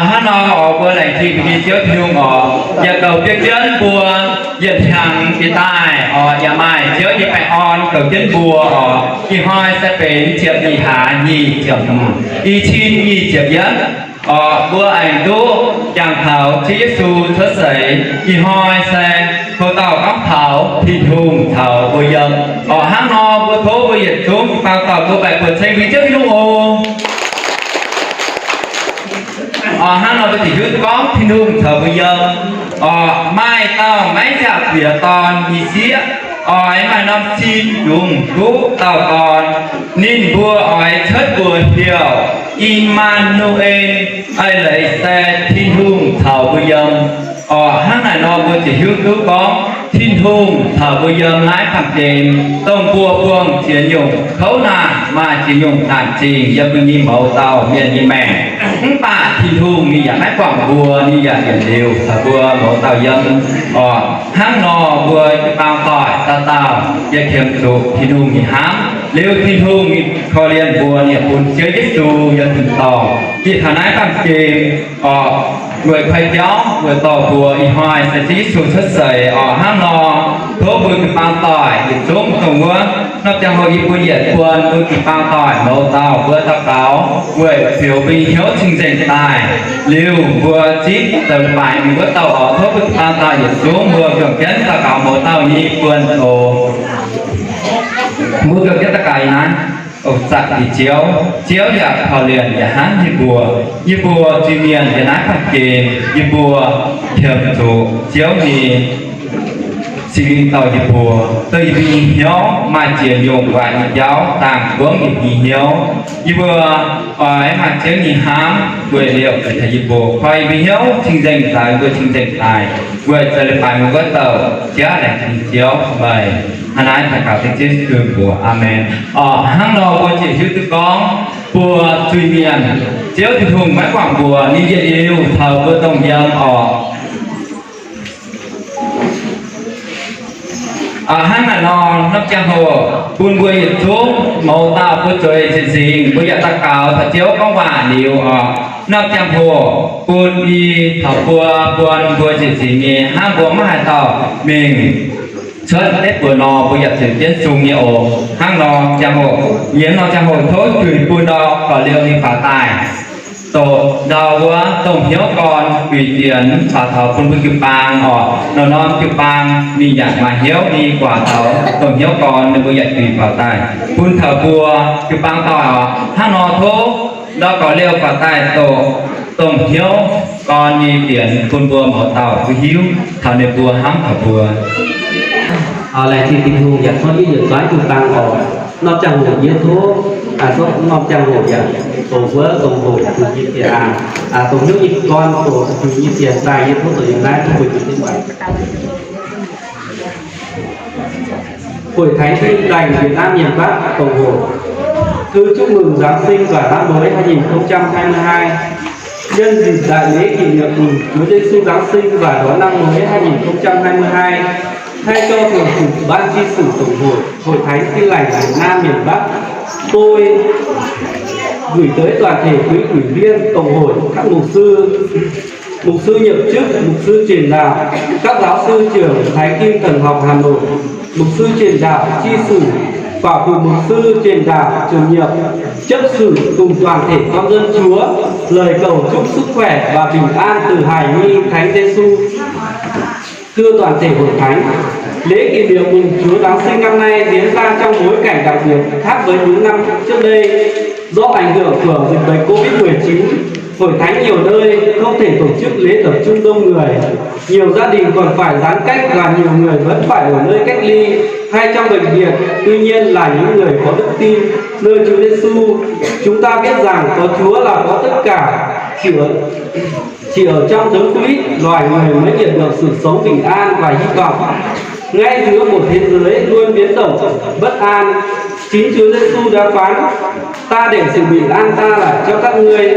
Hnangv nor oc, mbuo laengz zingh mbuo nyei Ziouv Tin-Hungh oc, yaac goux jienv mbuo yietc hnyangx jiex daaih oc, yaac maaih Ziouv nyei baengh orn goux jienv mbuo oc. Ih hnoi se benx ziepc nyeic hlaax nyic ziepc, i cin nyic ziepc yietv oc, mbuo aengx duqv jangx taux Ziouv Yesu cuotv seix. Ih hnoi se houc dauh gorngv taux Tin-Hungh caux mbuo yiem oc. Hnangv nor mbuo tov mbuo yietc zungv jiu-baang doic mbuo baeqc buoz ceng mbuo Ziouv Tin-Hungh oc. Oc, hnangv nor mbuo ziouc hiuv duqv gorngv Tin-Hungh caux mbuo yiem. Oc, maaih dauh maiv nziaauc bieqc dorn nyei sieqv, oix maaih norm sin yungz duqv dauh dorn. Ninh mbuo oix cuotv mbuox heuc I^maa^nu^en, eix leiz se Tin-Hungh caux mbuo yiem. Oc, hnangv naaic nor mbuo ziouc hiuv duqv gorngv Tin-Hungh caux mbuo yiem naaiv baamh gen, dongh mbuo buangh ziex nyungc kouv naanc, maaih ziex nyungc naanc zingh yiem mbuo nyei mouz dauh mienh nyei maengc. Mv baac Tin-Hungh ninh yaac maiv guangc mbuo, ninh yaac yietc liuz caux mbuo mouz dauh yiem. Oc, hnangv nor mbuo jiu-baang doic dauh dauh yaac qiemx zuqc Tin-Hungh nyei hnamv. Liuz Tin-Hungh korv-lienh mbuo, ninh bun Ziouv Yesu yiem tin-dorngh yiem taux naaiv baamh gen. Oc, weic koi jauv weic dorh mbuo ih hnoi se Ziouv Yesu cuotv seix. Oc, hnangv nor tov mbuo jiu-baang doic yietc zungv dongh wuov norm ziangh hoc yie bun yietc buonc mbuo jiu-baang doic mouz dauh mbuo daux gaux weic fioux mbuo nyei hnyouv cing-nzengc daaih. Liuz mbuo zipv zoux leiz-baaix mingh wuov dauh oc, tov mbuo jiu-baang doic yietc zungv mbuo juangc jienv daux gaux mouz dauh nyei buonc oc. Mbuo juangc jienv daux gaux naaiv. Oc, zanc nyei Ziouv, Ziouv yaac korv-lienh yaac hnamv yie mbuo. Yie mbuo zuiz-mienh yiem naaiv baamh gen, yie mbuo qiemx zuqc Ziouv nyei Singx Lingh dorh yie mbuo, dongh yie mbuo nyei hnyouv maaih ziex nyungc waaic nyei jauv dangh buangv yie mbuo nyei hnyouv. Yie mbuo oix maaih Ziouv nyei hnamv weic liouc taux yie mbuo, koi yie mbuo hnyouv cing-nzengc daaih, mbuo cing-nzengc daaih weic zoux leiz-baaix mbuo wuov douc jaav laengz zingh Ziouv meih. Hnangv naaiv daux gaux dengv Ziouv Yesu mbuox, Aamen. Oc, hnangv nor mbuo ziouc hiuv duqv gorngv mbuo zuiz-mienh, Ziouv Tin-Hungh maiv guangc mbuo, ninh yietc liuz caux mbuo dongh yiem oc. Hnangv naaic nor, norm ziangh hoc bun mbuo yietc zungv mouz dauh mbuo zueiz cing-nzengc, mbuo yaac daux gaux taux Ziouv gorngv waac liuz oc. Norm ziangh hoc bun i taux mbuo, buon mbuo cing-nzengc nyei, hnangv mbuo maiv haaix dauh mingh cuotv deix buoz nor, mbuo yaac zueiz jienv sung nyei oc. Hnangv nor ziangh hoc, yie nor ziangh hoc tov juix bun ndau gorx-liouh mingh faaux daaih. Doqc ndau wuov dongh hnyouv gorn guix fienx faaux taux bun mbuo jiu-baang oc. Norm-norm jiu-baang ninh yaac maaih hnyouv nyei guaax taux dongh hnyouv gorn, ninh mbuo yaac guix faaux daaih bun taux mbuo jiu-baang doic oc. Hnangv nor tov ndau gorx-liouh faaux daaih doqc dongh hnyouv gorn nyei fienx bun mbuo mouz dauh mbuo hiuv taux ninh mbuo hnamv taux mbuo. Laengz zingh Tin-Hungh yaac tov yie yietc zuangx jiu-baang oc. Norm ziangh hoc yie tov, norm ziangh hoc yaac doqc wuov dongh hoc zuiz nyei fienx, dongh hnyouv nyei gorn doqc zuiz nyei fienx daaih, yie tov doqc yiem naaiv tov mbuo juangc jienv. Hội Thánh Tin Lành Việt Nam miền Bắc tổng hội thư chúc mừng Giáng sinh và năm mới hai nghìn không trăm hai mươi hai. Nhân dịp đại lễ kỷ niệm mừng Chúa Giêsu Giáng sinh và đón năm mới hai nghìn không trăm hai mươi hai, thay cho Thường trực Ban Trị sự Tổng hội Hội Thánh Tin Lành Việt Nam miền Bắc, tôi gửi tới toàn thể quý ủy viên Tổng hội, các mục sư, mục sư nhiệm chức, mục sư truyền đạo, các giáo sư trưởng Thánh Kinh Thần học Hà Nội, mục sư truyền đạo, chi sử, phả cùng mục sư truyền đạo, chủ nhiệm, chấp sự cùng toàn thể con dân Chúa lời cầu chúc sức khỏe và bình an từ Hài Nhi Thánh Giêsu. Thưa toàn thể hội thánh, lễ kỷ niệm mừng Chúa Giáng sinh năm nay diễn ra trong bối cảnh đặc biệt khác với những năm trước đây. Do ảnh hưởng của dịch bệnh covid mười chín, hội thánh nhiều nơi không thể tổ chức lễ tập trung đông người. Nhiều gia đình còn phải giãn cách và nhiều người vẫn phải ở nơi cách ly hay trong bệnh viện. Tuy nhiên là những người có đức tin nơi Chúa Giêsu, chúng ta biết rằng có Chúa là có tất cả. Chỉ ở Chỉ ở trong Đấng Christ, loài người mới nhận được sự sống bình an và hy vọng. Ngay giữa một thế giới luôn biến động, bất an, chính Chúa Giêsu đã phán: Ta để sự bình an ta lại cho các ngươi,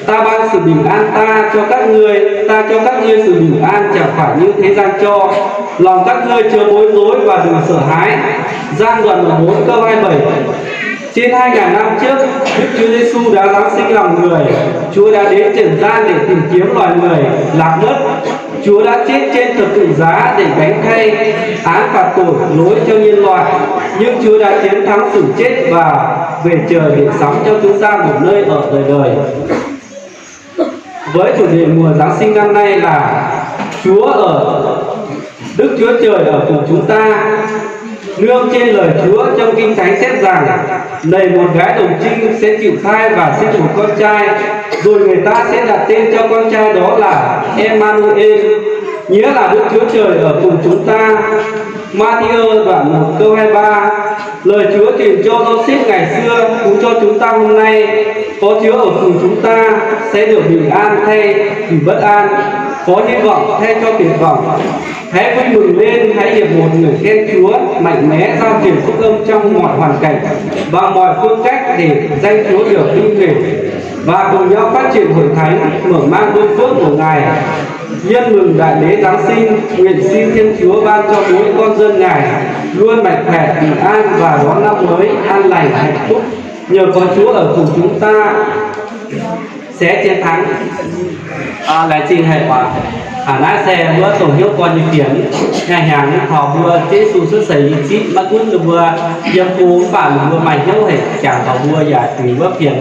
ta ban sự bình an ta cho các ngươi, ta cho các ngươi sự bình an chẳng phải như thế gian cho. Lòng các ngươi chớ bối rối và đừng sợ hãi. Giăng đoạn mười bốn câu hai mươi bảy. Trên hai ngàn năm trước, Đức Chúa Giêsu đã giáng sinh làm người. Chúa đã đến trần gian để tìm kiếm loài người lạc mất. Chúa đã chết trên thập tự giá để gánh thay án phạt tội lỗi cho nhân loại. Nhưng Chúa đã chiến thắng sự chết và về trời để sắm cho chúng ta một nơi ở đời đời. Với chủ đề mùa Giáng sinh năm nay là Chúa ở, Đức Chúa Trời ở cùng chúng ta. Nương trên lời Chúa trong Kinh Thánh chép rằng, này một gái đồng trinh sẽ chịu thai và sinh một con trai, rồi người ta sẽ đặt tên cho con trai đó là Emmanuel, nghĩa là Đức Chúa Trời ở cùng chúng ta. Matthew đoạn một câu hai ba. Lời Chúa truyền cho Giô-sép ngày xưa cũng cho chúng ta hôm nay, có Chúa ở cùng chúng ta sẽ được bình an thay vì bất an, có hy vọng thay cho tuyệt vọng. Hãy vui mừng lên, hãy hiệp một người khen Chúa, mạnh mẽ rao truyền phúc âm trong mọi hoàn cảnh, bằng mọi phương cách để danh Chúa được vinh hiển và cùng nhau phát triển hội thánh, mở mang ơn phước của Ngài. Nhân mừng đại lễ Giáng sinh, nguyện xin Thiên Chúa ban cho mỗi con dân Ngài luôn mạnh khỏe, bình an và đón năm mới an lành, hạnh phúc. Nhờ có Chúa ở cùng chúng ta sẽ chiến thắng. Laengz zingh haic oc. Naaiv se mbuo dongh hnyouv gorn nyei fienx, hnangv hnyangx taux mbuo Yesu cuotv seix nyei zipv, maiv gunv ninh mbuo yiem go mv baac ninh mbuo maaih hnyouv haic jangx taux mbuo yaac duqv wuov fienx.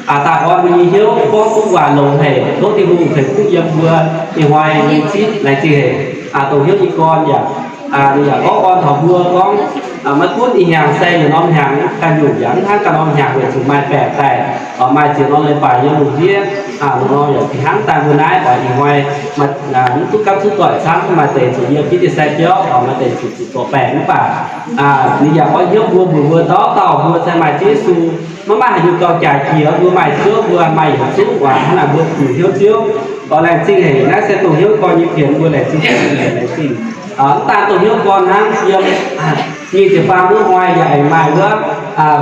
Daaih orn mbuo nyei hnyouv gorngv duqv waac longx haic, tov Tin-Hungh ceix fuqv yiem mbuo nyei hnoi nyei zipv. Laengz zingh haic dongh hnyouv nyei gorn yaac, ninh yaac gorngv orn taux mbuo gorngv, maiv gunv ih hnyangx se yietc norm hnyangx ganh nyungc yaac mv hnangv ganh norm hnyangx weic zuqc maaih baeqc daaih, maaih ziex norm leiz-baaix nyei lungh ndiev, norm-norm yaac fih hnangv daaih mbuo naaiv oix ih hnoi mv duqv gapv duqv doic camv, maaih deix zuqc yiem jienv dieh sai biauv, maaih deix zuqc zuqc zoux baengc mv baac ninh yaac oix hnyouv mbuo, mbuox mbuo dauh dauh mbuo se maaih Ziouv Yesu, maiv maaih haaix nyungc gauh jaaix jiex. Mbuo maaih Ziouv, mbuo maaih yietc zungv waac hnangv naaic mbuo kungx hnyouv Ziouv. Oix laengz zingh haic, naaiv se dongh hnyouv gorn nyei fienx, mbuo laengz zingh, laengz zingh. Mv daan dongh hnyouv gorn hnangv, yiem nyic ziepc faam wuov hnoi yaac aengx maaih wuov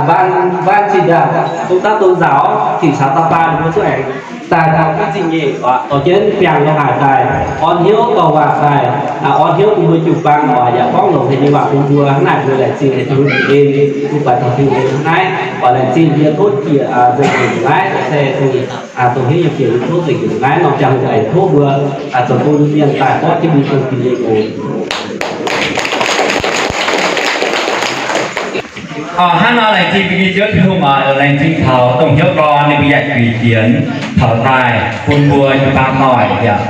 Ban, Ban Chin Dam, Công tác Tôn giáo thị xã Sapa ninh mbuo zuqc aengx daaih taux Ginv Zingh Nyeic oc, dorh jienv biangh lo haaix daaih, orn hnyouv dorh waac daaih, orn hnyouv bun mbuo jiu-baang oc, yaac gorngv longx haic nyei waac bun mbuo. Hnangv naaic mbuo laengz zingh haic Tin-Hungh nyei en, mbuo buatc taux Tin-Hungh nyei hnangv naaiv oc. Laengz zingh yie tov jiex nzengc nyungc naaiv se dongh hnyouv nyei fienx, tov nzengc nyungc naaiv norm jangx haic, tov mbuo zoux bun mienh daaih gorngv jienv mbuo dongh Tin-Hungh nyei oc. Hnangv nor laengz zingh mbuo nyei Ziouv Tin-Hungh oc, laengz zingh taux dongh hnyouv gorn ninh mbuo yaac juix jienx taux daaih bun mbuo jiu-baang doic yaac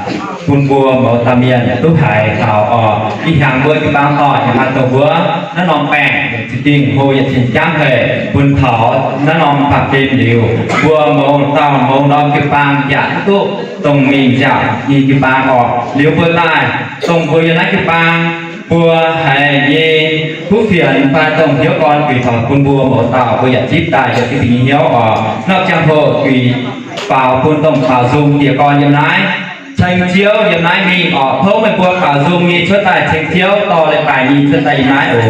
bun mbuo mouz dauh mienh duqv haiz taux oc. Ih hnyangx mbuo jiu-baang doic yaac maaih dongh wuov naaiv norm baengc, za'gengh hlo yaac cing jangv haic, bun taux naaiv norm baamh gen liuz, mbuo mouz dauh mouz norm jiu-baang yaac mv duqv dongh mingh nziaauc nyei jiu-baang oc. Liuz mbuo daaih dongh mbuo yiem naaiv jiu-baang, mbuo haiz nyei kuv fienx fai dongh hnyouv gorn juix taux bun mbuo mouz dauh, mbuo yaac zipv daaih yiem Tin-Hungh nyei hnyouv oc. Nor ziangh hoc juix faaux bun dongh faaux nzung diex gorn yiem naaiv, ceng Ziouv yiem naaiv mingh oc. Tov meih mbuo faaux nzung nyei cuotv daaih ceng Ziouv, dorh leiz-baaix nyei cuotv daaih yiem naaiv oc.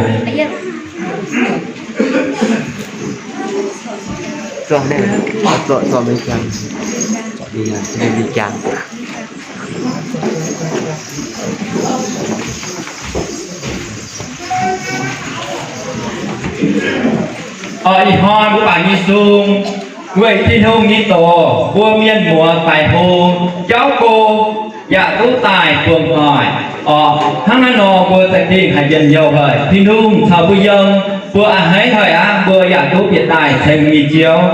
Oc, ih hnoi mbuo baac nyei sung weic Tin-Hungh nyei doz, mbuo mienh muoz faix hlo jauv go yaac duqv daaih buangh doic oc. Hnangv naaiv nor mbuo za'gengh haih njien-youh haic. Tin-Hungh caux mbuo yiem, mbuo a'hneiv haic aqv. Mbuo yaac duqv bieqc daaih ceng mingh Ziouv.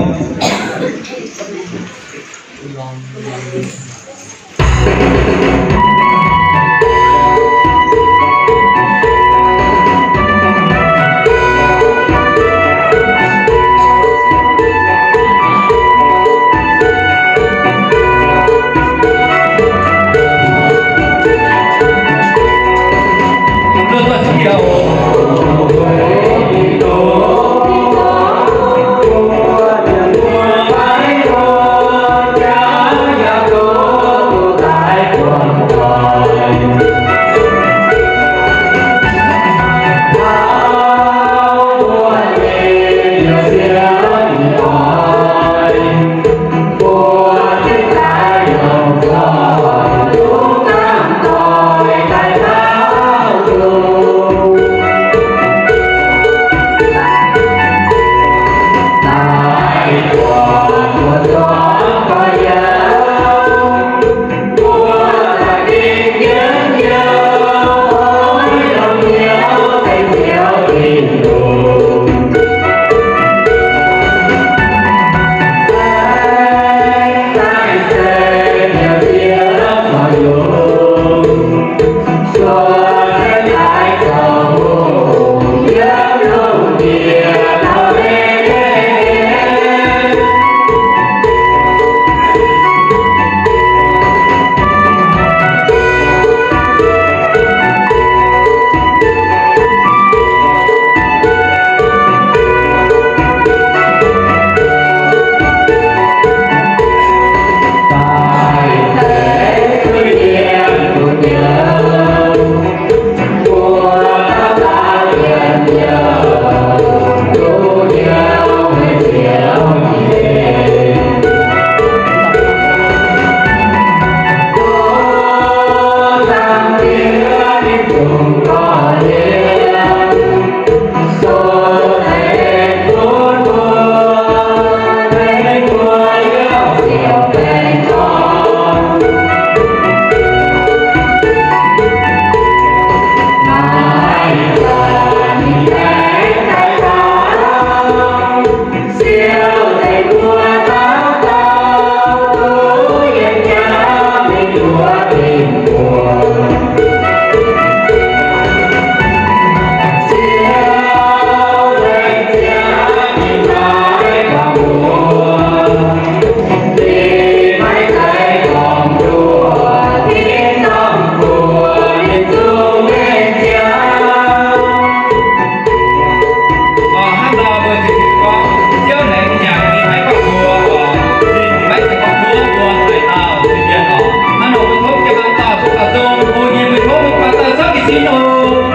Hnangv nor mbuo ziouc hiuv duqv gorngv Ziouv laengz zingh ninh haiz gorngv mbuo oc, ninh maiv zeiz gorngv mbuo mbuo haaix dauh zinh mienh oc. Hnangv nor mbuo tov jienv baamh dauh duqv gauh zong, o yie mbuo tov mbuo baamh dauh camv jiez sin oc,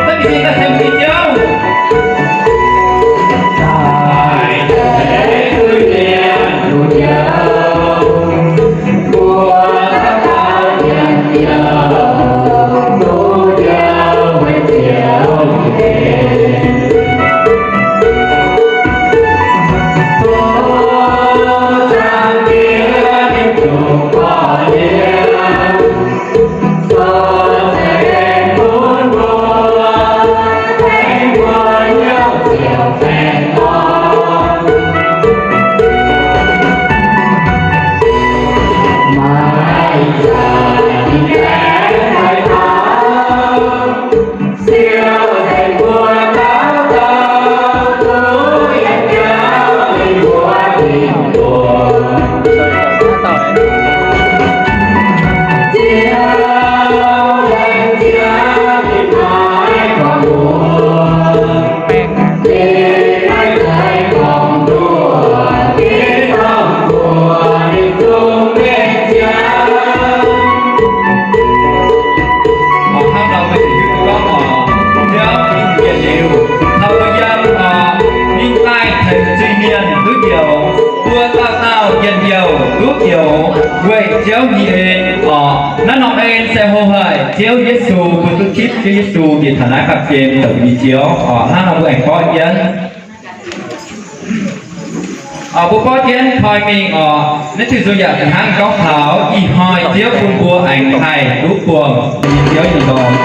camv jiez sin daaih ceng mbuo nyei Ziouv. Hnangv nor mbuo hiuv duqv gorngv oc, Ziouv ninh yietc liuz caux mbuo yiem oc, ninh daaih tengx zingh mienh duqv njoux. Mbuo dauh dauh njien-youh duqv njoux weic Ziouv nyei en oc. Naaiv norm en se hlo haic Ziouv Yesu, mbuo duqv tipv Ziouv Yesu njiec taux naaiv baamh gen zoux mbuo nyei Ziouv oc. Hnangv nor mbuo aengx borqv jienv. Oc, mbuo borqv jienv koi mingh oc. Naaiv diuh nzung yaac fih hnangv gorngv taux ih hnoi Ziouv bun mbuo aengx haih duqv buangh nyei Ziouv nyei ndorm.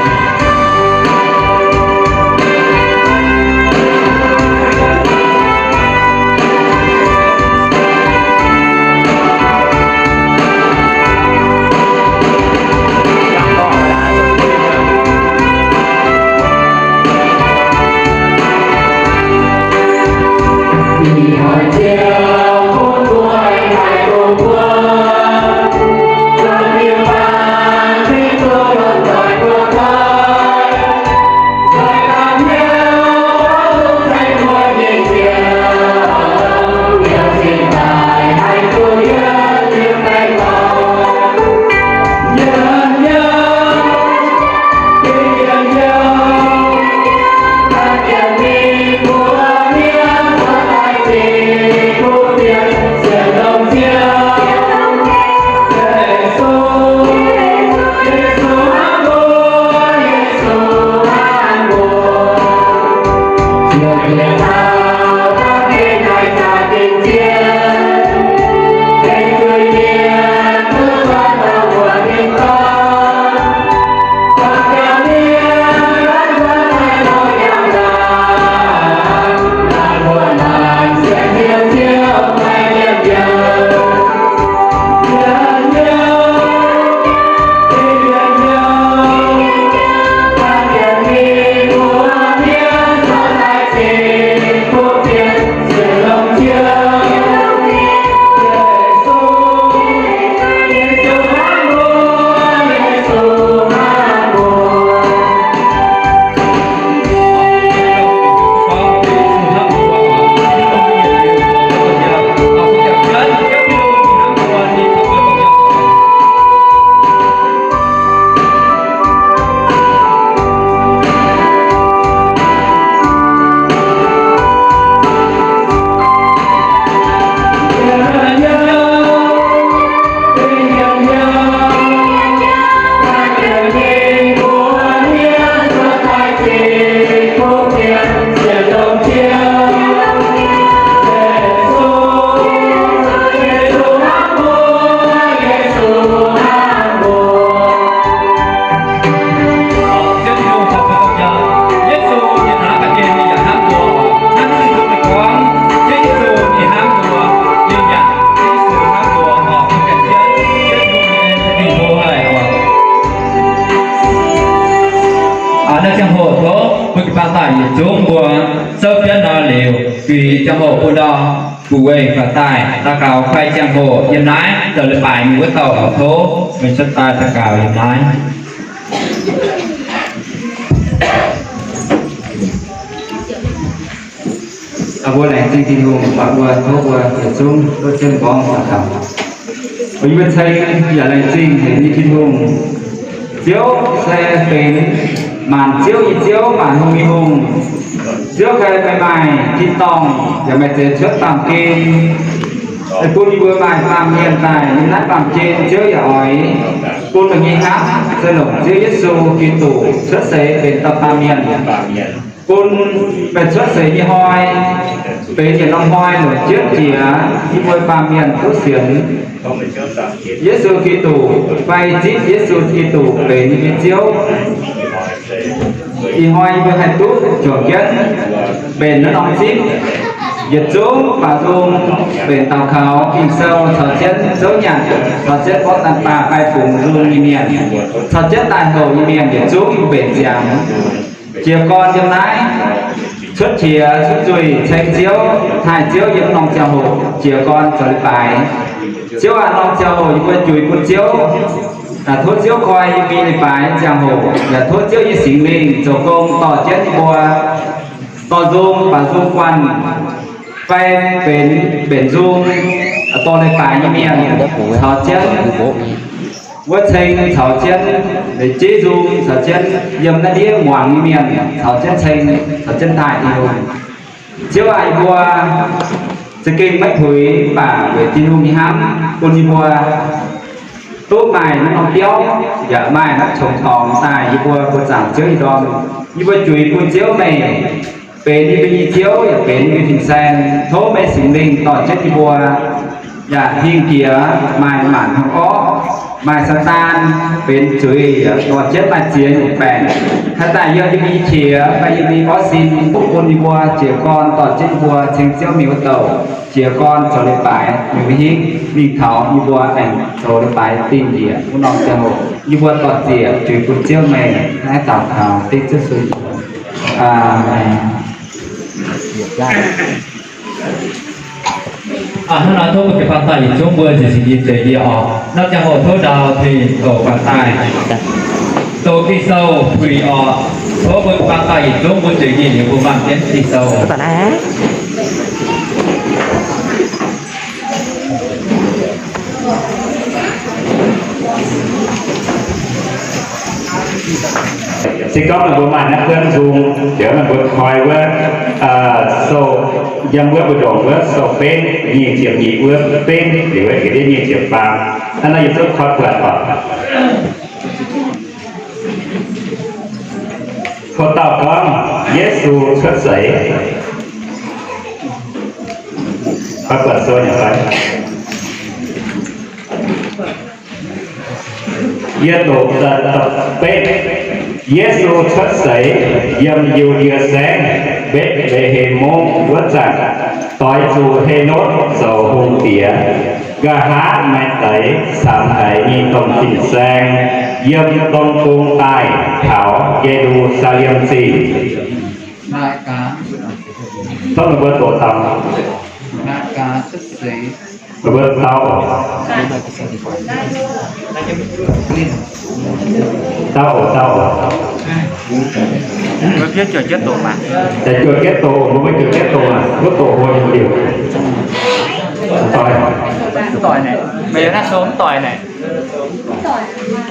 Zungv mbuo souv jienv nor liuz, juix ziangh hoc bun ndau, bungx wengh faaux daaih daux gaux fai ziangh hoc yiem naaiv zoux leiz-baaix mingh wuov dauh lorz tov, meih cuotv daaih daux gaux yiem naaiv. Mbuo laengz zingh Tin-Hungh, mbuo tov mbuo yietc zungv duqv jienv m'nqorngv daux gaux. Mbuo yie mbuo ceng yaac laengz zingh haic nyei Tin-Hungh. Ziouv se benx maanc ziouv nyei Ziouv, maanc hungh nyei Hungh. Ziouv ganh meih maaih tin-dorngh yaac maaih zeix cuotv baamh gen, bun yie mbuo maaih baamh mienh daaih yiem naaiv baamh gen. Ziouv yaac oix bun meih nyei hnamv se longc Ziouv Yesu Giduc cuotv seix benx dauh baamh mienh, bun meih cuotv seix nyei hnoi benx yietc norm hnoi longc jienv jiex yie mbuo baamh mienh duqv sienx Yesu Giduc fai zipv Yesu Giduc benx yie mbuo nyei Ziouv. Ih hnoi yie mbuo haih duqv juangc jienv mbenc naaiv norm zipv. Yietc zungv baaux nzung mbenc daux gaux, Ging-Sou caux jienv zouv nyanc, caux jienv gorngv daan baac fai fungx nzung nyei mienh, caux jienv daaih houc nyei mienh yietc zungv mbenc ziangx. Jiez gorn yiem naaiv cuotv qiex cuotv nzuih ceng Ziouv, taaih Ziouv yiem norm ziangh hoc jiez gorn zoux leiz-baaix. Ziouv aac, norm ziangh hoc yie mbuo juix bun Ziouv. Tov Ziouv koi yie mbuo nyei leiz-baaix ziangh hoc, yaac tov Ziouv nyei Singx Lingh zoux gong dorh jienv yie mbuo, dorh nzung, baaux nzung guanh, fai benx mbenc nzung, dorh leiz-baaix nyei mienh caux jienv wuov ceng caux jienv, leiz-jeiv nzung caux jienv, yiem naaiv ndiev muangx nyei mienh caux jienv ceng, caux jienv daaih Tin-Hungh. Ziouv aac, yie mbuo za'gengh maiv puix, mv baac weic Tin-Hungh nyei hnamv bun yie mbuo duqv maaih naaiv norm biauv yaac maaih naaiv qongx dorngx daaih yie mbuo buoz-zaangc Ziouv nyei ndorm. Yie mbuo juix bun Ziouv meih benx yie mbuo nyei Ziouv yaac benx yie mbuo fin-saeng. Tov meih Singx Lingh dorh jienv yie mbuo yaac hingh jiex maaih maanc hnyouv orqv, maaih Saadaan benx zuiz yaac dorh jienv maaih ziex nyungc baengc haih daaih yiem yie mbuo nyei qiex fai yie mbuo nyei orv sin, bun yie mbuo jiez gorn dorh jienv yie mbuo ceng Ziouv mingh wuov douh, jiez gorn zoux leiz-baaix mingh wuov hingv, mingh taux yie mbuo aengx zoux leiz-baaix dingh njiec wuov norm ziangh hoc, yie mbuo dorh ziec juix bun Ziouv meih naaiv daux gaux dengv Ziouv Yesu. Aamen. Hnangv naaiv tov mbuo jiu-baang daaih yietc zungv mbuo nziex singx nyei zeix nyei oc. Norm ziangh hoc tov ndau tengx douc baang daaih, douc Ging-Sou puix oc. Tov mbuo jiu-baang daaih yietc zungv mbuo zeix nyei liuz mbuo mangc jienv Ging-Sou. Se gorngv meih mbuo maaih naaiv buonv nzung, liuz meih mbuo koi wuov sou, yiem wuov mbu'ndongx wuov sou benv nyic ziepc nyeic wuov benv liuz wuov nyic ziepc faam, hnangv naaiv yie zungv koi buatc oc. Ho dauh gorngv Yesu cuotv seix. Koi buatc sou nyei fai? Yie doqc da'betv. Yesu cuotv seix yiem Yu^ndie Saengv, Mbetc^le^hem Mungv wuov zanc, doix zuqc Helotv zoux hungh diex. Nqa'haav maaih deix camx haiz nyei domh fin-saeng yiem dong gong daaih taux Ye^lu^saa^lem Zingh. Tov meih mbuo doqc daux. Meih mbuo dau oc. Dau oc, dau oc. Mbuo fiev juoz jienv doqc maah. Daaih juoz jienv doqc, mbuo maiv juoz jienv doqc aac, mbuo doqc hlo nyei liuz. Doic. Mv doic naaic. Meih naaiv sou mv doic naaic. Mv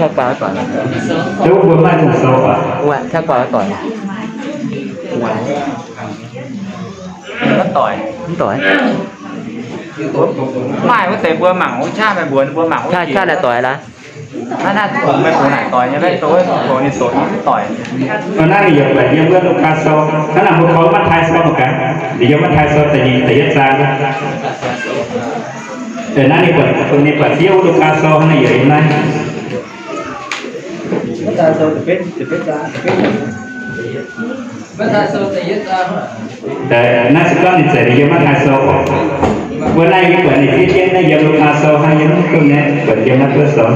doic. Mv doic. Maaih wuov deix mbuo mangc wuov qaqv, meih mbuo mbuo mangc wuov qaqv, qaqv naaic doic laaix. Naaiv naaiv meih mbuo naaic doic nyei, meih doic, doic nyei, doic nyei mv doic. Naaiv ninh yaac buatc yiem wuov Lugaa Sou, hnangv naaic mbuo koi Matv^taai Sou mangc gaax, ninh yiem Matv^taai Sou da'nyeic, da'yietv zaang. Naaiv ninh buatc, ninh buatc fiev wuov Lugaa Sou hnangv naaic yaac yiem naaiv. Naaiv se gorngv ninh zeiz yiem Matv^taai Sou. Mbuo naaiv yie buatc ninh fiev jienv naaiv yiem Lugaa Sou hnangv, yiem mv duqv naaiv buatc yiem naaiv buo sou.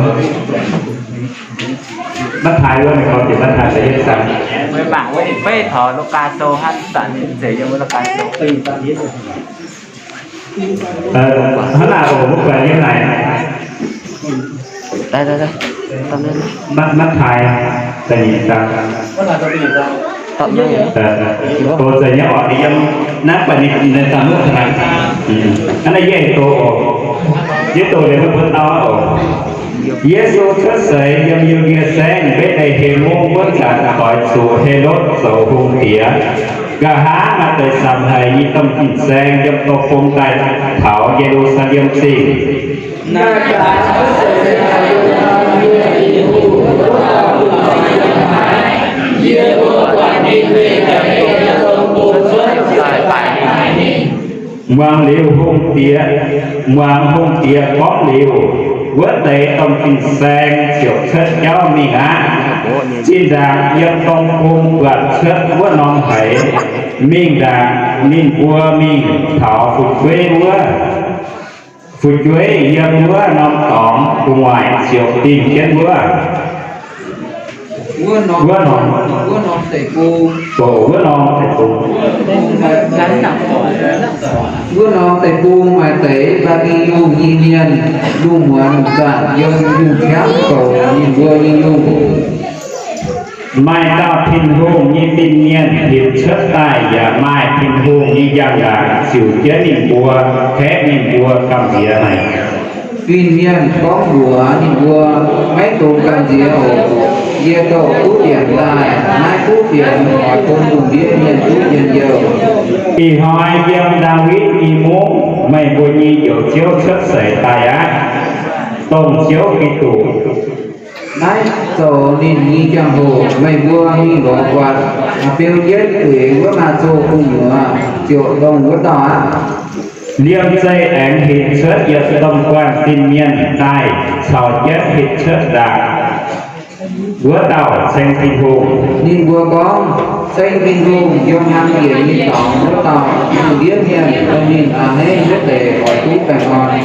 Matv^taai wuov, ninh gorngv jiex Matv^taai da'yietv zaang. Meih mangc wuov ninh fei taux Lugaa Sou hnangv, zanc ninh zeiz yiem wuov Lugaa Sou. Hnangv naaic oc, mbuo buatc yiem naaic. Matv^taai da'nyeic zaang. Doz zeiz nyei oc, yiem naaiv buatc ninh zaang wuov naaic. Hnangv naaiv yie doz oc. Yie doz liuz mbuo dau oc. Yesu cuotv seix yiem Yu^ndie Saengv Mbetc^le^hem Mungv wuov zanc, doix zuqc Helotv zoux hungh diex. Nqa'haav maaih deix samx haic nyei domh fin-saeng yiem dorh bung daaih taux Ye^lu^saa^lem Zingh. Muangx liuz hungh diex, muangx hungh diex gorngv liuz, wuov deix domh fin-saeng ziouc cuotv jauv mingh aqv. Zinh ndaangc yiem dorngh bung buatc cuotv wuov norm haiz, mingh ndaangc ninh mbuo mingh taux fu'jueiv wuov. Fu'jueiv yiem wuov norm dorngx gu'nguaaic ziouc dingh jienv wuov, wuov norm, wuov norm deic-bung, wuov norm deic-bung, wuov norm deic-bung maaih deix Mbaa^bi^lon nyei mienh, lungh muonz zanc yiem yungh qangv zoux ninh mbuo nyei yungh. Maaih dauh Tin-Hungh nyei fin-mienh hinc cuotv daaih, yaac maaih Tin-Hungh nyei njang-laangc ziux jienv ninh mbuo, kaeqv ninh mbuo gamh nziex haic. Fin-mienh gorngv mbuox ninh mbuo, Maiv dungx gamh nziex oc. Yie dorh kuv fienx daaih. Naaiv kuv fienx oix bun lungh ndiev mienh duqv njien-youh. Ih hnoi yiem Ndaawitv nyei mungv meih mbuo nyei Njoux Ziouv cuotv seix daaih aqv, dongh Ziouv Giduc. Naaiv zoux ninh nyei jangx-hoc meih mbuo mingh lorz buatc, biou jienv gueix wuov maaz-zoh gu'nyuoz ziouc dongh wuov dauh aqv. Liemh zeih aengx hinc cuotv yietc domh guanh fin-mienh daaih, caux jienv hinc cuotv ndaangc wuov dauh ceng Tin-Hungh. Ninh mbuo gorngv, Ceng Tin-Hungh yiem hnaangx yienc nyei dorngx wuov dauh, lungh ndiev mienh dongh ninh a'hneiv wuov deix oix duqv baengh orn.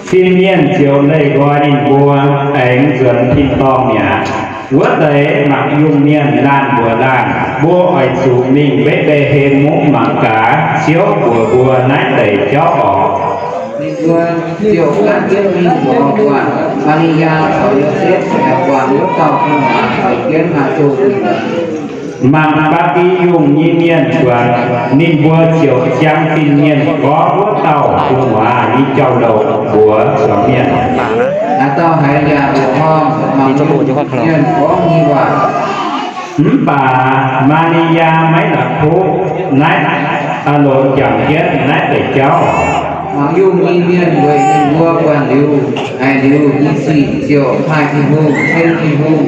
Fin-mienh ziouc leih nqoi ninh mbuo, aengx nzuonx tin-dorngh mi'aqv. Wuov deix mangc yungh mienh laanh mbuox laanh, Mbuo oix zuqc mingh Mbetc^le^hem Mungv mangc gaax, Ziouv mbuox mbuo naaiv deix jauv oc. Ninh mbuo ziouc gaanv jienv mingh lorz buatc Maa^li^yaa caux Yosepv yaac buangh wuov dauh gu'nguaaz caux jienv maaz-zoh gu'nyuoz. Mangc Mbaa^bi^lon nyei mienh buatc ninh mbuo ziouc ziangx fin-mienh gorngv wuov dauh gu'nguaaz nyei jauv-louc mbuox zuangx mienh. Haaix dauh haiz yaac mbuoqc horngh mangc mienh gorngv nyei waac. Mv baac Maa^li^yaa maiv la'kuqv naaiv, aa, longc jangx jienv naaiv deix jauv. Mangc yungh nyei mienh weic ninh mbuo buatc liuz, haiz liuz nyei sic ziouc maaih Tin-Hungh, ceng Tin-Hungh,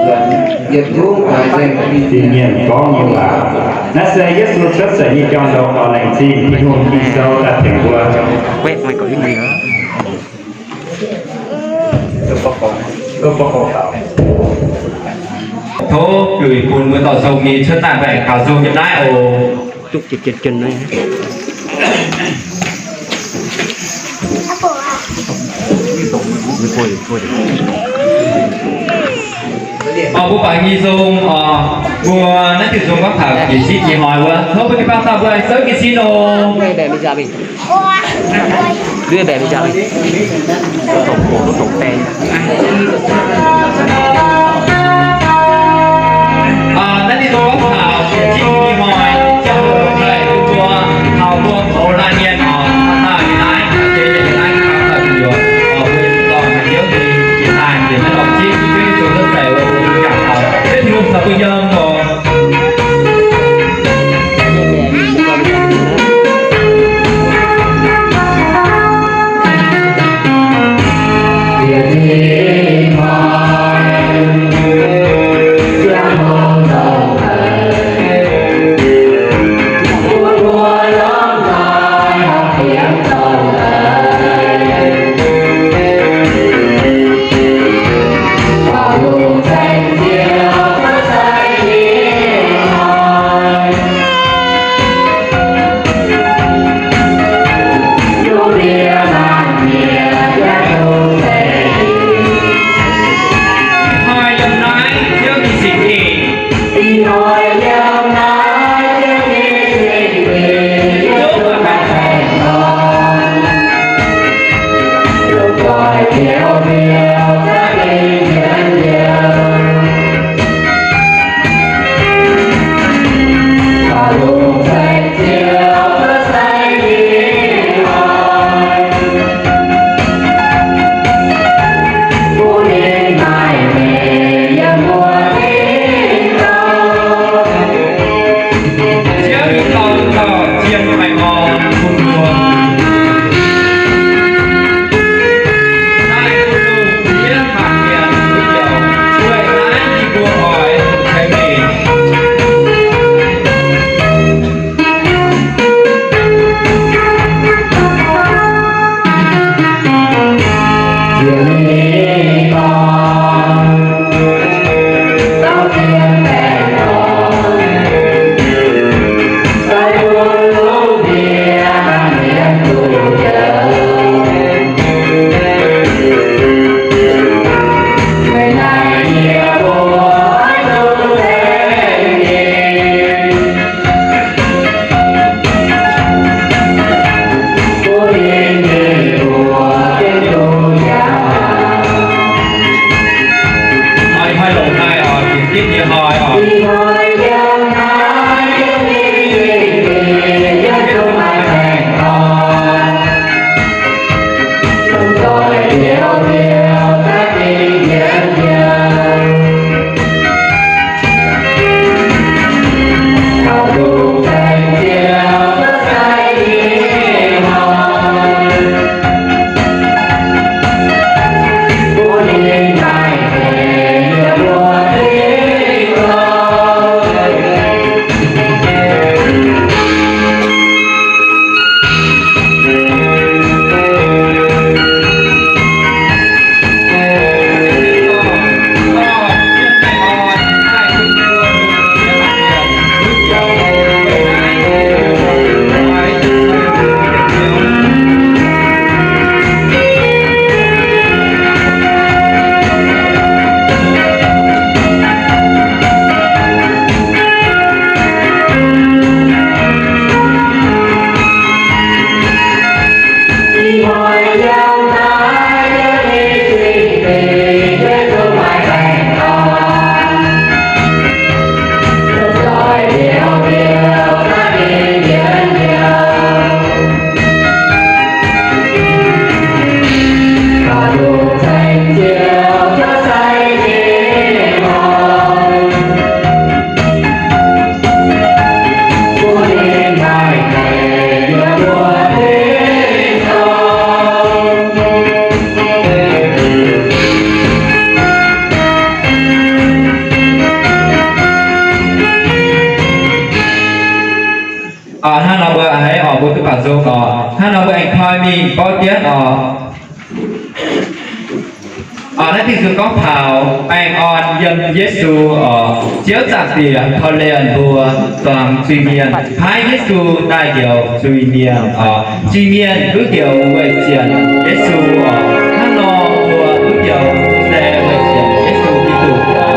nzuonx yietc zungv oix nzengc fin-mienh gorngv nyei waac. Naaiv se Yesu cuotv seix nyei jauv-louc. Laengz zingh Tin-Hungh Ging-Sou daaih tengx mbuo. Tov juix bun mbuo dorh sou nyei cuotv daaih mbaengc kaux sou yiem naaiv oc. Oc, mbuo bangc nyei sou, oc, mbuo naaiv diuh sou gorngv taux jiex zipv nyei hnoi wuov. Tov mbuo jiu-baang dauh mbuo aengx souv jiez sin oc. Naaiv diuh sou gorngv taux jiex zipv nyei hnoi, jauv-louc daaih bun mbuo taux mbuo mouz laanh mienh oc, daaih naaiv jiex yietc naaiv daaih gu'nyuoz, oc, mbuo dorh haaix Ziouv nyei jiex daaih jiex naaiv dorh zipv, Ziouv Yesu cuotv seix wuov jangx taux, Ziouv Tin-Hungh caux mbuo yiem oc. Hnangv nor mbuo haiz oc, mbuo duqv baac nzung oc. Hnangv nor mbuo aengx koi mingh borqv jienv oc. Naaiv Ging-Sou gorngv taux baengh orn yiem Yesu oc. Ziouv Zaangc Diex korv-lienh mbuo zuangx zuiz-mienh, paaiv Yesu daaih njoux zuiz-mienh oc. Zuiz-mienh duqv njoux weic zienc Yesu oc. Hnangv nor mbuo duqv njoux se weic zienc Yesu Giduc oc.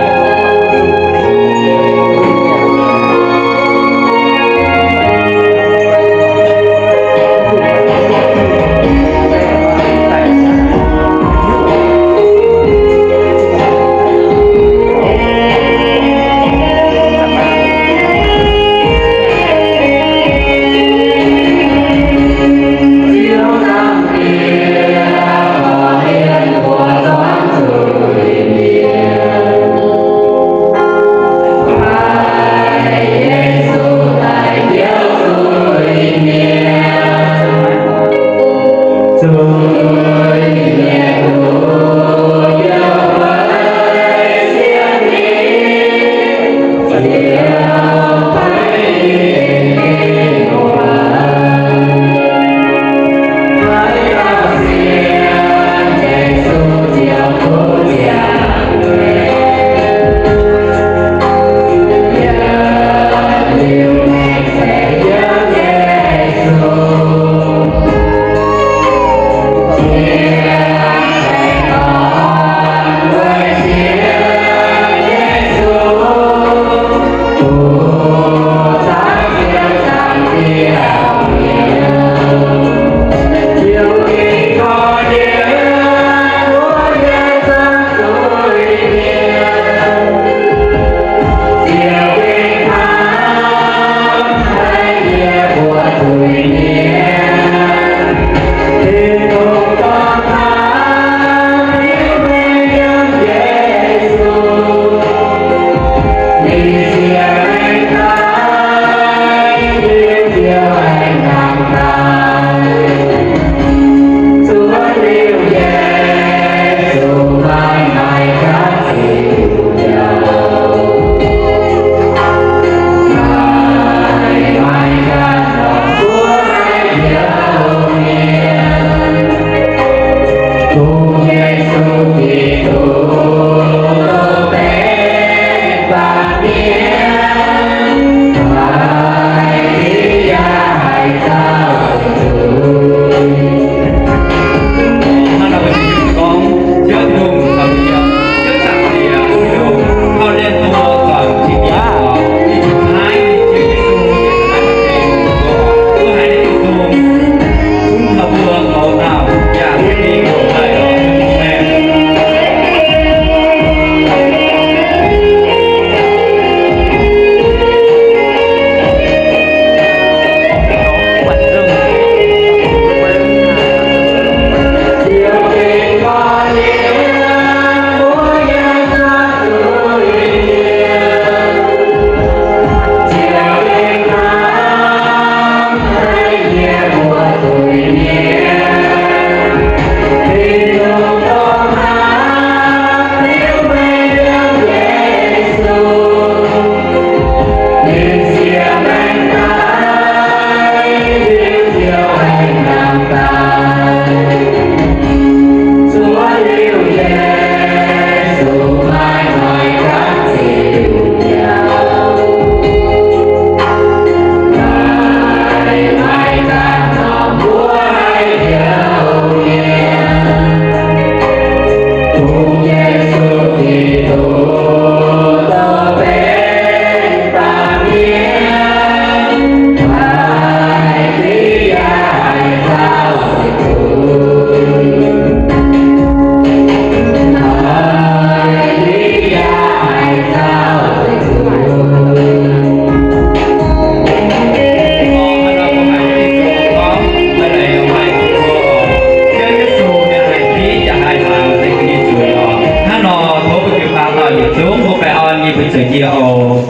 Seix jiex oc.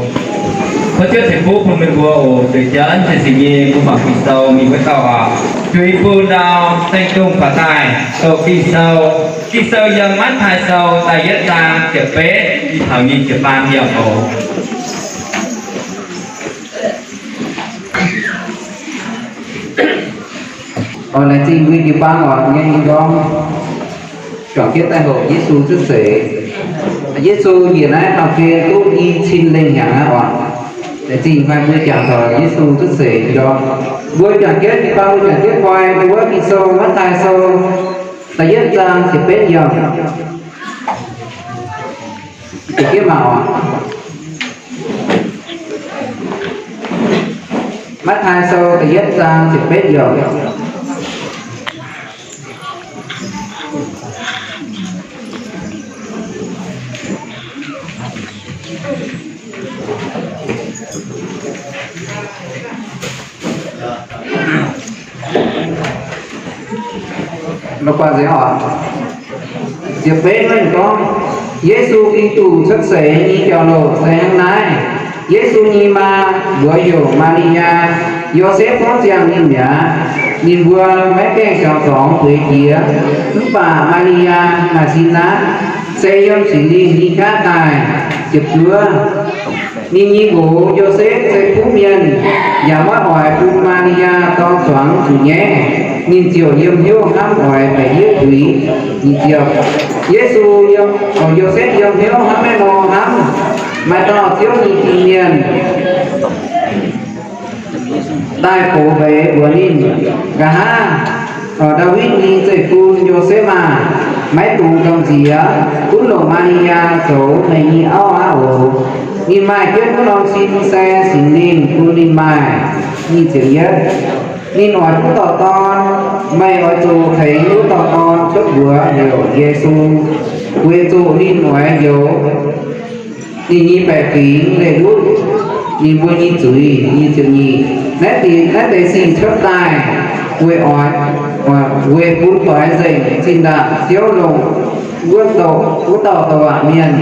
Tov Ziouv ceix fuqv bun meih mbuo oc. Deix janv cien-ceqv nyei mbuo mangc Ging-Sou mingh wuov dauh aqv. Juiz bun ndau, saeng-dongh faaux daaih, doqc Ging-Sou. Ging-Sou yiem Matv^taai Sou da'yietv zaang ziepc betv taux nyic ziepc faam yiemc oc. Laengz zingh mbuo jiu-baang oc, nyei gorngv juangc jienv daaih hoqc Yesu cuotv seix. Yesu njiec naaiv baamh gen duqv i cin lengh hnyangx aqv oc. Laengz zingh maaih mbuo jangx taux Yesu cuotv seix ndorm. Mbuo juangc jienv jiu-baang, mbuo juangc jienv koi wuov Ging-Sou, Matv^taai Sou da'yietv zaang ziepc betv yiemc. Matv^taai Sou da'yietv zaang ziepc betv yiemc. Ziepc betv gorngv, Yesu Giduc cuotv seix nyei jauv-louc se hnangv naaiv. Yesu nyei maa mbuox heuc Maa^li^yaa, Yosepv gorngv ziangh ninh mi'aqv. Ninh mbuo maiv gaengh siangx dorngx bueix jiex. Mv baac Maa^li^yaa maaih sin naaiv, se yiem Singx Lingh nyei qaqv daaih. Ziepc juov, ninh nyei nqox Yosepv se kuv mienh, yaac maiv oix bun Maa^li^yaa dorng zuangx zuqc nyaiv. Ninh ziouc yiem hnyouv hnamv oix baeqc yieqv tuix. Yesu, Yosepv yiem hnyouv hnamv maiv nor hnamv, maaih dauh Ziouv nyei fin-mienh daaih gox mbeix mbuox ninh, Nqa'haav Ndaawitv nyei zeiv-fun Yosepv aah! Maiv dungx gamh nziex, gunv longc Maa^li^yaa zoux meih nyei auv aqv oc. Ninh maaih jienv wuov norm sin se Singx Lingh bun ninh maaih. Ninh oix duqv dauh dorn. Meih oix zuqc tengx wuov dauh dorn cuotv mbuox heuc Yesu, weic zuqc ninh oix njoux ninh nyei baeqc fingx leih ndutv ninh mbuo nyei zuiz. Nyic ziepc nyeic, naaiv deix sic cuotv daaih weic oix, weic bun doix nzengc zinh ndaangc Ziouv longc wuov dauh douc waac mienh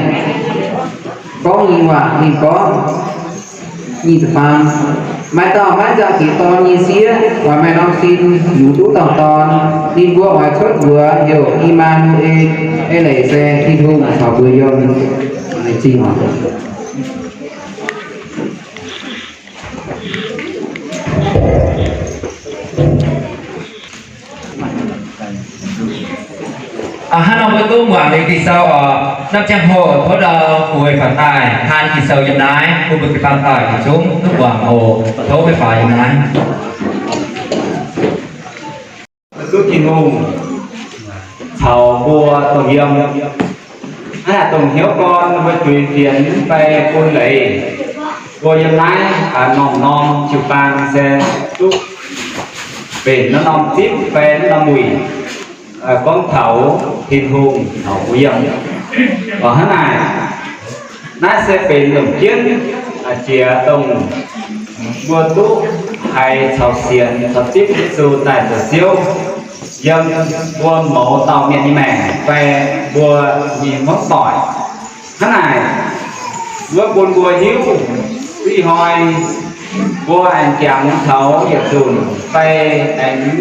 gorngv nyei waac. Ninh gorngv, nyic ziepc faam, maaih dauh maiv nzangc jiex dorn nyei sieqv oix maaih norm sin yungz duqv dauh dorn. Ninh mbuo oix cuotv mbuox heuc I^maa^nu^en, eix leiz se Tin-Hungh caux mbuo yiem. Hnangv nor mbuo duqv muangx liuz Ging-Sou oc. Norm ziangh hoc tov ndau bueix faaux daaih taan Ging-Sou yiem naaiv, bun mbuo jiu-baang daaih yietc zungv duqv muangx oc. Tov meih faaux yiem naaiv. Duqv Tin-Hungh caux mbuo dongh yiem, hnangv naaic dongh hnyouv gorn mbuo juix fienx fai bun leiz, mbuo yiem naaiv norm-norm jiu-baang se duqv benx naaiv norm zipv fai naaiv norm wuic gorngv taux Tin-Hungh caux mbuo yiem. Hnangv naaic, naaiv se benx longc jienv jiex dongh mbuo duqv haiz caux sienx caux zipv Yesu daaih zoux Ziouv yiem mbuo mouz dauh mienh nyei maengc fai mbuo nyei hmuangv doic. Hnangv naaic, wuov bun mbuo hiuv, ih hnoi mbuo aengx jangx taux yietc nzunc fai aengx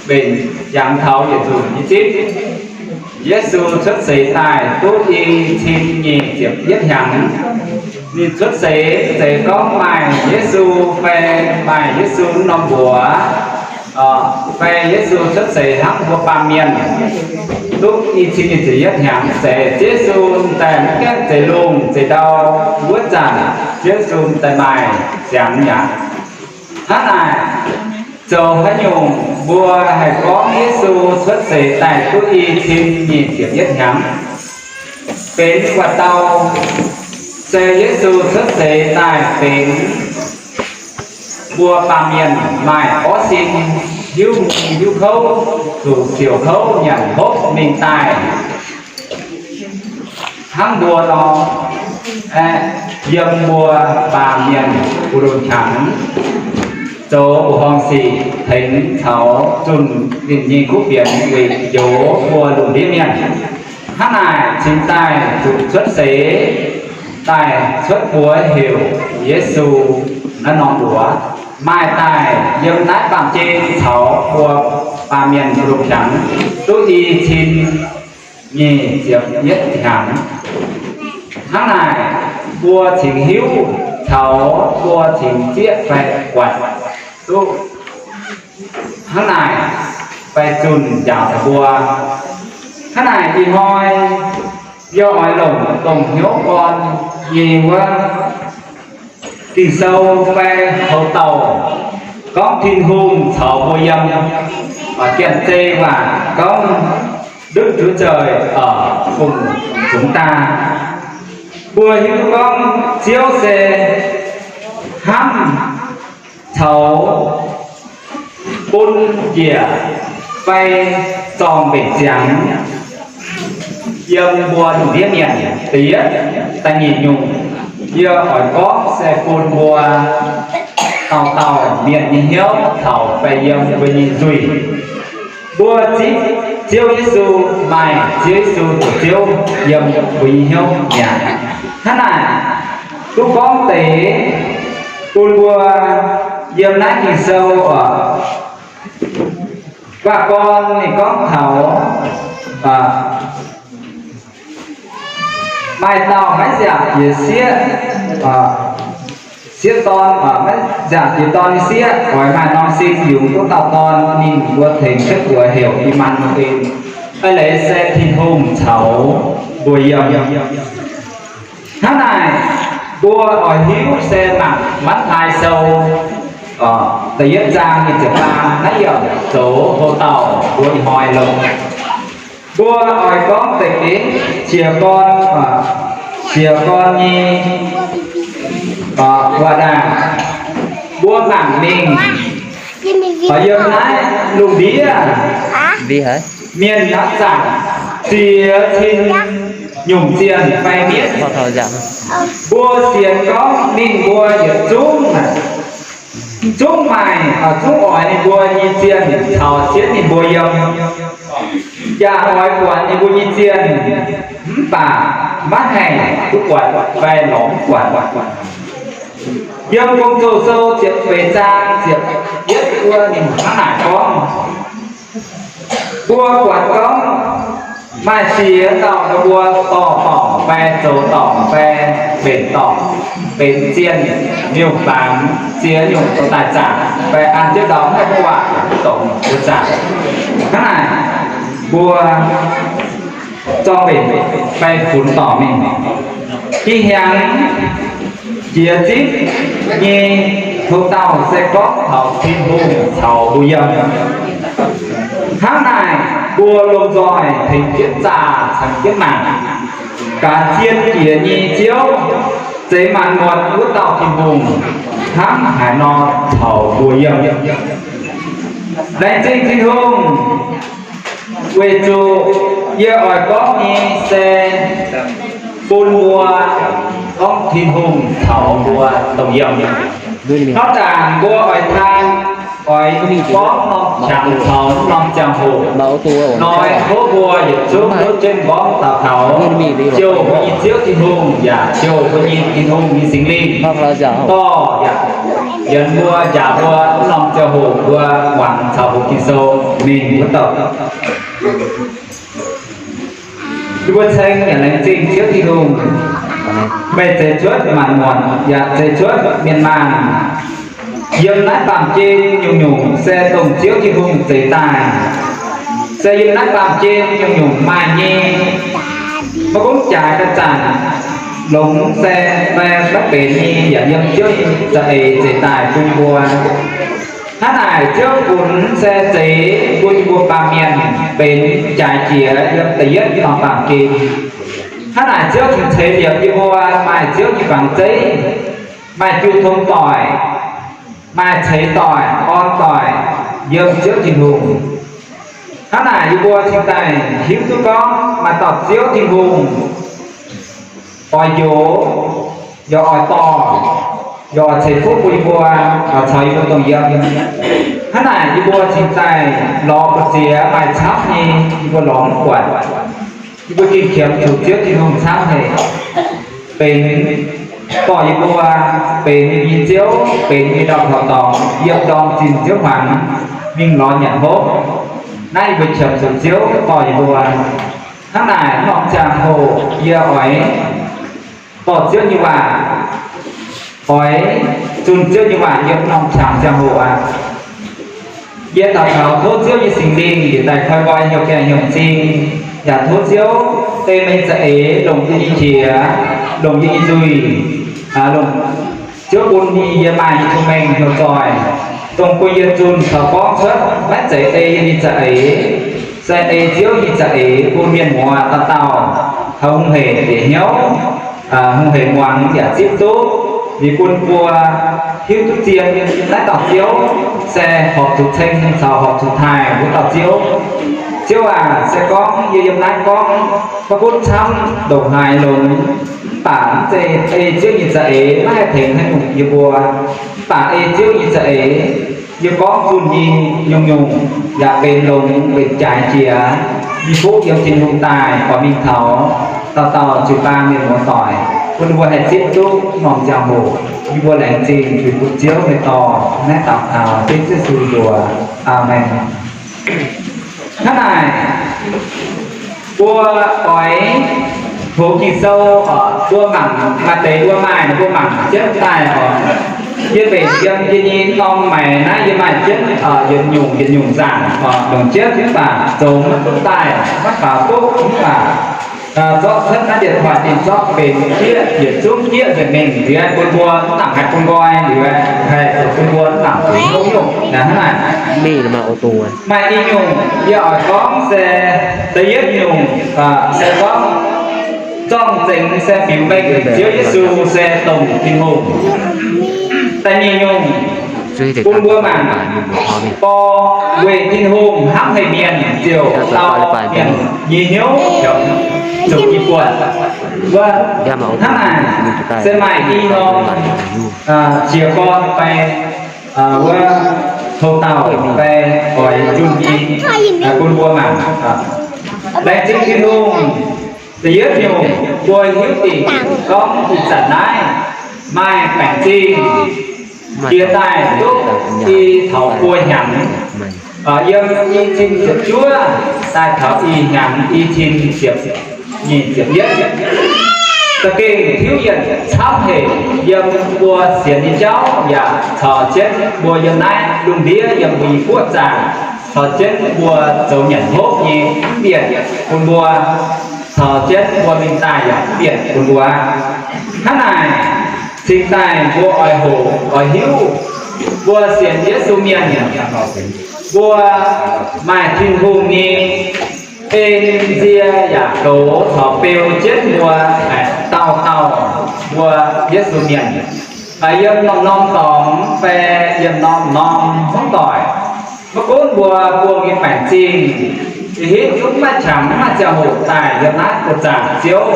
mbenc jangx taux yietc nzunc nyei zipv. Yesu cuotv seix daaih duqv i cin nyic ziepc yietv hnyangx. Ninh cuotv seix mv zeiz gorngv maaih Yesu fai maaih Yesu norm mbuox, fai Yesu cuotv seix hnangv mbuo baamh mienh duqv i cin nyic ziepc yietv hnyangx. Zeiz Yesu daaih mv gaengh zeix lungh zeix ndau wuov zanc, Yesu daaih maaih ziangx yaac hnangv naaic. Zoux haaix nyungc mbuo haih gorngv Yesu cuotv seix daaih duqv i cin nyic ziepc yietv hnyangx? Benx wuov dauh se Yesu cuotv seix daaih benx mbuo baamh mienh maaih orv sin, hiuv mungh hiuv kouv, zuqc siouc kouv nyanc hopv mingh daaih hnangv mbuo nor, yiem mbuo baamh mienh mbu'ndongx qangx zoux mbuoqc horngh sic tengx caux zunh ninh nyei kuv fienx weic njoux mbuo lungh ndiev mienh. Hnangv naaic cingx daaih zuqc cuotv seix. daaih cuotv mbuox heuc Yesu naaiv norm mbuox, maaih daaih yiem naaiv baamh gen caux mbuo baamh mienh lungh hnyangx duqv i cin nyic ziepc yietv hnyangx. Hnangv naaic, mbuo cingx hiuv caux mbuo cingx zieqv fai buatc duqv hnangv naaic, fai zunh njaaux taux mbuo. Hnangv naaic ih hnoi yie oix longc dongh hnyouv gorn nyei wuov Ging-Sou fai houx-dauh gorngv Tin-Hungh caux mbuo yiem, janx-zei waac gorngv Đức Chúa Trời ở cùng chúng ta. Mbuo hiuv duqv gorngv Ziouv se hnamv caux bun njiec fai zorng mbenc ziangx yiem mbuo lungh ndiev mienh. Da'yietv, da'nyeic nyungc, yie oix gorngv se bun mbuo dauh dauh mienh nyei hnyouv caux fai yiem mbuo nyei nzuih. Mbuo zipv Ziouv Yesu, maaih Ziouv Yesu zoux Ziouv yiem mbuo nyei hnyouv mi'aqv. Hnangv naaic, duqv gorngv deix bun mbuo yiem naaiv Ging-Sou oc, guaah gorn ninh gorngv taux maaih dauh maiv nziaauc jiex sieqv, sieqv dorn, maiv nziaauc jiex dorn nyei sieqv oix maaih norm sin yungz duqv dauh dorn, ninh mbuo tengx cuotv guoqv heuc Immanuel, eix leiz se Tin-Hungh caux mbuo yiem. Hnangv naaic, mbuo oix hiuv se mangc Matv^taai Sou da'yietv zaang nyic ziepc faam naaiv yaac zoux houc dauh mbuo ih hnoi longx. Mbuo oix gorngv deix jiez gorn, jiez gorn nyei waac-ndaangc, mbuo mangc mingh yiem naaiv lungh ndiev mienh hnamv zanc ziex cin nyungc zienh fai mienh. Mbuo sienx gorngv ninh mbuo yietc zungv, zungv maaih, zungv oix ninh mbuo nyei zienh caux sienv ninh mbuo yiem, yaac oix buatc ninh mbuo nyei zienh, mv baac maiv haih duqv buatc fai lorz mv buatc. Yiem Gong-Zoh Sou ziepc feix zaang ziepc yietv wuov ninh hnangv naaic gorngv, mbuo buatc gorngv maaih ziex dauh ninh mbuo dorh dorngc fai zoux dorngc fai mbenc dorngc, benx zienh nyungc baamz, ziex nyungc zoux daaih zaangc, fai an jienv ndau mv haih duqv waac, dongz mbuo zaangc. Hnangv naaic, mbuo zorng mbenc fai funx dorngc mingh. Ih hnyangx jiex zipv nyei houc dauh se gorngv taux Tin-Hungh caux mbuo yiem. Hnangv naaic, mbuo lomh nzoih tengx jienv zaah caux jienv mangc, gaax zien jiex nyei Ziouv, zeix maanc muotc wuov dauh Tin-Hungh hnangv haaix nor caux mbuo yiem. Laengz zingh Tin-Hungh, weic zuqc yie oix gorngv nyei se bun mbuo gorngv Tin-Hungh caux mbuo dongh yiem. Hnangv naaic mbuo oix taan, oix gorngv norm qangx caux norm ziangh hoc, hnoi tov mbuo yietc zungv duqv jienv gorngv daux gaux, jouh mbuo nyei Ziouv Tin-Hungh yaac jouh mbuo nyei Tin-Hungh nyei Singx Lingh dorh yaac yienx mbuo, njaaux mbuo wuov norm ziangh hoc mbuo muangx caux mbuo Ging-Sou mingh wuov douc. Yie mbuo ceng yaac laengz zingh Ziouv Tin-Hungh, meih zeix cuotv maanc muotc yaac zeix cuotv mienh maanh yiem naaiv baamh gen nyungc-nyungc se dongh Ziouv Tin-Hungh zeix daaih. Se yiem naaiv baamh gen nyungc-nyungc maaih nyei, maiv gunv jaaix ga'zanc, longx se maiv benx nyei, yaac yiem Ziouv nyei za'eix zeix daaih bun mbuo. Hnangv naaic Ziouv funx se zeix bun yie mbuo baamh mienh benx jaaix jiex yiem da'yietv norm baamh gen. Hnangv naaic Ziouv cingx ceix liepc yie mbuo maaih Ziouv nyei fangx zeiv, maaih jiu tong doic, maaih ceix doic, orn doic yiem Ziouv Tin-Hungh. Hnangv naaic yie mbuo cingx daaih hiuv duqv gorngv maaih dauh Ziouv Tin-Hungh oix njoux, yaac oix dorh, yaac oix ceix fuqv bun yie mbuo, oix caux yie mbuo dongh yiem. Hnangv naaic yie mbuo cingx daaih lorz mbu'ziex maaih camv nyei, yie mbuo lorz mv buatc. Yie mbuo gengh qiemx zuqc Ziouv Tin-Hungh camv haic. benx dorh yie mbuo, benx yie nyei Ziouv, benx yie ndau-kaux dorngx, yiem ndorm zinh nziouv hmuangx mingh lorz nyanc hopv. Naaiv yie mbuo qiemx zuqc Ziouv dorh yie mbuo. Hnangv naaic, norm ziangh hoc yie oix dorh Ziouv nyei waac, oix zunh Ziouv nyei waac yiem norm qangx ziangh hoc aqv. Yie daux gaux tov Ziouv nyei Singx Lingh yietc daaih koi nqoi hnyouv gaengh hnyouv m'zing, yaac tov Ziouv ei meih nyei za'eix longc yie nyei qiex, longc yie nyei nzuih, longc Ziouv bun yie maaih nyei cong-mengh hnyouv zoih, dongh bun yie zunh caux gorngv cuotv maiv zeiz ei yie nyei za'eix, se ei Ziouv nyei za'eix bun mienh muoz dauh dauh taux hungh hec bieqc hnyouv, hungh hec muangx yaac zipv duqv, liuz bun mbuo hiuv duqv zien naaiv dauh Ziouv se horpc zuqc ceng caux horpc zuqc taaih wuov dauh Ziouv. Ziouv aac, se gorngv yie yiem naaiv gorngv maiv gunv camv ndongc haaix longx, mv baac mv zeiz ei Ziouv nyei za'eix maiv haih tengx haaix nyungc yie mbuo. Mv baac ei Ziouv nyei za'eix, yie gorngv zunh nyei nyungc-nyungc yaac benx longx, benx jaaix jiex, yie buov yiem Tin-Hungh daaih oix mingh taux dauh dauh jiu-baang mienh muoz-doic, bun ninh mbuo haih zipv duqv norm ziangh hoc. Yie mbuo laengz zingh zuiz bun Ziouv meih dorh naaiv daux gaux dengv Yesu mbuox. Aamen. Hnangv naaic, mbuo oix hlo Ging-Sou, mbuo mangc maaih deix mbuo maaih, mbuo mangc jienv daaih oc. Yie mbenc yiem yie nyei norm maengc naaiv yie maaih jienv yietc nyungc yietc nyungc nzaangc oc, longc jienv mv baac zoux maiv duqv daaih, maiv faaux duqv mv baac zorqv cuotv naaiv điện thoại dingh zorqv benx jieqv yietc zungv jieqv nzengc mingh liuz bun mbuo mv nangc haih bun nqoi liuz haih zoux bun mbuo mv nangc zoux hnyouv nyungc hnangv naaic. Maaih i nyungc yie oix gorngv se da'yietv nyungc se gorngv zorng-zengx se biux mengh Ziouv Yesu se dongh Tin-Hungh. Da'nyeic nyungc bun mbuo mangc, bor weic Tin-Hungh hnamv haic mienh ziouc dau mienh nyei hnyouv heuc zuqc i buonc. Wuov hnangv naaic se maaih i norm jiez gorn fai wuov houc dauh fai oix njunh i bun mbuo mangc. Laengz zingh Tin-Hungh, da'yietv nyungc mbuo hiuv dingc gorngv ih zanc naaiv maaih baengc zingh jiex daaih duqv i taux buo hnyangx, yiem i cin ziepc juov daaih taux ih hnyangx i cin ziepc nyeic ziepc yietv. Za'gengh tiuv yienc camv haic yiem mbuo sienx nyei jauv yaac caux jienv mbuo yiem naaiv lungh ndiev yiem mbuo nyei guoqv zaangc, caux jienv mbuo zoux nyanc hopv nyei mv bienh bun mbuo, caux jienv mbuo mingh daaih yaac mv bienh bun mbuo. Hnangv naaic, cingx daaih mbuo oix hoqc oix hiuv, mbuo sienx Yesu mienh, mbuo maaih Tin-Hungh nyei en nzie yaac goux caux beu jienv mbuo dauh dauh mbuo Yesu mienh. Yiem norm-norm dorngx fai yiem norm-norm hmuangv doic, maiv gunv mbuo buangh nyei baengc zingh, ih hitv zungv maiv qangx maiv maaih ziangh hoc daaih yiem naaiv buoz-zaangc Ziouv,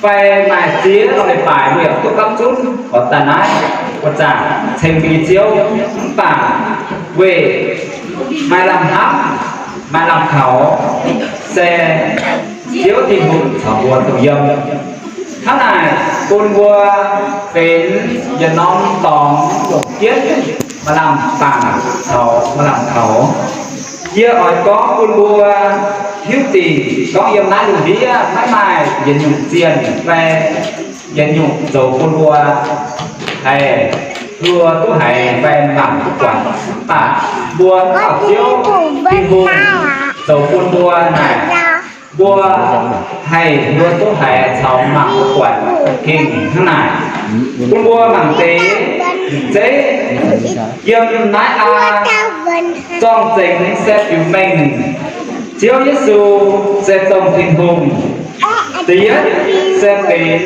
fai maaih ziex norm leiz-baaix mbuo yaac duqv gapv zunv oix daaih naaiv buoz-zaangc ceng mbuo nyei Ziouv, mv baac weic maaih lamh hnamv, maaih lamh kaux, se Ziouv Tin-Hungh caux mbuo dongh yiem. Hnangv naaic bun mbuo benx yietc norm dorngx longc jienv maaih lamh bangc caux maaih lamh kaux. Yie oix gorngv bun mbuo hiuv dingc gorngv yiem naaiv lungh ndiev maiv maaih yietc nyungc zienh fai yietc nyungc zoux bun mbuo haih hluo duqv haiz fai mangc duqv buatc, mv baac mbuo dauh Ziouv Tin-Hungh zoux bun mbuo naaic, mbuo haih hluo duqv haiz caux mangc duqv buatc gengh hnangv naaic. Bun mbuo mangc deix zeiv yiem naaiv aa, zorng-zengx se biux mengh Ziouv Yesu se dongh Tin-Hungh. Da'yietv se benx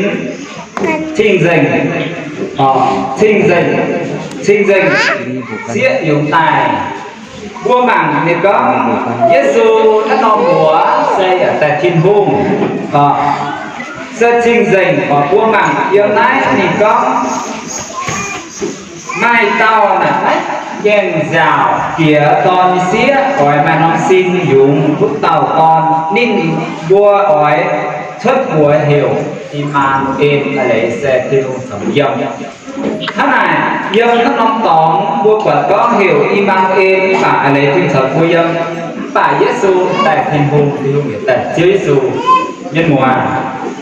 cing-nzengc, cing-nzengc, cing-nzengc sieqv yungz daaih. Mbuo mangc ninh gorngv Yesu naaiv norm muoz se yaac daaih Tin-Hungh, se cing-nzengc. Mbuo mangc yiem naaiv ninh gorngv, maaih dauh naaic maiv gaengh nziaauc Diex Dorn nyei sieqv, oix maaih norm sin yungz wuov dauh dorn. Ninh mbuo oix cuotv mbuox heuc I^maa^nu^en, a'leiz se Tin-Hungh caux mbuo yiem. Hnangv naaic, yiem naaiv norm dorngx mbuo buatc gorngv heuc I^maa^nu^en, mv baac a'leiz Tin caux mbuo yiem. Mv baac Yesu daaih Tin-Hungh, Tin-Hungh yietc daaih Ziouv Yesu, mienh muoz.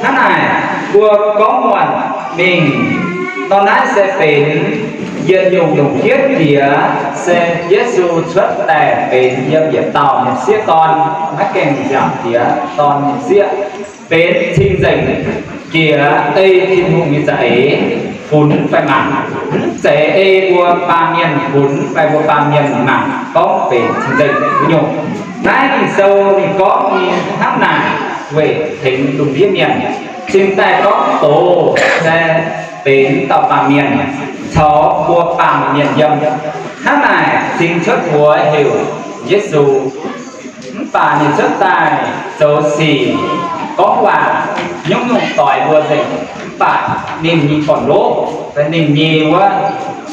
Hnangv naaic, mbuo gorngv muonc mingh, nor naaiv se benx yietc nyungc-nyungc jienv jiex, se Yesu cuotv daaih benx yiem yietc dauh nyei sieqv dorn, maiv gaengh nziaauc jiex dorn nyei sieqv, benx cing-nzengc jiex ei Tin-Hungh nyei za'eix funx fai mangc. Mv zeiz ei mbuo baamh mienh funx fai mbuo baamh mienh mangc gorngv benx cing-nzengc wuov nyungc. Naaiv Ging-Sou ninh gorngv nyei hnangv naaic weic tengx lungh ndiev mienh. Cingx daaih gorngv doz se benx dauh baamh mienh caux mbuo baamh mienh yiem. Hnangv naaic cingx cuotv mbuox heuc Yesu. Mv baac ninh cuotv daaih zoux sic gorngv waac nyungc-nyungc doix mbuo nzengc. Mv baac ninh nyei gorn-ndoqv, ninh nyei wuov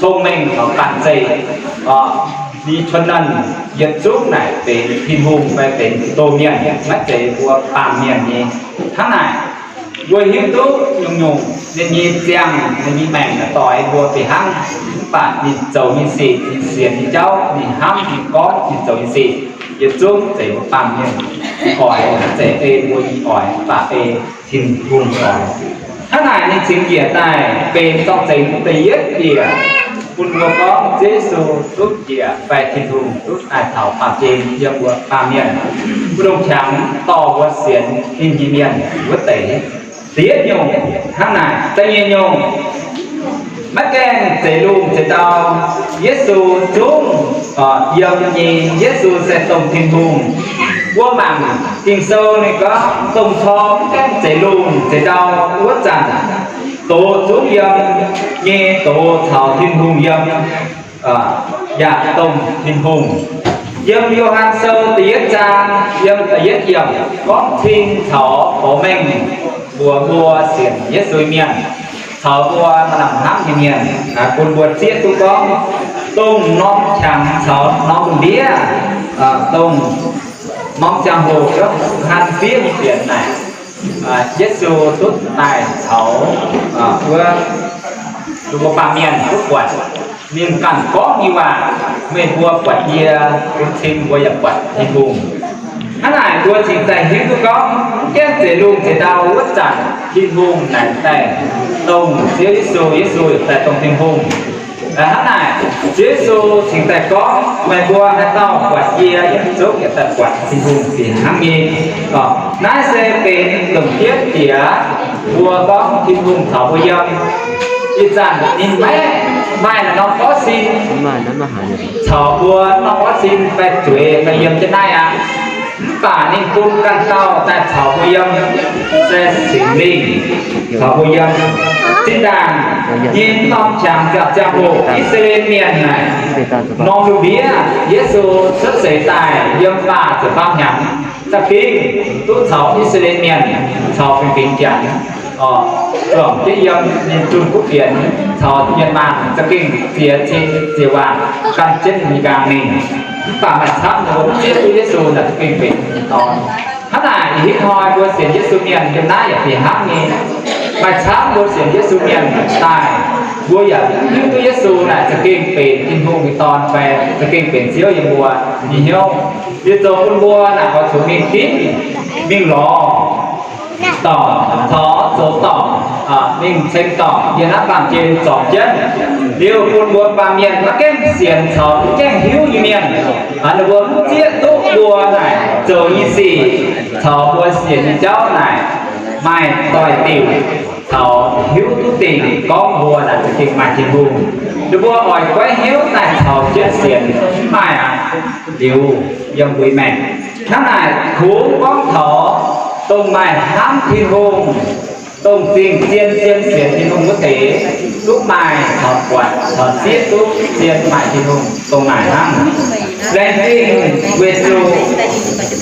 cong-mengh caux banh zeic, ninh nyei ชนนั้น yietc zungv naaic benx Tin-Hungh fai benx doz mienh, maiv zeiz mbuo baamh mienh nyei. Hnangv naaic, mbuo hiuv duqv nyungc-nyungc ninh nyei ziangh, ninh nyei maengc doix mbuo fih hnangv. Mv baac ninh zoux nyei sic, ninh sienx nyei jauv, ninh hnamv, ninh gorngv, ninh zoux nyei sic, yietc zungv zeiz mbuo baamh mienh nyei oix, maiv zeiz ei mbuo nyei oix, mv baac ei Tin-Hungh oix. Hnangv naaic ninh cingx njiec daaih benx zorng-zengx da'yietv bieqc bun mbuo gorngv Yesu duqv njiec fai Tin-Hungh duqv daaih taux baamh gen yiem mbuo baamh mienh, mbuo ndongc qangx dorh mbuo sienx ninh nyei mienh wuov deix. Da'yietv nyungc hnangv naaic. Da'nyeic nyungc, maiv gaengh zeix lungh zeix ndau, Yesu zungv yiem nyei. Yesu se dongh Tin-Hungh. Mbuo mangc Ging-Sou ninh gorngv dongh cor maiv gaengh zeix lungh zeix ndau wuov zanc, doz zungv yiem nyei, doz caux Tin-Hungh yiem, yaac dongh Tin-Hungh. Yiem Yo^han Sou da'yietv zaang yiem da'yietv yiemc gorngv cing caux goux mengh mbuox mbuo sienx Yesu mienh caux mbuo maaih lamh hnamv nyei mienh, bun mbuo zieqv duqv gorngv dongh norm qangx caux norm lungh ndiev, dongh norm ziangh hoc, hanh fiev nyei fienx naaic, Yesu duqv daaih caux wuov, mbuo baamh mienh duqv buatc ninh ganh gorngv nyei waac, meih mbuo buatc yie, bun cing mbuo yaac buatc Tin-Hungh. Hnangv naaic mbuo cingx daaih hiuv duqv gorngv maiv gaengh zeix lungh zeix ndau wuov zanc Tin-Hungh naaic daaih dongh Ziouv Yesu, Yesu yaac daaih dongh Tin-Hungh. Hnangv naaic Ziouv Yesu cingx daaih gorngv, meih mbuo haaix dauh buatc yie, yietc zungv yaac daaih buatc Tin-Hungh fih hnangv nyei. Naaiv se benx longc jienv bieqc mbuo gorngv Tin-Hungh caux mbuo yiem. Ih zanc ninh maiv maaih naaiv norm borqv sin caux mbuo, norm borqv sin fai zueiz fai yiem jienv naaiv aqv. Mv baac ninh bun ganh dauh daaih caux mbuo yiem, se Singx Lingh caux mbuo yiem. Zinh ndaangc nyei norm qangx ziangh hoc I^saa^laa^en Mienh naaic, norm lungh ndiev Yesu cuotv seix daaih yiem faah ziepc faam hnyangx, za'gengh duqv caux I^saa^laa^en Mienh caux fingx-fingx Janx, zuangx jienv yiem ninh zunh kuv fienx caux mienh maanh za'gengh ziex cin ziex waac gan jienv ninh nyei nqaang mingh. Mv baac maaih camv ninh mbuo mv zieqv duqv Yesu naaic za'gengh benx ninh nyei Dorn. Hnangv naaic ih hnoi mbuo sienx Yesu mienh yiem naaiv yaac fih hnangv nyei. Maaih camv mbuo sienx Yesu mienh daaih, mbuo yaac mv hiuv duqv Yesu naaic za'gengh benx Tin-Hungh nyei Dorn fai za'gengh benx Ziouv yiem mbuo nyei hnyouv. Liuz zoux bun mbuo naaic oix zuqc mingh dimv, mingh lorz dorngc, caux zoux dorngc, mingh ceng dorngc yiem naaiv baamh gen zorpc jienv. Liuz bun mbuo baamh mienh maiv gaengh sienx caux mv gaengh hiuv nyei mienh, ninh mbuo mv zieqv duqv mbuo naaic zoux nyei sic caux mbuo sienx nyei jauv naaic maaih doix-diuc caux hiuv duqv dingc gorngv mbuo naaic za'gengh maaih Tin-Hungh. Ninh mbuo oix goiv hnyouv daaih caux jienv sienx, mv maaih aqv. Liuz yiem mbuo maengc hnangv naaic, kungx gorngv taux dongh maaih hnamv Tin-Hungh, dongh zingh zien zien sienx Tin-Hungh wuov deix, duqv maaih caux buatc caux zieqv duqv zien maaih Tin-Hungh dongh naaic hnangv. Laengz zingh weic zuqc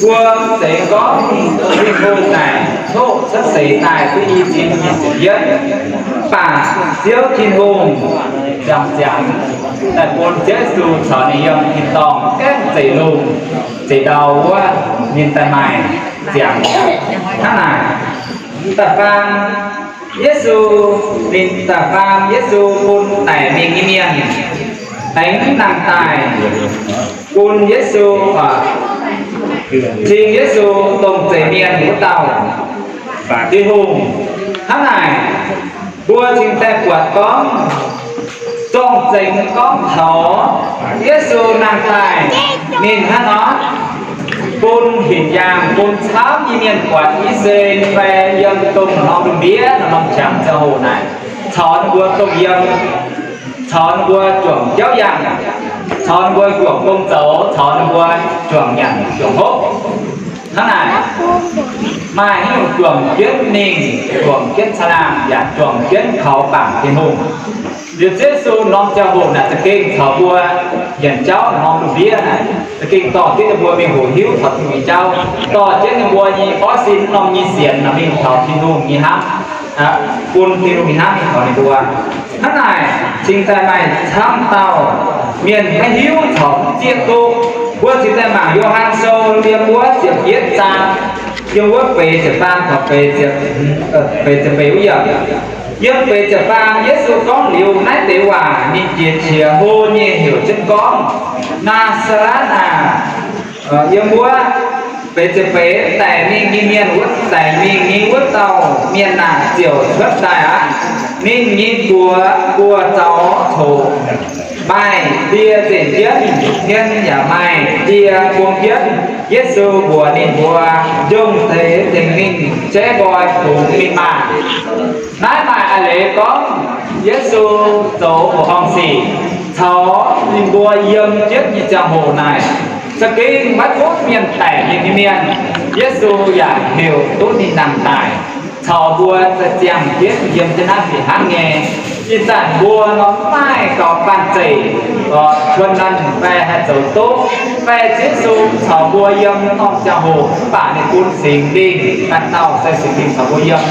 mbuo mv zeiz gorngv Tin-Hungh naaic coqv cuotv seix daaih duqv i cin nyic ziepc yietv, mv baac Ziouv Tin-Hungh ziangh ziangx daaih bun Ziouv Yesu caux ninh yiem tin-dorngh gaengh zeix lungh zeix ndau wuov, ninh daaih maaih ziangx hnangv naaic. Da'faam, Yesu, ninh da'faam Yesu bun daic mingh nyei mienh, aengx nangh daaih bun Yesu, cing Yesu dongh zeiz mienh wuov dauh Tin-Hungh. Hnangv naaic, mbuo cingx daaih buatc gorngv, zorng-zengx gorngv taux Yesu nangh daaih, ninh hnangv nor bun hinc yaangh bun camv nyei mienh buatc, I^saa^laa^en fai yiem dongh norm lungh ndiev, norm qangx ziangh hoc naaic, caux ninh mbuo dongh yiem, caux ninh mbuo juangc jauv yangh, caux ninh mbuo juangc gong zoux, caux ninh mbuo juangc nyanc juangc hopv. Hnangv naaic, maaih haaix nyungc juangc jienv mingh, juangc jienv caangh laangh, yaac juangc jienv kaux bangc Tin-Hungh. Liuz Yesu norm ziangh hoc naaic za'gengh caux mbuo nyanc jauv norm lungh ndiev naaic, za'gengh dorh jienv ninh mbuo mingh hoqc hiuv taux Tin-Hungh nyei jauv, dorh jienv ninh mbuo nyei oix sin norm nyei sienx naaic mingh taux Tin-Hungh nyei hnamv, bun Tin-Hungh nyei hnamv mingh taux ninh mbuo. Hnangv naaic, cingx daaih maaih camv dauh mienh maiv hiuv caux mv zieqv duqv. Mbuo cingx daaih mangc Yo^han Sou yiem wuov ziepc yietv zaang, yiem wuov feix ziepc faam taux feix ziepc, feix ziepc feix wuov yiemc. Yiem feix ziepc faam Yesu gorngv liuz naaiv deix waac, ninh jiex qiex hlo nyei heuc jienv gorngv, Naa^saa^letv aah! Yiem wuov feix ziepc feix, daic mingh nyei mienh wuov, daic mingh nyei wuov dauh mienh aah! Ziouc cuotv daaih aqv. Ninh nyei buoz buoz-zaux coqv, maaih die nzengc jienv, hmien yaac maaih die buang jienv. Yesu mbuox ninh mbuo, Njongc deix tengx ninh jaiv nqoi fungx mingh maah! Naaiv maaih a'leiz gorngv Yesu zoux mbuoqc horngh sic caux ninh mbuo yiem jienv nyei ziangh hoc naaic, za'gengh maiv gunv mienh daic nyei mienh, Yesu yaac heuc duqv ninh nangh daaih caux mbuo za'gengh ziangh jienv yiem jienv naaiv fih hnangv nyei. Ih zanc mbuo nor mv maaih gaux banh zeic, cuon nanv fai haih zoux duqv, fai Yesu caux mbuo yiem norm ziangh hoc, mv baac ninh bun Singx Lingh, ganh dauh se Singx Lingh caux mbuo yiem.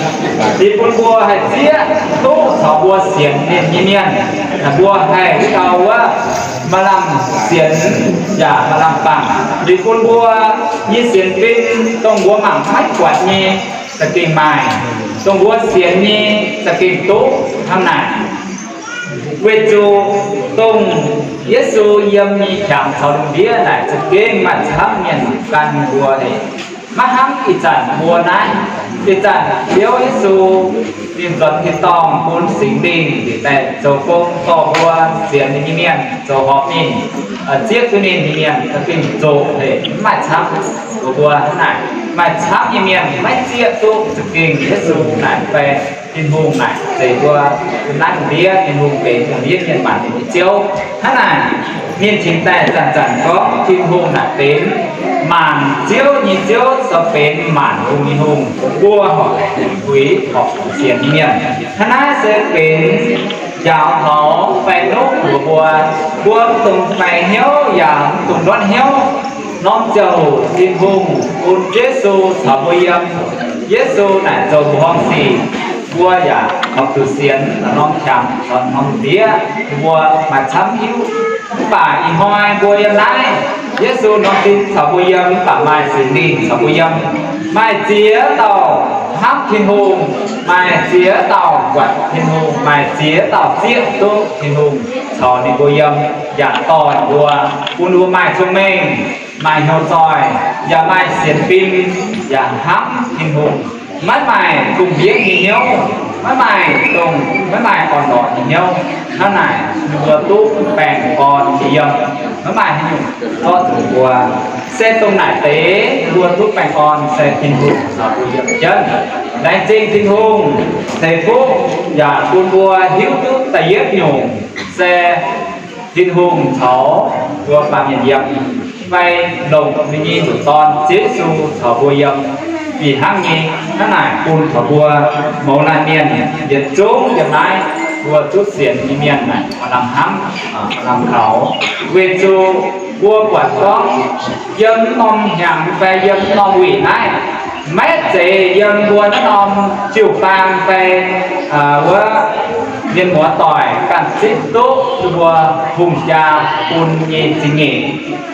Ninh bun mbuo haih zieqv duqv caux mbuo sienx ninh nyei mienh. Mbuo haih gauh wuov maaih lamh sienx yaac maaih lamh bangc. Ninh bun mbuo nyei sienx fim dongh mbuo mangc maiv buatc nyei, za'gengh maaih, dongh mbuo sienx nyei za'gengh duqv hnangv naaic. Weic zuqc dongh Yesu yiem nyei qangx caux lungh ndiev naaic za'gengh maaih camv mienh gan mbuo. Maiv hnangv ih zanc mbuo naaiv. Ih zanc Ziouv Yesu ninh nzuonx tin-dorngh bun Singx Lingh njiec daaih zoux gong dorh mbuo sienx ninh nyei mienh zoux horpc ninh, zieqv duqv ninh nyei mienh za'gengh zoqc haic, mv maaih camv. Mbuo hnangv naaic, maaih camv nyei mienh maiv zieqv duqv za'gengh Yesu naaic fai Tin-Hungh naaic zeiz mbuo naaiv lungh ndiev Tin-Hungh benx lungh ndiev mienh maanc nyei Ziouv. Hnangv naaic, ninh cingx daaih zanc-zanc gorngv Tin-Hungh naaic benx maanc ziouv nyei Ziouv, caux benx maanc hungh nyei Hungh. Mbuo horpc zuqc puix, horpc zuqc sienx nyei mienh. Hnangv naaiv se benx njaaux taux baengh hnyouv mbuox mbuo, mbuo mv dungx baengh hnyouv yaac mv dungx ndortv hnyouv. Norm ziangh hoc Tin-Hungh bun Yesu caux mbuo yiem. Yesu naaic zoux mbuoqc horngh sic, mbuo yaac horpc zuqc sienx norm qangx caux norm lungh ndiev, mbuo maaih camv hiuv. Mv baac ih hnoi mbuo yiem naaiv, Yesu norm zinh caux mbuo yiem, mv baac maaih Singx Lingh caux mbuo yiem. Maaih ziex dauh hnamv Tin-Hungh, maaih ziex dauh buatc Tin-Hungh, maaih ziex dauh zieqv duqv Tin-Hungh caux ninh mbuo yiem, yaac dorh ninh mbuo, bun ninh mbuo maaih cong-mengh, maaih hnyouv zoih, yaac maaih sienx fim, yaac hnamv Tin-Hungh. Maiv maaih dungh mbienv nyei hnyouv, maiv maaih dongh, maiv maaih orn-lorqc nyei hnyouv. Hnangv naaic ninh mbuo duqv baengh orn nyei yiem. Maiv maaih haaix nyungc zorqv zuqc mbuo. Se dongh naaic deix mbuo duqv baengh orn se Tin-Hungh caux mbuo yiem jienv. Laengz zingh Tin-Hungh ceix fuqv yaac bun mbuo hiuv duqv da'yietv nyungc se Tin-Hungh caux mbuo baamh mienh yiem, fai longc ninh nyei ndoqc Dorn Ziouv Yesu caux mbuo yiem. Fih hnangv nyei, hnangv naaic bun taux mbuo mouz laanh mienh yietc zungv yiem naaiv, mbuo duqv sienx nyei mienh naaic maaih lamh hnamv, maaih lamh kaux. Weic zuqc mbuo buatc gorngv yiem norm hnyangx fai yiem norm wuic naaiv, maiv zeiz yiem mbuo naaiv norm jiu-baang fai wuov mienh muoz-doic ganh zipv duqv mbuo hungh jaa bun nyei zingh nyeic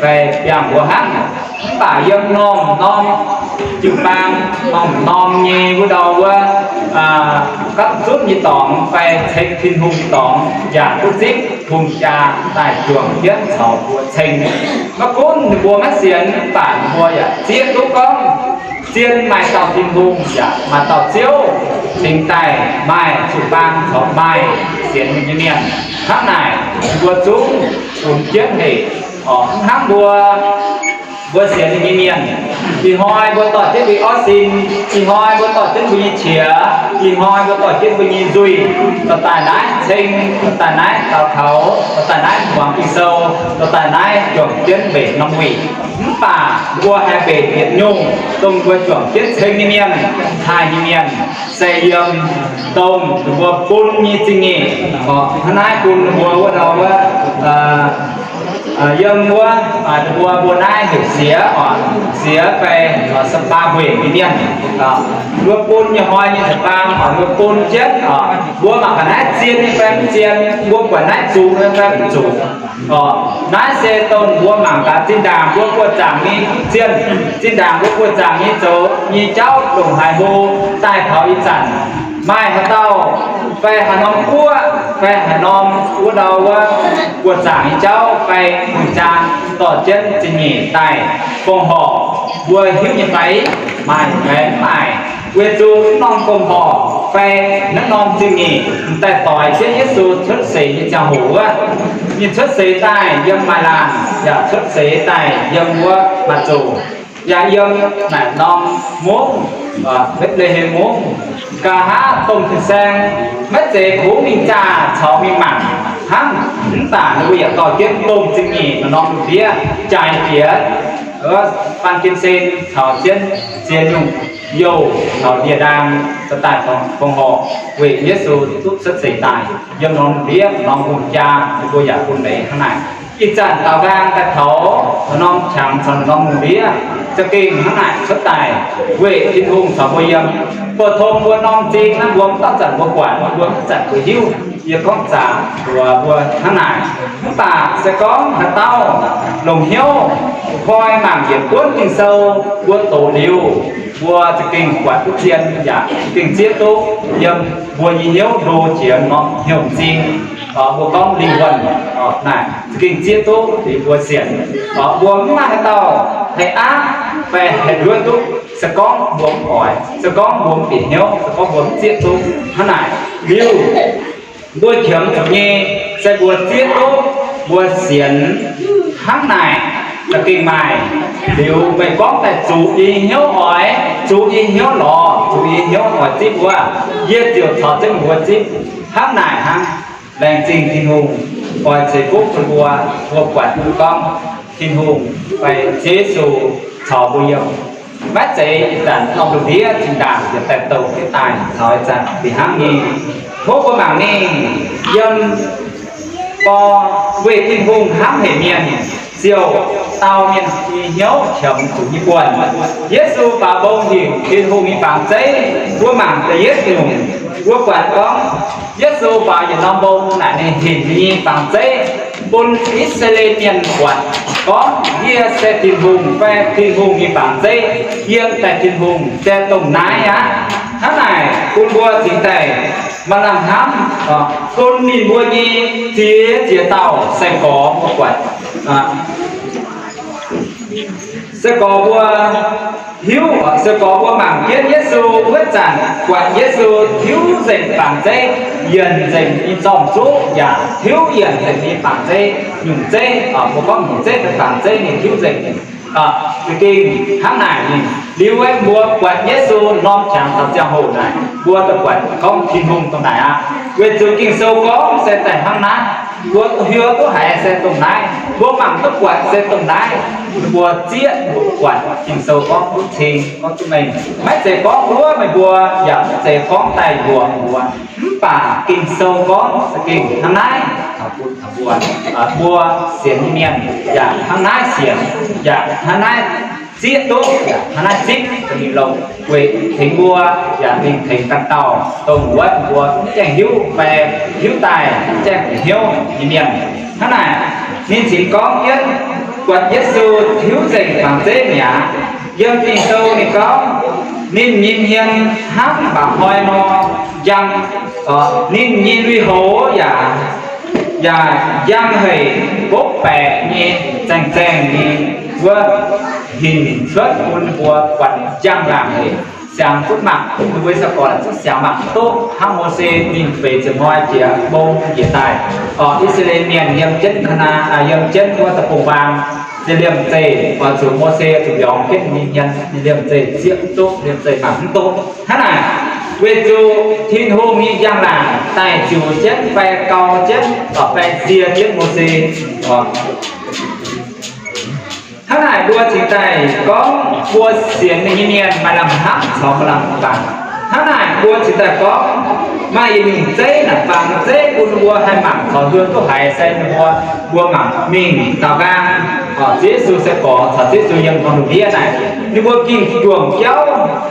fai biangh mbuo hnangv. Mv baac yiem norm-norm jiu-baang norm-norm nyei wuov ndau wuov, gapv zunv nyei dorngx fai ceng Tin-Hungh nyei dorngx yaac duqv zipv hungh jaa daaih juangc jienv caux mbuo ceng. Maiv gunv ninh mbuo maiv sienx, mv baac ninh mbuo yaac zieqv duqv gorngv zien maaih dauh Tin-Hungh yaac maaih dauh Ziouv cingx daaih maaih jiu-baang caux maaih sienx ninh nyei mienh. Hnangv naaic, ninh mbuo zungv funx jienv hec. Mv hnangv mbuo, mbuo sienx ninh nyei mienh, ih hnoi mbuo dorh jienv mbuo nyei orv sin, ih hnoi mbuo dorh jienv mbuo nyei qiex, ih hnoi mbuo dorh jienv mbuo nyei nzuih, dorh daaih naaiv ceng, dorh daaih naaiv daux kaux, dorh daaih naaiv muangx Ging-Sou, dorh daaih naaiv juangc jienv mbenc norm wuic. Mv baac mbuo haih mbenc yietc nyungc dongh mbuo juangc jienv ceng nyei mienh, taaih nyei mienh, se yiem dongh ninh mbuo bun nyei zingh nyeic. Hnangv naaiv bun ninh mbuo wuov ndau wuov, yiem wuov, ninh mbuo, mbuo naaiv heuc siex, siex fai sa'baa mbueic nyei mienh. Mbuo bun nyei hnoi nyei sa'baa, mbuo bun jienv, mbuo mangc gaax naaiv zien nyei fai mv zien, mbuo buatc naaiv zuqc nyei fai mv zuqc. Naaiv se dongh mbuo mangc gaax zinh ndaangc mbuo buoz-zaangc nyei zienh, zinh ndaangc mbuo buoz-zaangc nyei zoux nyei jauv longc haaix hlo daaih taux ih zanc. Maaih haaix dauh fai haaix norm guoqv fai haaix norm wuov ndau wuov buoz-zaangc nyei jauv fai hungh jaa dorh jienv zingh nyeic daaih fongc horc mbuo hiuv nyei fai? Maaih fai mv maaih? Weic zuqc naaiv norm fongc horc fai naaiv norm zingh nyeic m'daaih doix jienv Yesu cuotv seix nyei ziangh hoc wuov, ninh cuotv seix daaih yiem maaih laanh, yaac cuotv seix daaih yiem wuov maaih zoqc, yaac yiem naaic norm mungv, Mbetc^le^hem Mungv. Nqa'haav domh fin-saeng maiv zeiz kungx mingh zaah caux mingh mangc hnangv, mv baac ninh mbuo yaac dorh jienv domh zingh nyeic maaih norm lungh ndiev jaaix jiex, faan jienv sen caux jienv ziex nyungc youh caux ndie-ndaang daaih fongc horc weic Yesu duqv cuotv seix daaih yiem norm lungh ndiev, norm hungh jaa ninh mbuo yaac bun leiz hnangv naaic. Ih zanc daaux nqaang daaih taux norm qangx caux norm lungh ndiev za'gengh hnangv naaic cuotv daaih weic Tin-Hungh caux mbuo yiem. Buoz-tong mbuo norm m'zing naaiv mbuo mv dauh zanc mbuo buatc, mbuo mv dauh zanc mbuo hiuv. Yie gorngv zaqc mbuox mbuo hnangv naaic. Mv baac se gorngv haaix dauh longc hnyouv koi mangc yietc buonv Ging-Sou, mbuo doqc liuz, mbuo za'gengh buatc duqv zien yaac za'gengh zieqv duqv yiem mbuo nyei hnyouv ndo jiex norm hnyouv m'zing. Mbuo gorngv 靈魂 naaic za'gengh zieqv duqv liuz mbuo sienx. Mbuo mv maaih haaix dauh haih aapv fai haih nduov duqv, se gorngv mbuo mv oix, se gorngv mbuo mv bieqc hnyouv, se gorngv mbuo mv zieqv duqv hnangv naaic. Liuz mbuo qiemx zuqc nyei se mbuo zieqv duqv mbuo sienx hnangv naaic za'gengh maaih. Liuz meih gorngv daaih zuqc yie nyei hnyouv oix, zuqc yie nyei hnyouv lorz, zuqc yie nyei hnyouv oix zipv wuov, yie ziouc caux jienv mbuo zipv hnangv naaic hnangv. Laengz zingh Tin-Hungh oix ceix fuqv bun mbuo, mbuo buatc mbuo gorngv Tin-Hungh fai Ziouv Yesu caux mbuo yiem. Maiv zeiz ih zanc norm lungh ndiev zinh ndaangc yietc daaih douh jienv daaih caux ih zanc fih hnangv nyei. Tov mbuo mangc ninh yiem gorx, weic Tin-Hungh hnamv haic mienh, ziouc dau mienh nyei hnyouv qiemx zuqc nyei buonc. Yesu faaux mbong hingc Tin-Hungh nyei fangx zeiv. Mbuo mangc da'yietv nyungc, mbuo buatc gorngv Yesu faaux yietc norm mbong naaic ninh hinc ninh nyei fangx zeiv bun I^saa^laa^en Mienh buatc gorngv, yie se Tin-Hungh fai Tin-Hungh nyei fangx zeiv, yiem daaih Tin-Hungh se dongh naaiv aqv. Hnangv naaic bun mbuo cingx daaih maaih lamh hnamv bun ninh mbuo nyei ziex ziex dauh sai-gorx mbuo buatc. Se gorx mbuo hiuv, se gorx mbuo mangc jienv Yesu wuov zanc, buatc Yesu tiuv nzengc fangx zeiv, yienc nzengc ninh zorng-zuqv yaac tiuv yienc nzengc ninh fangx zeiv nyungc zeiv. Mbuo gorngv nyungc zeiv fai fangx zeiv ninh tiuv nzengc. Za'gengh hnangv naaic ninh liuz, mbuo buatc Yesu norm qangx taux ziangh hoc naaic, mbuo daaih buatc gorngv Tin-Hungh dongh naaic aqv. Weic zuqc Ging-Sou gorngv se daaih hnangv naaiv. Mbuo hiuv duqv haiz se dongh naaiv, mbuo mangc duqv buatc se dongh naaiv. Mbuo zieqv mbuo buatc Ging-Sou gorngv duqv cing, gorngv duqv mengh. Maiv zeiz gorngv wuov meih mbuo, yaac maiv zeiz gorngv daaih mbuox mbuo. Mv baac Ging-Sou gorngv za'gengh hnangv naaiv, mbuo, mbuo sienx nyei mienh yaac hnangv naaiv sienx, yaac hnangv naaiv zieqv duqv, yaac hnangv naaiv zipv ninh longc weic tengx mbuo, yaac ninh tengx ganh dauh dongh wuov mbuo mv gaengh hiuv fai hiuv daaih mv gaengh bieqc hnyouv nyei mienh. Hnangv naaic, ninh cingx gorngv jienv buatc Yesu tiuv nzengc fangx zeiv mi'aqv. Yiem Ging-Sou ninh gorngv, ninh nyei hmien hnangv mba'hnoi nor njang, ninh nyei lui-houx yaac, yaac njang haic, mbopv baeqc nyei, zaengh zaengh nyei wuov hinc cuotv bun mbuo buatc njang-laangc haic. Siangx duqv mangc, mbuo sai-gorx zungv siangx mangc duqv hnangv Mose ninh feix ziepc hnoi jiex mbong njiec daaih, I^saa^laa^en Mienh yiem jienv Kaa^naa, yiem jienv wuov deic-bung-huaang, se liemh zeih oix zuqc Mose zuqc mbiorngz jienv ninh nyei hmien, liemh zeih zieqv mv duqv, liemh zeih mangc mv duqv. Hnangv naaic, weic zuqc Tin-Hungh nyei njang-laangc daaih ziux jienv fai gau jienv, fai nzie jienv Mose. Hnangv naaic mbuo cingx daaih gorngv mbuo sienx ninh nyei mienh maaih lamh hnamv caux maaih lamh bangc. Hnangv naaic mbuo cingx daaih gorngv maaih yietc nyungc zeiv naaic, bangc zeiv bun mbuo haih mangc caux hluo duqv haiz se mbuo, mbuo mangc mingh daaux nqaang, Ziouv Yesu sai-gorx caux Ziouv Yesu yiem norm lungh ndiev naaic, ninh mbuo gengh juangc jauv,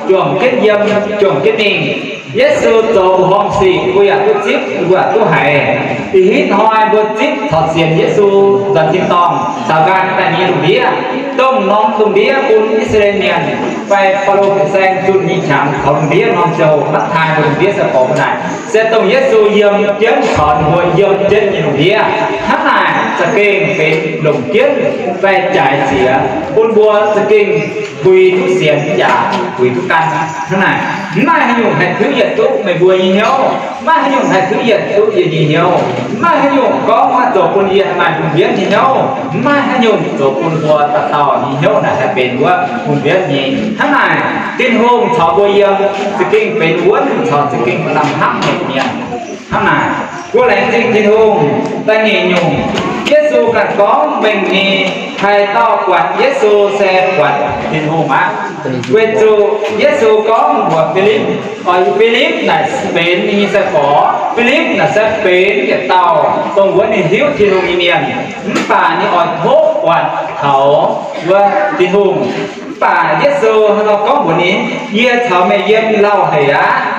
juangc jienv yiem, juangc jienv mingh. Yesu zoux mbuoqc horngh sic mbuo yaac duqv zipv, mbuo yaac duqv haiz. Ih hnoi mbuo zipv caux sienx Yesu nzuonx tin-dorngh daaux nqaang daaih nyei lungh ndiev, dongh norm lungh ndiev bun I^saa^laa^en Mienh fai Baulo fin-saeng zunh nyei qangx caux lungh ndiev norm ziangh hoc maiv taaih mbuo lungh ndiev sai-gorx mbuo naaic, se dongh Yesu yiem jienv caux ninh mbuo yiem jienv nyei lungh ndiev. Hnangv naaic za'gengh benx longc jienv fai jaaix ziex bun mbuo za'gengh puix duqv sienx yaac puix duqv gan. Hnangv naaic, mv maaih haaix nyungc haih tiuv yietc duqv meih mbuo nyei hnyouv. Mv maaih haaix nyungc haih tiuv yietc duqv yie nyei hnyouv. Mv maaih haaix nyungc gorngv maaih zoux bun yie haih maaih hungh mbienv nyei hnyouv. Mv maaih haaix nyungc zoux bun mbuo dauh dauh nyei hnyouv naaic haih benx wuov hungh mbienv nyei. Hnangv naaic, Tin-Hungh caux mbuo yiem za'gengh benx wuonv caux za'gengh maaih lamh hnamv nyei mienh. Hnangv naaic, mbuo laengz zingh Tin-Hungh. Da'nyeic nyungc, Yesu ganh gorngv mengh nyei, haaix dauh buatc Yesu se buatc Tin-Hungh aqv. Weic zuqc Yesu gorngv mbuox Filipv, Filipv naaic benx ninh nyei sai-gorx. Filipv naaic se benx yietc dauh dongh wuov ninh hiuv Tin-Hungh nyei mienh, mv baac ninh oix tov buatc taux wuov Tin-Hungh. Mv baac Yesu hnangv nor gorngv mbuox ninh, Yie caux meih yiem lauh haic aqv.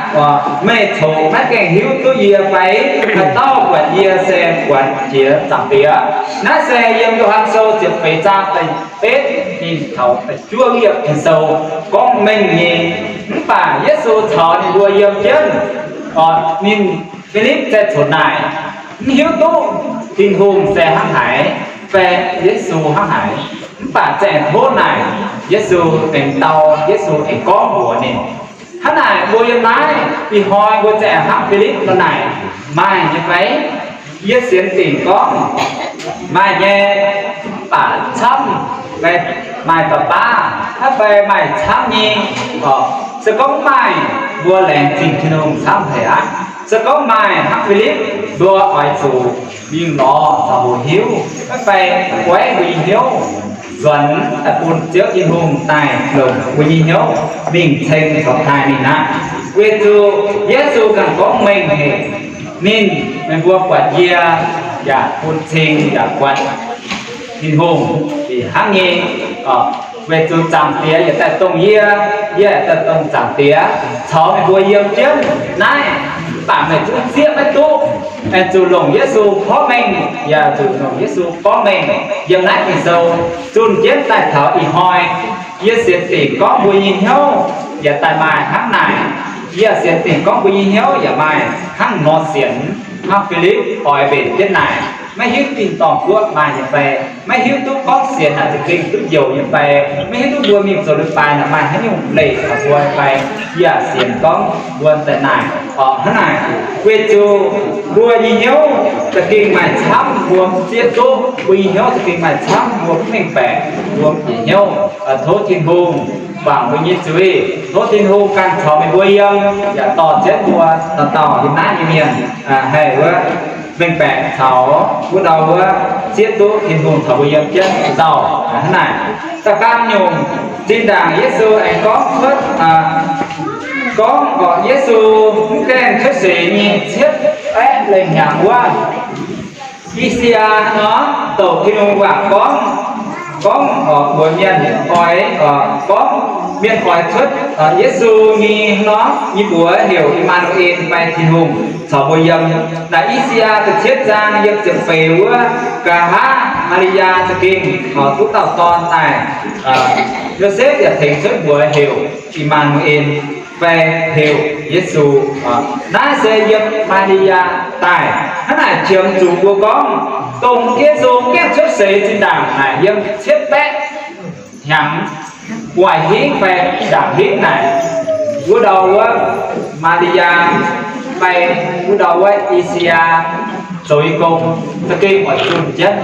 Meih coc maiv gaengh hiuv duqv yie fai? Haaix dauh buatc yie se buatc jiex Zaangc Diex. Naaiv se yiem Yo^han Sou ziepc feix zaang da'betv mingh taux da'juov yiemc Ging-Sou gorngv mengh nyei. Mv baac Yesu caux ninh mbuo yiem jienv, ninh Filipv se coc naaic, mv hiuv duqv Tin-Hungh se hnangv haaix, fai Yesu hnangv haaix. Mv baac zaengc tov naaic Yesu, aengx dau Yesu aengx gorngv mbuox ninh. Hnangv naaic mbuo yiem naaiv ih hnoi mbuo zaengc hnangv Filipv nor naaic, maaih nyei fai? Yie sienx dingc gorngv maaih nyei, mv baac camv fai maaih baav baav, hnangv fai maaih camv nyei. Se gorngv maaih, mbuo laengz zingh Tin-Hungh camv haic aqv. Se gorngv maaih hnangv Filipv, mbuo oix zuqc mingh lorz caux hoqc hiuv, hnangv fai goiv mbuo nyei hnyouv, nzuonx daaih bun Ziouv Tin-Hungh daaih longc mbuo nyei hnyouv mingh ceng caux taaih mingh aqv. Weic zuqc Yesu ganh gorngv mengh haic, ninh, meih mbuo buatc yie yaac bun cing yaac buatc Tin-Hungh. Ih hnangv nyei, weic zuqc Zaangc Diex yietc daaih dongh yie, yie yietc daaih dongh Zaangc Diex, caux meih mbuo yiem jienv naaiv. Mv baac meih zungv zieqv maiv duqv, aengx zuqc longc Yesu porv mengh, yaac zuqc longc Yesu gorngv mengh yiem naaiv Ging-Sou zunh jienv daaih taux ih hnoi. Yie sienx dingc gorngv mbuo nyei hnyouv yaac daaih maaih hnangv naaic. Yie sienx dingc gorngv mbuo nyei hnyouv yaac maaih hnangv nor sienx, hnangv Filipv oix mbenc jienv naaic, maiv hiuv tin-dorngh guoqv maaih nyei fai, maiv hiuv duqv gorngv sienx naaic za'gengh duqv njoux nyei fai, maiv hiuv duqv mbuo mingh zoux leiz-baaix naaic maaih haaix nyungc leiz taux mbuo fai. Yie yaac sienx gorngv mbuo daaih naaic orqc, hnangv naaic. Weic zuqc mbuo nyei hnyouv za'gengh maaih camv mbuo mv zieqv duqv, mbuo nyei hnyouv za'gengh maaih camv mbuo mv mengh baeqc, mbuo mv bieqc hnyouv. Tov Tin-Hungh guangc mbuo nyei zuiz. Tov Tin-Hungh ganh caux meih mbuo yiem, yaac dorh jienv mbuo dauh dauh yiem naaiv nyei mienh haih wuov mengh baeqc caux wuov dauh wuov zieqv duqv Tin-Hungh caux mbuo yiem jienv nzauh hnangv naaic. Da'faam nyungc, zinh ndaangc Yesu aengx gorngv cuotv, gorngv orqc, Yesu mv gaengh cuotv seix nyei cietv baeqv lengh hnyangx wuov, I^saa^laa^en nor douc Tin-Hungh waac gorngv, gorngv orqc, mbuox mienh oix, gorngv mienh oix cuotv Yesu nyei nor nyei mbuox heuc I^maa^nu^en fai Tin-Hungh caux mbuo yiem. Naaic I^saa^laa^en da'cietv zaang yiem ziepc feix wuov, nqa'haav Maa^li^yaa za'gengh duqv dauh dorn daaih. Yosepv yaac tengx cuotv mbuox heuc I^maa^nu^en, fai heuc Yesu. Naaiv se yiem Maa^li^yaa daaih. Hnangv naaic qiemx zuqc mbuo gorngv, dongh Yesu gaengh cuotv seix zinh ndaangc naaic yiem cietv baeqv hnyangx, gu'nguaaic hingv fai ndaangc hingv naaic, wuov ndau wuov Maa^li^yaa fai wuov ndau wuov I^saa^yaa zoux nyei gong za'gengh oix zunh jienv.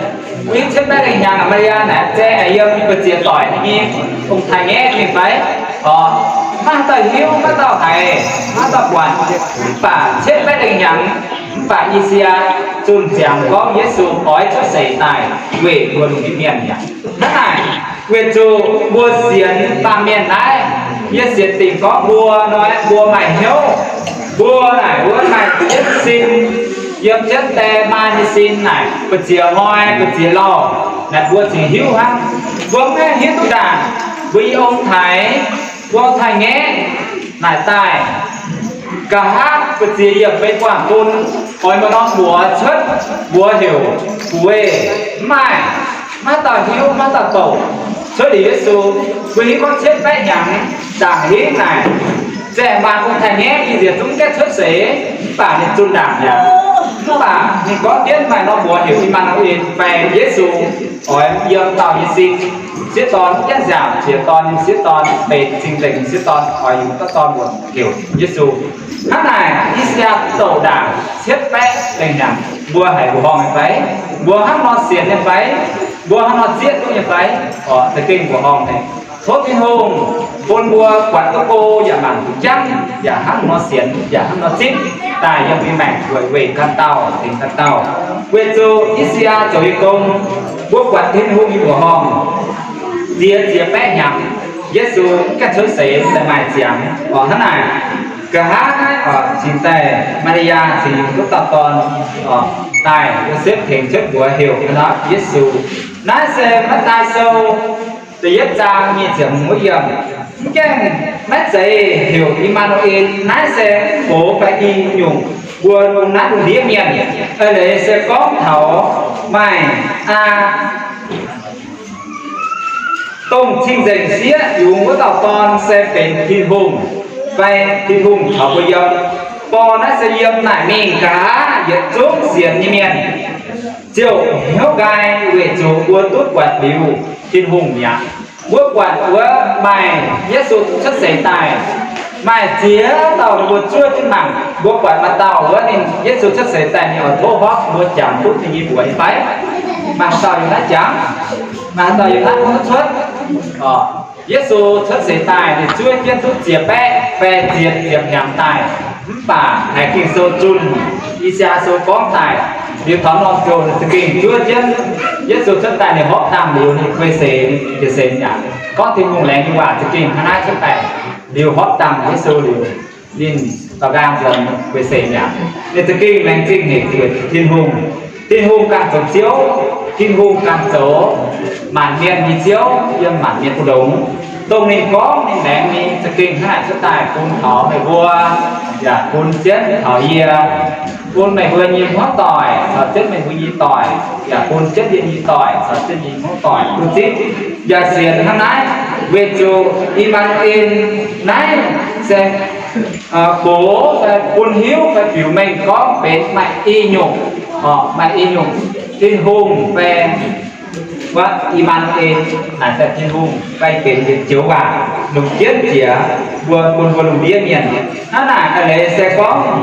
Wuov hingv cietv baeqv lengh hnyangx, Maa^li^yaa naaic zaeng yiem mbu'ziex doic nyei ong-taaix-ngaeqv mingh fai? Maiv dauh hiuv, maiv dauh haiz, maiv dauh buatc. Mv baac cietv baeqv lengh hnyangx, mv baac I^saa^yaa zunh ziangx gorngv Yesu oix cuotv seix daaih weic mbuo lungh ndiev mienh mi'aqv. Hnangv naaic, weic zuqc mbuo sienx baamh mienh naaiv, yie sienx dingc gorngv mbuo nor, mbuo maaih hnyouv, mbuo naaic wuov maaih jienv sin, yiem jienv die maa nyei sin naaic, ba'ziex hnoi ba'ziex lauh, naaic mbuo cingx hiuv hnangv. Mbuo maiv hiuv duqv ndaangc, mbuo nyei ong-taaix, mbuo ong-taaix-ngaeqv naaic daaih, nqa'haav ba'ziex yiemc benx guangc bun, oix maaih norm mbuox cuotv, mbuox heuc Fu^ei, mv maaih, maiv dauh hiuv, maiv dauh douc. Cuotv liuz Yesu, mbuo hiuv gorngv cietv baeqv hnyangx ndaangc hingv naaic, zaeng maanh ong-taaix-ngaeqv nyei nziec zungv gaengh cuotv seix, mv baac ninh zunh ndaangc mi'aqv. Mv baac ninh gorngv jienv maaih norm mbuox heuc I^maa^nu^en, fai Yesu oix yiem dauh nyei sin. Sieqv dorn gaengh nziaauc jiex dorn, sieqv dorn benx cing-nzengc, sieqv dorn oix yungz dauh dorn mbuox heuc Yesu. Hnangv naaic, I^saa^yaa douc ndaangc cietv baeqv lengh hnyangx, mbuo haiz mbuoqc horngh nyei fai? Mbuo hnangv nor sienx nyei fai? Mbuo hnangv nor zieqv duqv nyei fai? Oc, za'gengh mbuoqc horngh nyei. Tov Tin-Hungh bun mbuo buatc duqv go yaac mangc duqv jangv, yaac hnangv nor sienx, yaac hnangv nor zipv daaih yiem mbuo maengc weic ganh dauh, tengx ganh dauh. Weic zuqc I^saa^yaa zoux nyei gong, mbuo buatc Tin-Hungh nyei mbuoqc horngh, ziex ziex baeqv hnyangx, Yesu gaengh cuotv seix daaih maaih ziangx. Oc, hnangv naaic, nqa'haav naaiv oc, cingx daaih Maa^li^yaa cingx duqv dauh dorn oc, daaih Yosepv tengx cuotv mbuox heuc nor Yesu. Naaiv se Matv^taai Sou da'yietv zaang nyic ziepc hmz wuov yiemc. Mv gaengh maiv zeiz heuc I^maa^nu^en, naaiv se gox fai i nyungc, mbuo bun naaiv lungh ndiev mienh. Eix leiz se gorngv taux maaih aa, dongh cing-nzengc sieqv yungz wuov dauh dorn se benx Tin-Hungh, fai Tin-Hungh caux mbuo yiem. Borh naaiv se yiem naaic mingh nqa'haav yietc zungv sienx nyei mienh ziouc hnyouv nqaai weic zuqc mbuo duqv buatc liuz Tin-Hungh mi'aqv. Mbuo buatc wuov maaih Yesu cuotv seix daaih, maaih ziex dauh ninh mbuo zuov jienv mangc. Mbuo buatc maaih dauh wuov ninh Yesu cuotv seix daaih ninh oix tov hopv, mbuo jangx duqv ninh nyei mbuox nyei fai? Maaih dauh yiem naaiv jangx, maaih dauh yiem naaiv mv cuotv. Oc, Yesu cuotv seix daaih ninh zuov jienv duqv ziex baeqv fai ziex ziepc hnyangx daaih. Mv baac haiz Ging-Sou zunh, I^saa^yaa Sou gorngv daaih, liuz taux norm ziouc ninh za'gengh zuov jienv Yesu cuotv daaih ninh hopv dangh liuz ninh guei seix, guei seix yaac gorngv Tin-Hungh laengz nyei waac za'gengh hnangv naaiv cuotv daaih. Liuz hopv dangh Yesu liuz, ninh zaux nqaang nzuonx guei seix mi'aqv. Ninh za'gengh laengz zingh haic zuqc Tin-Hungh. Tin-Hungh ganh zoux Ziouv, Tin-Hungh ganh zoux maanc mienh nyei Ziouv yiem maanc mienh mbu'ndongx. Dongh ninh gorngv ninh laengz nyei za'gengh hnangv naaic cuotv daaih bun taux meih mbuo, yaac bun jienv taux yie, bun meih mbuo nyei hmuangv doic caux jienv meih mbuo nyei doic, yaac bun jienv yie nyei doic caux jienv yie nyei hmuangv doic duqv zipv yaac sienx hnangv naaiv. Weic zuqc I^maa^nu^en naaiv se gox fai bun hiuv fai biux mengh gorngv benx maaih i nyungc, maaih i nyungc Tin-Hungh fai wuov I^maa^nu^en, naaic se Tin-Hungh fai benx yietc joux waac longc jienv jiex mbuo, bun mbuo lungh ndiev mienh. Hnangv naaic eix leiz se gorngv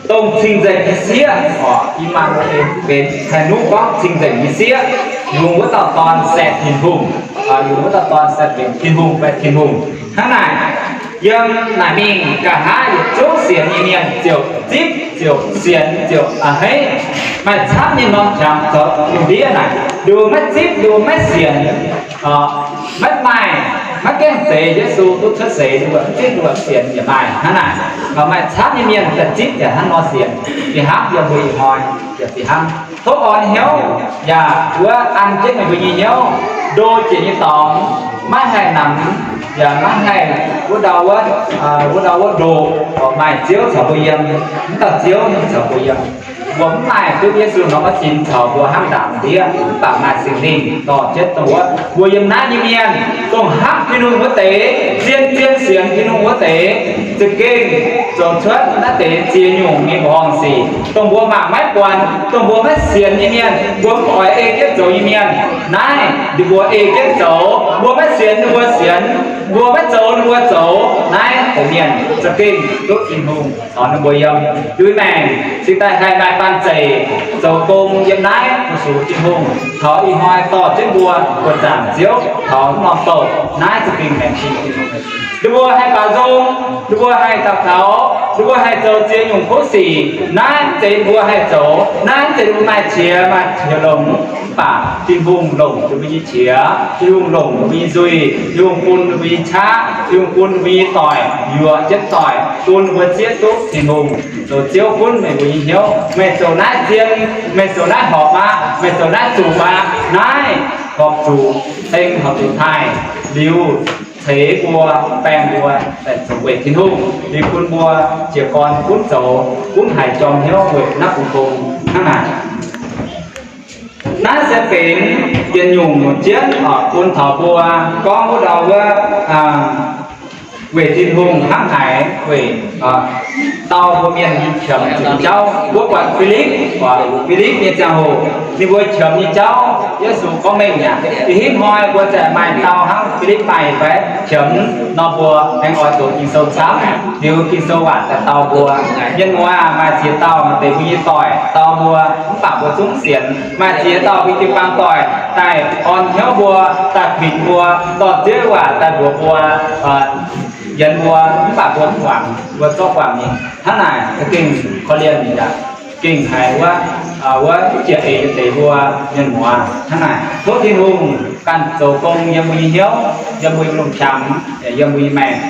dongh cing-nzengc nyei sieqv, oc, I^maa^nu^en benx haih nuqv gorngv cing-nzengc nyei sieqv, yungz wuov dauh dorn se Tin-Hungh, yungz wuov dauh dorn se benx Tin-Hungh fai Tin-Hungh. Hnangv naaic, yiem naaic mingh nqa'haav yietc zungv sienx nyei mienh ziouc zipv, ziouc sienx, ziouc a'hneiv. Maaih camv nyei norm qangx zoux lungh ndiev naaic, nduqc maiv zipv, nduqc maiv sienx, maiv maaih, maiv gaengh zeiz Yesu duqv cuotv seix, nduqc zipv nduqc sienx yaac maaih hnangv naaic. Maaih camv nyei mienh daaih zipv yaac hnangv nor sienx. Fih hnangv yiem mbuo ih hnoi yaac fih hnangv. Tov orn hnyouv yaac wuov an jienv meih mbuo nyei hnyouv, ndo jiex nyei dorngx maiv haih namx, yaac maiv haih wuov ndau wuov, wuov ndau wuov ndoh, maaih Ziouv caux mbuo yiem, mv dauh Ziouv ninh caux mbuo yiem. Mbuo mv maaih duqv Yesu norm maiv sin caux mbuo hnangv ndaangc ndiev, mv baac maaih Singx Lingh dorh jienv dongh wuov. Mbuo yiem naaiv nyei mienh, dongh hnamv Tin-Hungh wuov deix, zien-zien sienx Tin-Hungh wuov deix, za'gengh zoux cuotv naaiv deix ziex nyungc nyei mbuoqc horngh sic, dongh mbuo mangc maiv buatc, dongh mbuo maiv sienx nyei mienh, mbuo mv oix ei jienv zoux nyei mienh. Naaiv ninh mbuo ei jienv zoux, mbuo maiv sienx ninh mbuo sienx, mbuo maiv zoux ninh mbuo zoux. Naaiv deix mienh za'gengh duqv Tin-Hungh caux ninh mbuo yiem. Duqv maengc cingx daaih haih maaih banh zeic zoux gong yiem naaiv fu-sux Tin-Hungh. Taux ih hnoi dorh jienv mbuo, mbuo zaangc Ziouv taux norm bouh, naaiv za'gengh maengc zingh Tin-Hungh. Ninh mbuo haih baaux nzung, ninh mbuo haih daux gaux, ninh mbuo haih zoux ziex nyungc kouv sic. Naaiv mv zeiz ninh mbuo haih zoux, naaiv mv zeiz ninh mbuo maaih qiex maaih qiex longx, mv baac Tin-Hungh longc ninh mbuo nyei qiex, Tin-Hungh longc ninh mbuo nyei nzuih, Tin-Hungh bun ninh mbuo nyei qaqv, Tin-Hungh bun ninh mbuo nyei doic, yuoqc jienv doic, bun ninh mbuo zieqv duqv Tin-Hungh. Zoux Ziouv gunv meih mbuo nyei hnyouv, meih zoux naaiv zien, meih zoux naaiv horpc aqv, meih zoux naaiv zuqc aqv. Naaiv horpc zuqc ceng horpc zuqc taaih liuz ceix mbuo, baeng mbuo daaih zoux weic Tin-Hungh, liuz bun mbuo jiez gorn gunv zoux, gunv haiz jorm hnyouv weic naaiv bung gong hnangv naaic. Naaiv se benx yietc nyungc nyungc jienv bun taux mbuo gorngv wuov ndau wuov, weic Tin-Hungh hnangv haaix weic dau mbuo mienh qiemx zuqc jauv. Mbuo buatc Filipv, Filipv nyei ziangh hoc ninh mbuo qiemx nyei jauv, Yesu gorngv mengh yaac ih hnoi mbuo zaih maaih dau hnangv Filipv maaih fai qiemx nor, mbuo aengx oix doqc Ging-Sou camv, liuz Ging-Sou waac daaih dau mbuo. Mienh muoz aac, maaih ziex dauh maaih deix mbuo nyei doic dau mbuo, mv baac mbuo zungv sienx. Maaih ziex dauh mbuo jiu-baang doic daaih orn hnyouv mbuo, daaih kuinx mbuo, dorh Ziouv waac daaih mbuox mbuo, yienx mbuo, mv baac mbuo mv muangx, mbuo zorqv guangc ninh. Hnangv naaic za'gengh korv-lienh yaac gengh haiz wuov, wuov jiex eix deix mbuo mienh muoz. Hnangv naaic tov Tin-Hungh ganh zoux gong yiem mbuo nyei hnyouv, yiem mbuo nyei lungh qangx, yiem mbuo nyei maengc,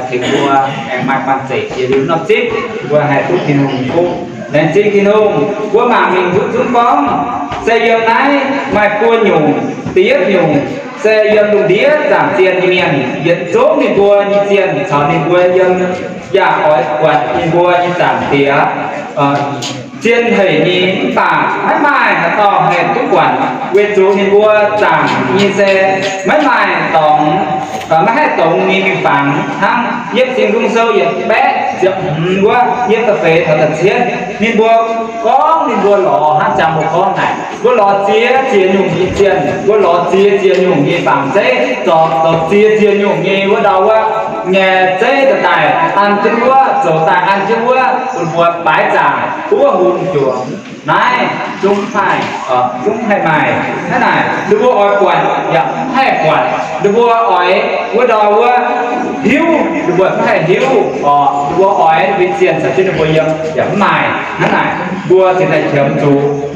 tengx mbuo aengx maaih banh zeic jiex liuz norm zipv, mbuo haih duqv Tin-Hungh nyei fuqv. Laengz zingh Tin-Hungh, mbuo mangc mingh duqv zungv gorngv, se yiem naaiv maaih buo nyungc. Da'yietv nyungc se yiem lungh ndiev zaangc zienh nyei mienh, yietc zungv ninh mbuo nyei zienh caux ninh mbuo yiem, yaac oix buatc ninh mbuo nyei Zaangc Diex zien haic nyei. Mv baac maiv maaih haaix dauh haih duqv buatc, weic zuqc ninh mbuo zaangc nyei se maiv maaih dorngx, maiv haih dongz nyei miuc-fangx hnangv Yietv Singx Nzung Sou yietc baeqv ziepc hmz wuov, yietv da'feix taux da'cietv. Ninh mbuo gorngv ninh mbuo lorz hnangv jangx mbuo gorngv naaic, mbuo lorz ziex ziex nyungc nyei zienh, mbuo lorz ziex ziex nyungc nyei fangx zeiv, zorc zoux ziex ziex nyungc nyei wuov ndau wuov nyei zeiv daaih an jienv wuov, zoux daaih an jienv wuov, bun mbuo baaix zaangc wuov hun juangc. Naaiv zungv mv haih, zungv mv haih maaih. Hnangv naaic ninh mbuo oix buatc yaac mv haih buatc. Ninh mbuo oix wuov ndau wuov hiuv, ninh mbuo mv haih hiuv. Ninh mbuo oix ninh mbuo zienh caux jienv ninh mbuo yiem yaac mv maaih. Hnangv naaic mbuo cingx daaih qiemx zuqc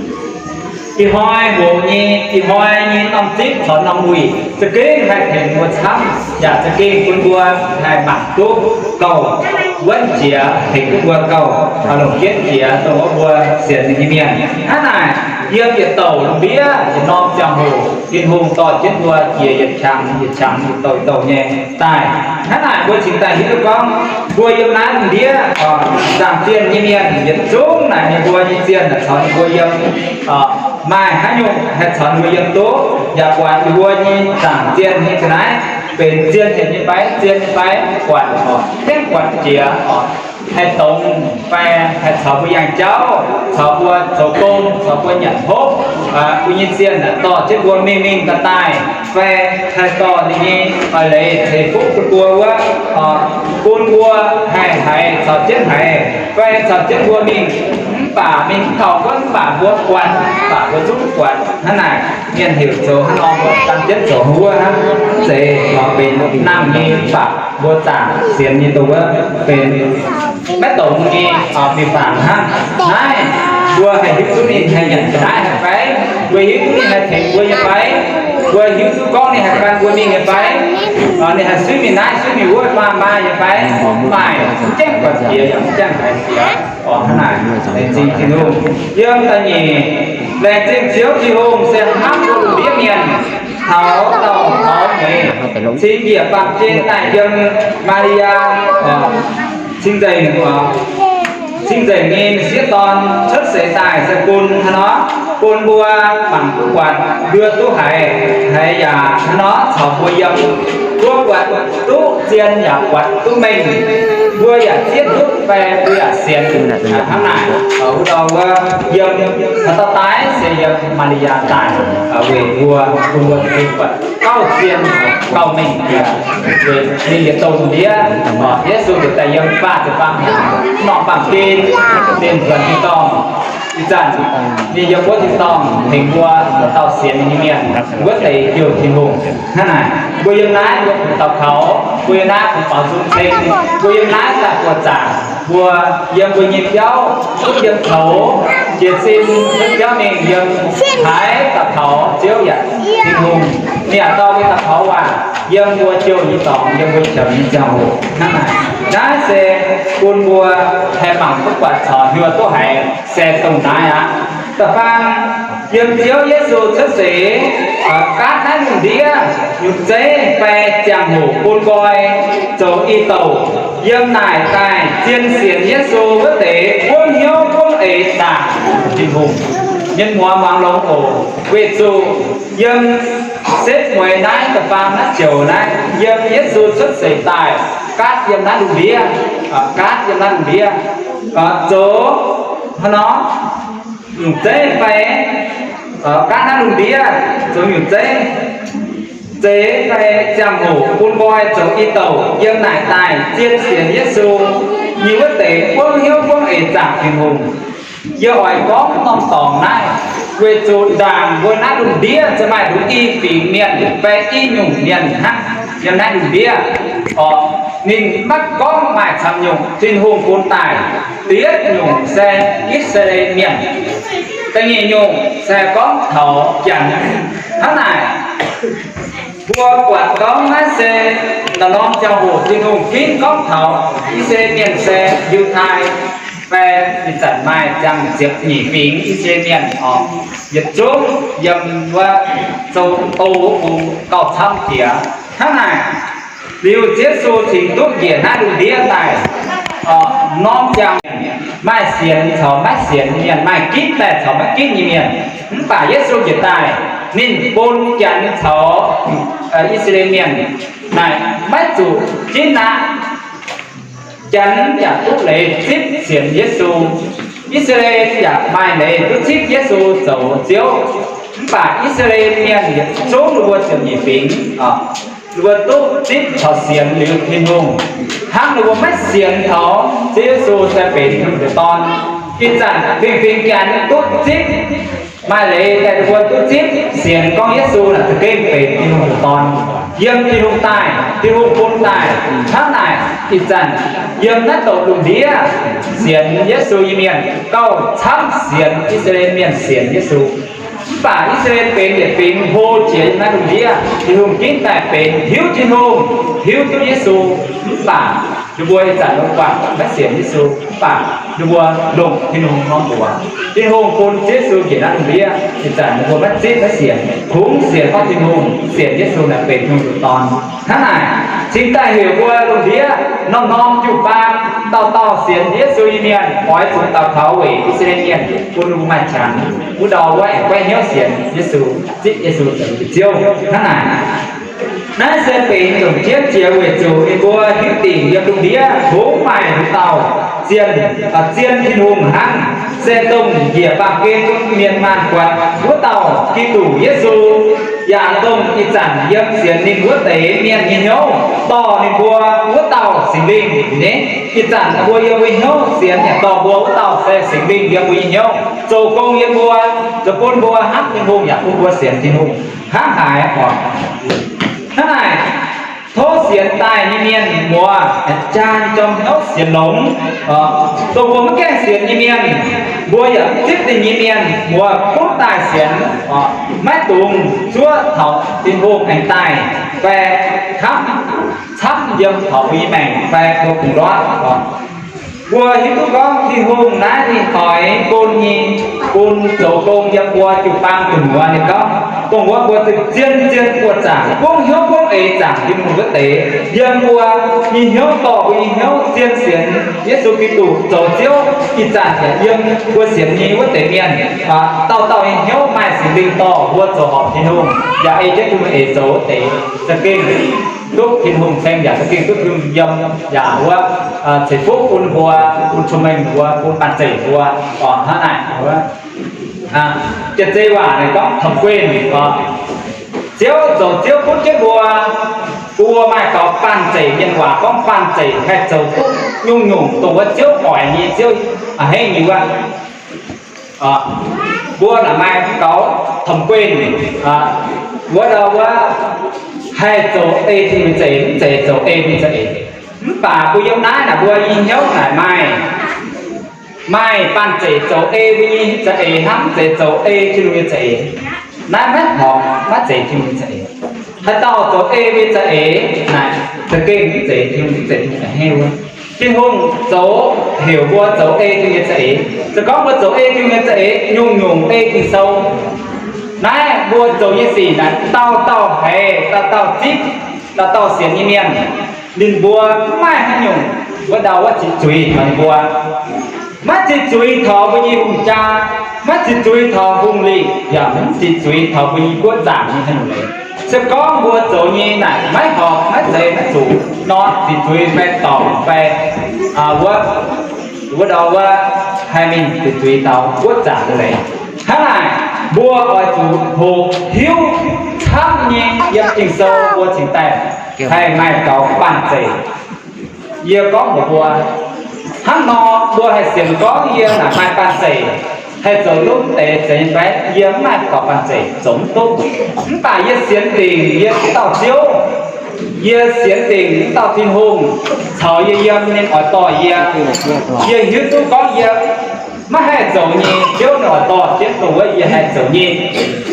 ih hnoi hoqc nyei, ih hnoi nyei norm zipv caux norm wuic za'gengh haih tengx mbuo camv, yaac za'gengh bun mbuo haih mangc duqv gauh wuonv jiex, tengx duqv mbuo gauh longc jienv jiex dongh wuov mbuo sienx ninh nyei mienh. Hnangv naaic yiem yietc douc lungh ndiev yietc norm ziangh hoc Tin-Hungh dorh jienv mbuo jiex yietc qangx yietc qangx, yietc douc yietc douc nyei daaih. Hnangv naaic mbuo cingx daaih hiuv duqv gorngv mbuo yiem naaiv lungh ndiev zaangc zienh nyei mienh yietc zungv naaic ninh mbuo nyei zienh naaic caux ninh mbuo yiem, maaih haaix nyungc haih caux ninh mbuo yiem duqv, yaac buatc ninh mbuo nyei zaangc zienh nyei ga'naaiv benx zienh nyei fai, zienh nyei fai, buatc oc, tengx buatc jiex oc, haih dongz fai haih caux mbuo yangh jauv, caux mbuo zoux gong, caux mbuo nyanc hopv, mbuo nyei zienh dorh jienv mbuo mingh mingh daaih daaih, fai haih dorh ninh nyei leiz ceix fuqv bun mbuo wuov, bun mbuo haih haiz caux jienv haiz, fai caux jienv mbuo mingh, mv baac mingh mv kaux wuov, mv baac mbuo buatc, mv baac mbuo zungv buatc. Hnangv naaic mienh heuc zoux hnangv nor, mbuo gan jienv zoux wuov hnangv. Mv zeiz lorz benx nangh nyei, mv baac mbuo zaangc sienx nyei dongh wuov benx maiv dongz nyei miuc-fangx hnangv. Naaiv mbuo haih hiuv duqv ninh haih nyanc ga'naaiv nyei fai? Mbuo hiuv duqv ninh haih tengx mbuo nyei fai? Mbuo hiuv duqv gorngv ninh haih gan mbuo mingh nyei fai? Ninh haih suiv mingh naaiv suiv mingh wuov, maa maa nyei fai? Mv maaih, mv gaengh buatc jiex yaac mv gaengh haiz jiex. Orqc, hnangv naaic laengz zingh Tin-Hungh. Yiem da'nyeic, laengz zingh Ziouv Tin-Hungh se hnamv mbuo lungh ndiev mienh taux dauh taux nyeic, cing njiec baamh gen daaih yiem Maa^li^yaa cing-nzengc Cing-nzengc nyei m'sieqv dorn cuotv seix daaih se bun hnangv nor, bun mbuo mangc duqv buatc, ndie duqv haiz, haiz yaac hnangv nor caux mbuo yiem, mbuo buatc duqv zien yaac buatc duqv mengh, mbuo yaac zieqv duqv fai mbuo yaac sienx hnangv naaic. Wuov dauh wuov yiem, dauh daaih se yiem Maa^li^yaa daaih, weic mbuo, bun mbuo buatc gauh zien gauh mengh. Ninh yietc dongh ndiev, Yesu ziouc daaih yiem faah ziepc faam hnyangx norm baamh gen, ninh nzuonx tin-dorngh. Ih zanc ninh yiem wuov tin-dorngh tengx mbuo dauh dauh sienx ninh nyei mienh wuov deix jouh Tin-Hungh. Hnangv naaic, mbuo yiem naaiv mbuo daux gaux, mbuo yiem naaiv kungx baaux nzung ceng, mbuo yiem naaiv daaih buoz-zaangc, mbuo yiem mbuo nyei biauv, duqv yiem coux, jiez sin duqv biauv mingh yiem haaix daux gaux Ziouv yaac, Tin-Hungh, ninh yaac dorh mbuo daux gaux waac yiem mbuo jouh nyei dorngx, yiem mbuo qiemx nyei ziangh hoc. Hnangv naaic, naaiv se bun mbuo haih mangc duqv buatc caux hiuo duqv haiz se dongh naaiv aqv. Da'faanh yiem Ziouv Yesu cuotv seix gaatv naaiv lungh ndiev nyungc zeiv fai ziangh hoc bun nqoi zoux i douc, yiem naaic daaih zien sienx Yesu wuov deix buangv hnyouv buangv eix zaangc Tin-Hungh. Mienh muoz muangx longx oc. Weic zuqc yiem setv mueiz naaiv da'faanh naaiv joux naaiv, yiem Yesu cuotv seix daaih gaatv yiem naaiv lungh ndiev, gaatv yiem naaiv lungh ndiev zoux hnangv nor nyungc zeiv fai gaatv naaiv lungh ndiev zoux nyungc zeiv, zeiv fai ziangh hoc bun nqoi zoux i douc yiem naaic daaih zien sienx Yesu nyei wuov deix buangv hnyouv buangv eix zaangc Tin-Hungh. Yie oix gorngv norm dorngx naaiv weic zuqc ndaangc mbuo naaiv lungh ndiev se maaih nduqc i fingx mienh fai i nyungc mienh hnangv yiem naaiv lungh ndiev. Orqc, ninh maiv gorngv maaih camv nyungc, Tin-Hungh bun daaih diev nyungc se I^saa^laa^en Mienh, da'nyeic nyungc se gorngv taux Janx. Hnangv naaic, mbuo buatc gorngv naaiv se norm-norm ziangh hoc Tin-Hungh ginv gorngv taux I^saa^laa^en Mienh se Yiutai, fai ih zanc maaih ziangh ziepc nyeic fingx I^saa^laa^en Mienh orqc, yietc zungv yiem wuov Zou-Ong wuov bung gauh camv jiex. Hnangv naaic, liuz Ziouv Yesu cingx duqv njiec naaiv lungh ndiev daaih, norm ziangh maaih sienx caux maiv sienx nyei mienh, maaih ginv daaih caux maiv ginv nyei mienh. Mv baac Yesu njiec daaih, ninh bun Janx caux I^saa^laa^en Mienh naaic maiv zuqc ginv aqv. Janx yaac duqv leiz zipv sienx Yesu. I^saa^laa^en yaac maaih leiz duqv zipv Yesu zoux Ziouv. Mv baac I^saa^laa^en Mienh yietc zungv ninh mbuo ziepc nyeic fingx, ninh mbuo duqv zipv caux sienx liuz Tin-Hungh. Hnangv ninh mbuo maiv sienx taux Ziouv Yesu se benx Tin-Hungh nduqc dorn. Ih zanc fingx-fingx Janx duqv zipv, maaih leiz daaih ninh mbuo duqv zipv sienx gorngv Yesu naaic za'gengh benx Tin-Hungh nduqc dorn, yiem Tin-Hungh daaih, Tin-Hungh bun daaih. Hnangv naaic, ih zanc yiem naaiv douc lungh ndiev sienx Yesu nyei mienh gauh camv sienx I^saa^laa^en Mienh sienx Yesu. Mv baac I^saa^laa^en benx yietc fingx hlo jiex yiem naaiv lungh ndiev, Tin-Hungh ginv daaih benx hiuv Tin-Hungh, hiuv duqv Yesu. Mv baac ninh mbuo ih zanc longc guangc maiv sienx Yesu, mv baac ninh mbuo longc Tin-Hungh norm mbuox. Tin-Hungh bun Ziouv Yesu njiec naaiv lungh ndiev, ih zanc ninh mbuo maiv zipv maiv sienx, kungx sienx gorngv Tin-Hungh, sienx Yesu naaic benx Tin-Hungh nduqc dorn. Hnangv naaic, cingx daaih heuc mbuo lungh ndiev norm-norm jiu-baang dauh dauh sienx Yesu nyei mienh oix zuqc daux gaux weic I^saa^laa^en Mienh bun ninh mbuo maaih qangx. Wuov dauh wuov aengx goiv hnyouv sienx Yesu, zipv Yesu zoux ninh nyei Ziouv. Hnangv naaic, naaiv se benx longc jienv jiex weic zuqc ninh mbuo hiuv dingc yiem lungh ndiev kungx maaih wuov dauh zien, zien Tin-Hungh hnangv, se dongh njiec baamh gen bun mienh maanh buatc wuov dauh Giduc Yesu, yaac dongh ih zanc yiem sienx ninh wuov deix mienh nyei hnyouv dorh ninh mbuo wuov dauh Singx Lingh nyei. Ih zanc mbuo yiem mbuo hnyouv sienx yaac dorh mbuo wuov dauh se Singx Lingh yiem mbuo nyei hnyouv zoux gong yiem mbuo, zoux bun mbuo hnamv Tin-Hungh yaac bun mbuo sienx Tin-Hungh hnangv haaix oc. Hnangv naaic, tov sienx daaih nyei mienh muoz, jaa nyei jorm hnyouv sienx longx. Dongh mbuo maiv gaengh sienx nyei mienh, mbuo yaac mv zipv ninh nyei mienh muoz gunv daaih sienx, maiv dungx zuov taux Tin-Hungh aengx daaih fai hnamv camv yiem taux mbuo nyei maengc fai mbuo kungx ndortv. Mbuo hiuv duqv gorngv Tin-Hungh naaiv ninh oix bun nyei, bun zoux gong yiem mbuo jiu-baang gu'nyuoz muoz. Ninh gorngv, Dongh wuov mbuo zien-zien buoqc zaangc, buangv hnyouv buangv eix zaangc Tin-Hungh wuov deix, yiem mbuo nyei hnyouv dorh mbuo nyei hnyouv zien sienx Yesu Giduc zoux Ziouv ih zanc yaac yiem mbuo sienx nyei wuov deix mienh, dauh dauh nyei hnyouv maaih Singx Lingh dorh mbuo zoux horpc Tin-Hungh, yaac ei jienv Tin-Hungh eix zoux wuov deix, za'gengh duqv Tin-Hungh ceng yaac za'gengh duqv Tin-Hungh yiem, yaac wuov ceix fuqv bun mbuo, bun cong-mengh mbuo, bun banh zeic mbuo, orqc hnangv naaic. Jiex zei waac ninh gorngv thẩm quyền orqc, Ziouv zoux Ziouv gunv jienv mbuo, mbuo maaih gaux banh zeic. Mienh waac gorngv banh zeic haih zoux duqv nyungc-nyungc dongh wuov Ziouv oix nyei, Ziouv a'hneiv nyei wuov. Mbuo naaic maaih gaux thẩm quyền, wuov ndau wuov haih zoux ei Tin-Hungh nyei za'eix, mv zeiz zoux ei mbuo nyei za'eix. Mv baac mbuo yiem naaiv naaic mbuo nyei hnyouv naaic maaih, maaih banh zeic zoux ei mbuo nyei za'eix hnangv, mv zeiz zoux ei Tin-Hungh nyei za'eix. Naaiv maiv horpc, maiv zeiz Tin-Hungh nyei za'eix. Haaix dauh zoux ei mbuo nyei za'eix naaic, za'gengh mv zeiz Tin-Hungh, mv zeiz Tin-Hungh a'hneiv wuov. Tin-Hungh zoux, heuc mbuo zoux ei Tin-Hungh nyei za'eix. Se gorngv mbuo zoux ei Tin-Hungh nyei za'eix, nyungc-nyungc ei Ging-Sou. Naaiv mbuo zoux nyei sic naaic, dauh dauh haiz, dauh dauh zipv, dauh dauh sienx nyei mienh, ninh mbuo mv maaih haaix nyungc wuov ndau wuov ziqc zuiz taux ninh mbuo. Maiv ziqc zuiz taux mbuo nyei hungh jaa, maiv ziqc zuiz taux hungh lingh, yaac mv ziqc zuiz taux mbuo nyei guoqv zaangc nyei haaix nyungc leiz. Se gorngv mbuo zoux nyei naaic maiv horpc, maiv zeiz, maiv zuqc nor, ziqc zuiz fai dorngc fai wuov, wuov ndau wuov haih mingh ziqc zuiz taux guoqv zaangc nyei leiz. Hnangv naaic, mbuo oix zuqc hoqc hiuv camv nyei yiem Ging-Sou mbuo cingx daaih haih maaih gaux banh zeic. Yie gorngv mbuox mbuo, hnangv nor mbuo haih sienx gorngv yie naaic maaih banh zeic, haih zoux duqv deix zeiz nyei fai? Yie mv maaih gaux banh zeic, zoux mv duqv. Mv baac yie sienx dingc yie dauh Ziouv, yie sienx dingc dauh Tin-Hungh caux yie yiem, ninh oix dorh yie. Yie hiuv duqv gorngv yie maiv haih zoux nyei, Ziouv ninh oix dorh jienv dongh wuov yie haih zoux nyei.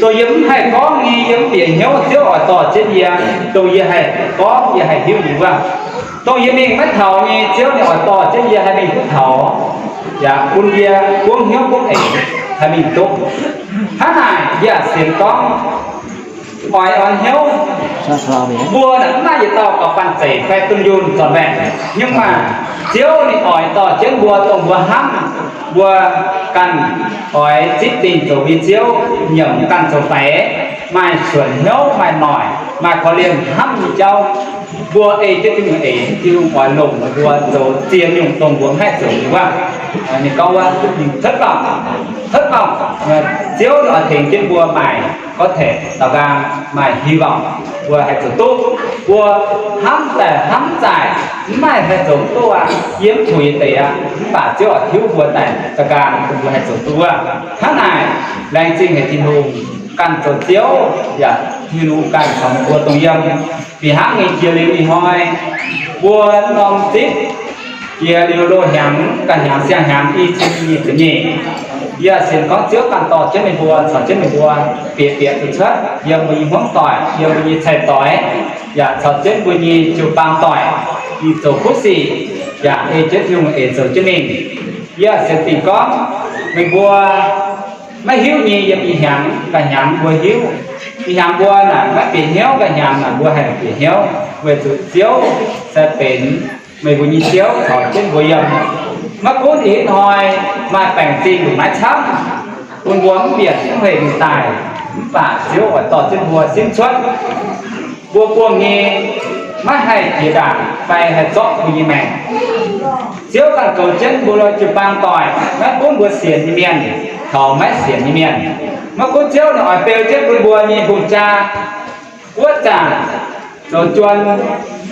Dongh yie mv haih gorngv nyei, yie mv bieqc hnyouv Ziouv oix dorh jienv yie, dongh yie haih gorngv, yie haih hiuv nyei wuov. Dongh yie mingh maiv taux nyei, Ziouv ninh oix dorh jienv yie haih mingh duqv taux, yaac bun yie buangv hnyouv buangv eix haih mingh duqv. Hnangv naaic yie yaac sienx gorngv oix orn hnyouv. Mbuo naaic mv maaih yietc dauh gaux banh zeic fai dunh yunh zornc maengc, nhưng mà Ziouv ninh oix dorh jienv mbuo dongh mbuo hnamv, mbuo ganh oix zipv dingh zoux nyei Ziouv, nyiemc ganh zoux faix, maaih suonc hnyouv, maaih noic, maaih korv-lienh hnamv nyei jauv. Mbuo ei jienv Tin-Hungh eix, Tin-Hungh oix longc mbuo zoux ziex nyungc dongh mbuo mv haih zoux nyei wuov. Ninh gorngv wuov, thất vọng, thất vọng, Ziouv oix tengx jienv mbuo maaih có thể daux nqaang, maaih hy vọng, mbuo haih zoux duqv. Mbuo hnamv daaih hnamv zaaic, mv maaih haih zoux duqv aqv, yiem tuix deix aqv. Mv baac Ziouv oix tiuv mbuo daaih daux nqaang, mbuo haih zoux duqv wuov. Hnangv naaic, laengz zingh haic Tin-Hungh ganh zoux Ziouv, yaac Tin-Hungh ganh caux mbuo dongh yiem. Fih hnangv nyei jiex liuz ih hnoi, mbuo norm zipv jiex liuz loz-hnyangx, ganh hnyangx siang-hnyangx i cin nyic ziepc nyeic, yie sienx gorngv Ziouv ganh dorh jienv meih mbuo, caux jienv meih mbuo bieqc bieqc zuqc cuotv yiem mbuo nyei hmuangv doic, yiem mbuo nyei cai-doix, yaac caux jienv mbuo nyei jiu-baang doic, mingh zoux kuv sic, yaac ei jienv Tin-Hungh eix zoux jienv mingh. Yie sienx dingc gorngv meih mbuo maiv hiuv nyei yiem ih hnyangx ganh hnyangx mbuo hiuv. Ih hnyangx mbuo naaic maiv bieqc hnyouv, ganh hnyangx naaic mbuo haih bieqc hnyouv, weic zuqc Ziouv se benx meih mbuo nyei Ziouv caux jienv mbuo yiem. Maiv gunv ih hnoi maaih baengc zingh maiv camv, bun mbuo mv bieqc mv hec mingh daaih, mv baac Ziouv oix dorh jienv mbuo simv cuotv. Mbuo buangh nyei maiv haih jiex ndaangc fai haih zorqv mbuo nyei maengc. Ziouv ganh goux jienv mbuo jiu-baang doic, maiv gunv mbuo sienx nyei mienh caux maiv sienx nyei mienh. Maiv gunv Ziouv ninh oix beu jienv bun mbuo nyei hungh jaa, guoqv zaangc, zoux juon,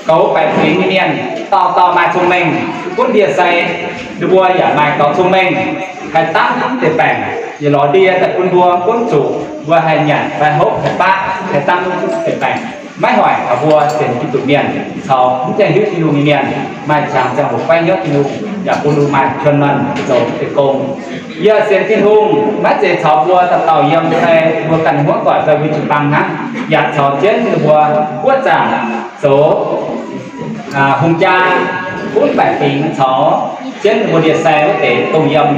goux baeqc fingx nyei mienh, dauh dauh maaih cong-mengh, gunv ndie-sai, ninh mbuo yaac maaih gaux cong-mengh, haih dangv deix baengc, yaac lorz ndie daaih bun mbuo gunv zuqc mbuo haih nyanc fai hopv haih baqv, haih dangv deix baengc. Maiv hoic taux mbuo sienx Giduc mienh caux mv gaengh hiuv Tin-Hungh nyei mienh maaih qangx ziangh hoc fai hnyouv Tin-Hungh, yaac bun ninh maaih qiemx norm zoux deix gong. Yie sienx Tin-Hungh maiv zeiz caux mbuo dauh dauh yiem fai mbuo ganh hmuangv doic fai mbuo jiu-baang hnangv, yaac caux jienv ninh mbuo guoqv zaangc zoux hungh jaa, gunv baeqc fingx caux jienv ninh mbuo ndie-sai wuov deix dongh yiem,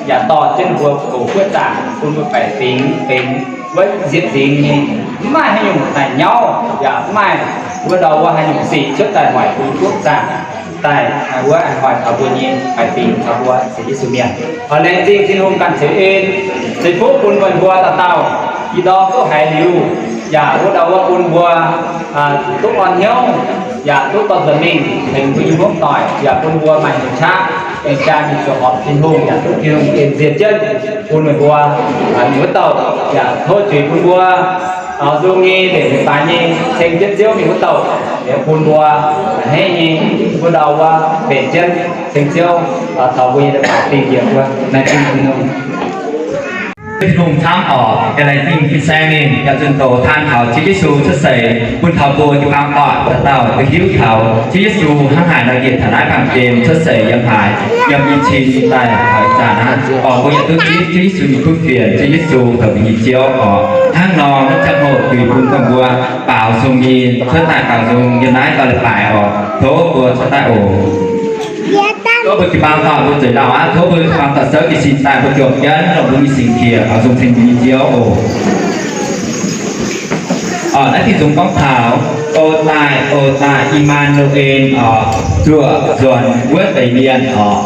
yaac dorh jienv ninh mbuo goux guoqv zaangc bun mbuo baeqc fingx benx wuov nzieqc fingx nyei, mv maaih haaix nyungc naaic nyauv, yaac mv maaih wuov ndau wuov haaix nyungc sic cuotv daaih hoic bun guoqv zaangc daaih, wuov hoic taux mbuo nyei haiz fingx caux mbuo sienx Yesu mienh. Oix laengz zingh Tin-Hungh ganh ceix en, ceix fuqv bun meih mbuo dauh dauh, ih ndorm duqv haiz liuz, yaac wuov ndau wuov bun mbuo duqv orn hnyouv, yaac duqv dorh nzuonx mingh tengx mbuo nyei hmuangv doic, yaac bun mbuo maaih hnyouv qaqv, aengx jaa mingh zoux horpc Tin-Hungh, yaac duqv Tin-Hungh en nziex jienv bun meih mbuo wuov dauh, yaac tov juix bun mbuo nzung nyei mbenc leiz-baaix nyei ceng jienv Ziouv mingh wuov dauh, yaac bun mbuo a'hneiv nyei wuov ndau wuov mbenc jienv ceng Ziouv taux mbuo nyei leiz-baaix dingh njiec mbuo. Laengz zingh Tin-Hungh. Tin-Hungh camv oc. Yaac laengz zingh fin-saeng ninh yaac zunh doz taan taux Ziouv Yesu cuotv seix bun taux mbuo jiu-baang doic dauh dauh duqv hiuv taux Ziouv Yesu hnangv haaix nor njiec taux naaiv baamh gen cuotv seix yiem haaix, yiem i cin daaih taux ih zanc aqv. Oc, mbuo yaac duqv zipv Ziouv Yesu nyei kuv fienx, Ziouv Yesu zoux mbuo nyei Ziouv oc. Hnangv nor, wuov ziangh hoc juix bun dongh mbuo baaux nzung nyei cuotv daaih baaux nzung yiem naaiv gauh leiz-baaix oc. Tov mbuo cuotv daaih oc. Tov mbuo jiu-baang doic mbuo zueiz lauh aqv. Tov mbuo jiu-baang doic souv jiez sin daaih mbuo juangc jienv dongh mbuo nyei singx qiex baaux nzung ceng mbuo nyei Ziouv oc. Oc, naaiv Ging-Sou gorngv taux, O daaih, O daaih, I^maa^nu^en oc, zuoqc nzuonx wuov deix mienh oc.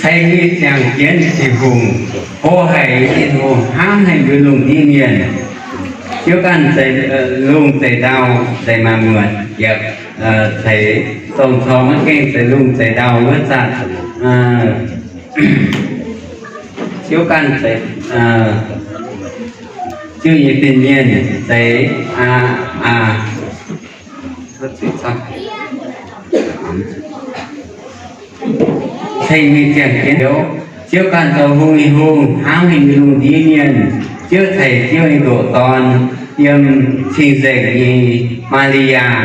Ceng ziangh jienv Tin-Hungh, hlo haic Tin-Hungh hnamv haic mbuo lungh ndiev mienh. Ziouv ganh lungh zeix ndau, zeix maanc muotc, yaac ceix Dongh corc maiv gaengh zeix lungh zeix ndau wuov zanc, Ziouv ganh zeix, Ziouv nyei fin mienh zeix, aa, aa, ceng mingh ziangh jienv Ziouv. Ziouv ganh zoux hungh nyei hungh, hnamv haic nyei lungh ndiev mienh. Ziouv ceix Ziouv nyei ndoqc Dorn yiem cing-nzengc nyei Maa^li^yaa,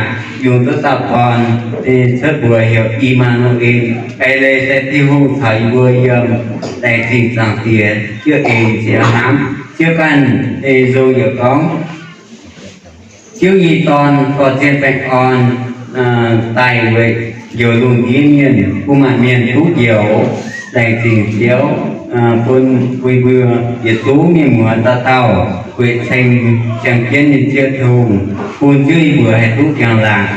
yungz duqv dauh dorn, cuotv mbuox heuc I^maa^nu^en. Eix leiz se Tin-Hungh caux yie mbuo yiem. Laengz zingh Zaangc Diex, Ziouv en Ziouv hnamv. Ziouv ganh nzung yaac gorngv, Ziouv nyei Dorn dorh zien baengh orn daaih weic njoux lungh ndiev mienh, bun maanc mienh duqv njoux. Laengz zingh Ziouv, bun, bun mbuo yietc zungv mienh muoz dauh dauh weic ceng ziangh jienv nyei Ziouv Tin-Hungh, bun Ziouv nyei mbuox haih duqv njang-laangc.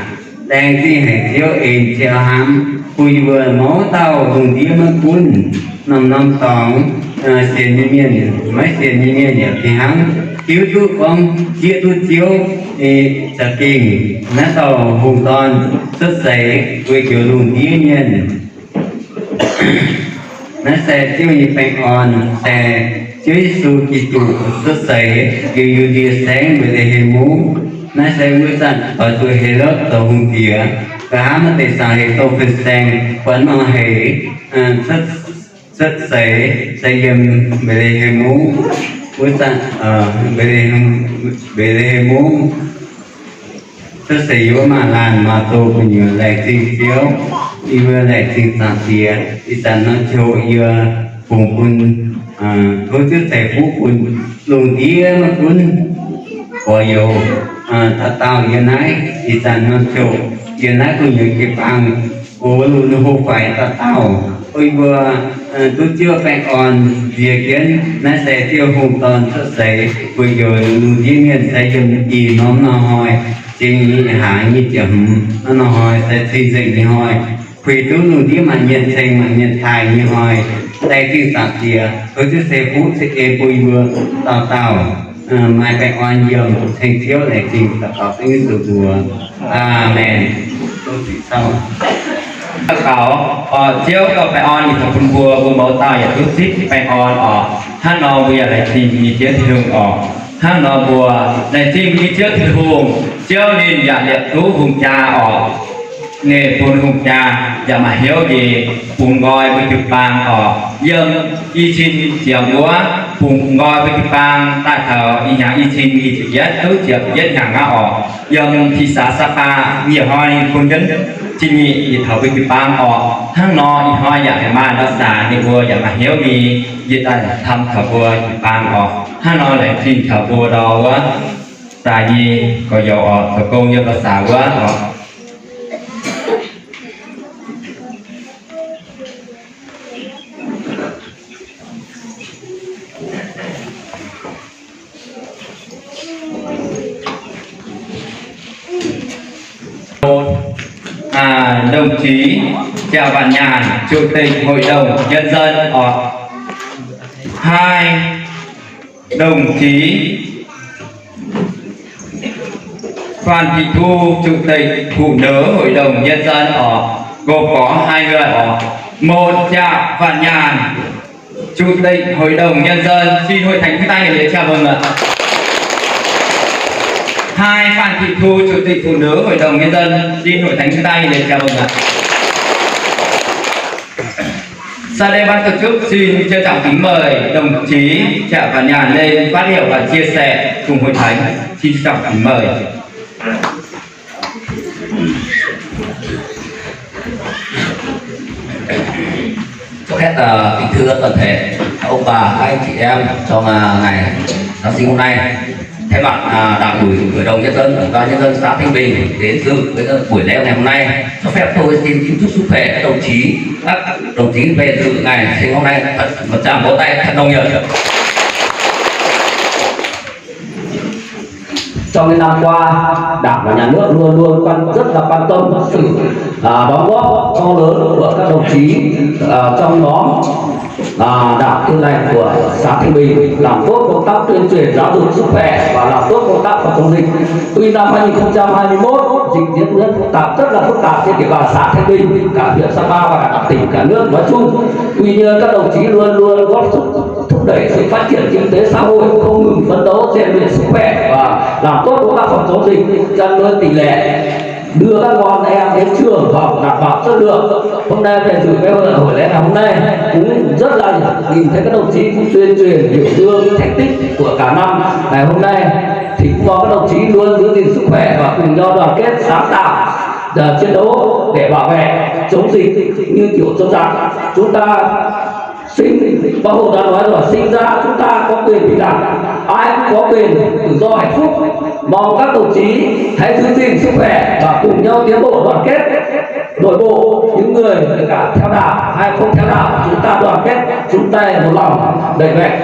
Laengz zingh haic Ziouv en Ziouv hnamv, bun yie mbuo mouz dauh lungh ndiev maiv gunv norm-norm dorngx, sienx nyei mienh, maiv sienx nyei mienh yaac fih hnangv hiuv duqv gorngv zieqv duqv Ziouv za'gengh naaiv dauh hungh dorn cuotv seix weic njoux lungh ndiev mienh. Naaiv se Ziouv nyei baengh orn, se Ziouv Yesu Giduc cuotv seix yiem Yu^ndie Saengv, Mbetc^le^hem Mungv. Naaiv se wuov zanc doix zuqc Helotv zoux hungh diex, nqa'haav maaih deix Saangc Heix Dongh Fin-Saeng buatc nor heix, cuotv seix se yiem Mbetc^le^hem Mungv. Wuov zanc, Mbetc^le^hem, Mbetc^le^hem Mungv cuotv seix yiem wuov maaz-laanh maaz-zoh gu'nyuoz. Laengz zingh Ziouv, yie mbuo laengz zingh Zaangc Diex. Ih zanc norm ziouc yie fungx bun, tov Ziouv ceix fuqv bun lungh ndiev maiv gunv gorx-youz dauh dauh yiem naaiv. Ih zanc norm ziouc yiem naaiv gu'nyuoz jiu-baang, o, lungh hlo faix dauh dauh, bun yie mbuo duqv Ziouv baengh orn nzie jienv. Naaiv se Ziouv hungh dorn cuotv seix weic njoux lungh ndiev mienh, se yiem ih norm norm hnoi, zingh nyei hnaangx nyei ziepc hmz norm norm hnoi, se cing-nzengc nyei hnoi, puix duqv lungh ndiev maanc mienh ceng maanc mienh taaih nyei hnoi. Laengz zingh Zaangc Diex, tov Ziouv ceix fuqv ceix en bun yie mbuo dauh dauh maaih baengh orn yiem ceng Ziouv. Laengz zingh daux gaux dengv Yesu mbuox. Aamen. Daux gaux, Ziouv gauh baengh orn yietc zuqc bun mbuo, mbuo mouz dauh yaac duqv zipv baengh orn oc. Hnangv nor mbuo yaac laengz zingh nyei Ziouv Tin-Hungh oc. Hnangv nor mbuo laengz zingh nyei Ziouv Tin-Hungh, Ziouv ninh yaac liepc duqv hungh jaa oc. Ninh bun hungh jaa yaac maaih hnyouv nyei bungx nqoi mbuo jiu-baang oc. Yiem i cin ziepc wuov bungx nqoi mbuo jiu-baang daaih taux ih hnyangx i cin nyic ziepc yietv, duqv ziepc yietv hnyangx aqv oc. Yiem thị xã Sapa nyic hnoi ninh bun jienv zingh nyic yietc taux mbuo jiu-baang oc. Hnangv nor ih hnoi yaac maaih ndau-saax ninh mbuo yaac maaih hnyouv nyei yie daaih taux mbuo jiu-baang oc. Hnangv nor laengz zingh taux mbuo ndau wuov daaih nyei gorx-youz oc, zoux gong yiem ndau-saax wuov oc. À, đồng chí Triệu Văn Nhàn, Chủ tịch Hội đồng Nhân dân, ờ, hai, đồng chí Phan Thị Thu, Chủ tịch Phụ nữ Hội đồng Nhân dân, ờ, gồm có hai người, ờ. Một, Triệu Văn Nhàn, Chủ tịch Hội đồng Nhân dân, xin Hội Thánh chúng ta nhiệt liệt chào mừng ạ. Hai, Phan Thị Thu, Chủ tịch Phụ nữ Hội đồng Nhân dân, xin Hội Thánh chúng ta nhiệt liệt chào mừng ạ. Sau đây ban tổ chức xin trân trọng kính mời đồng chí Triệu Văn Nhàn lên phát biểu và chia sẻ cùng Hội Thánh. Xin trân trọng kính mời. Trước hết, ờ, kính thưa toàn thể các ông bà, các anh chị em trong, à, ngày Giáng sinh hôm nay, thay mặt, à, Đảng ủy, Hội đồng Nhân dân, Ủy ban Nhân dân xã Thanh Bình đến dự với buổi lễ ngày hôm nay, cho phép tôi xin kính chúc sức khỏe các đồng chí, các đồng chí về dự ngày sinh hôm nay thật một tràng vỗ tay thật nồng nhiệt. Trong những năm qua, Đảng và Nhà nước luôn luôn quan, rất là quan tâm sự, à, đóng góp to lớn của các đồng chí, à, trong nhóm À, Đảng Tin Lành của xã Thanh Bình làm tốt công tác tuyên truyền giáo dục sức khỏe và làm tốt công tác phòng chống dịch. Tuy năm hai nghìn không trăm hai mươi mốt, dịch diễn biến phức tạp, rất là phức tạp trên địa bàn xã Thanh Bình, cả huyện Sapa và cả tỉnh, cả nước nói chung. Tuy nhiên, các đồng chí luôn luôn góp sức thúc đẩy sự phát triển kinh tế xã hội, không ngừng phấn đấu rèn luyện sức khỏe và làm tốt công tác phòng chống dịch, chăn nuôi tỷ lệ, đưa các con em đến trường học đảm bảo chất lượng. Hôm nay về dự cái hội, hội lễ ngày hôm nay cũng rất là nhìn thấy các đồng chí cũng tuyên truyền biểu dương thành tích của cả năm ngày hôm nay, thì cũng mong các đồng chí luôn giữ gìn sức khỏe và cùng nhau đoàn kết sáng tạo, ờ, chiến đấu để bảo vệ, chống dịch như kiểu chống giặc. Chúng ta Sinh, Bác Hồ đã nói rồi, sinh ra chúng ta có quyền bình đẳng, ai cũng có quyền tự do hạnh phúc. Mong các đồng chí hãy giữ gìn sức khỏe và cùng nhau tiến bộ đoàn kết. Nội bộ, những người cả theo đạo hay không theo đạo, chúng ta đoàn kết, chung tay một lòng đẩy mạnh.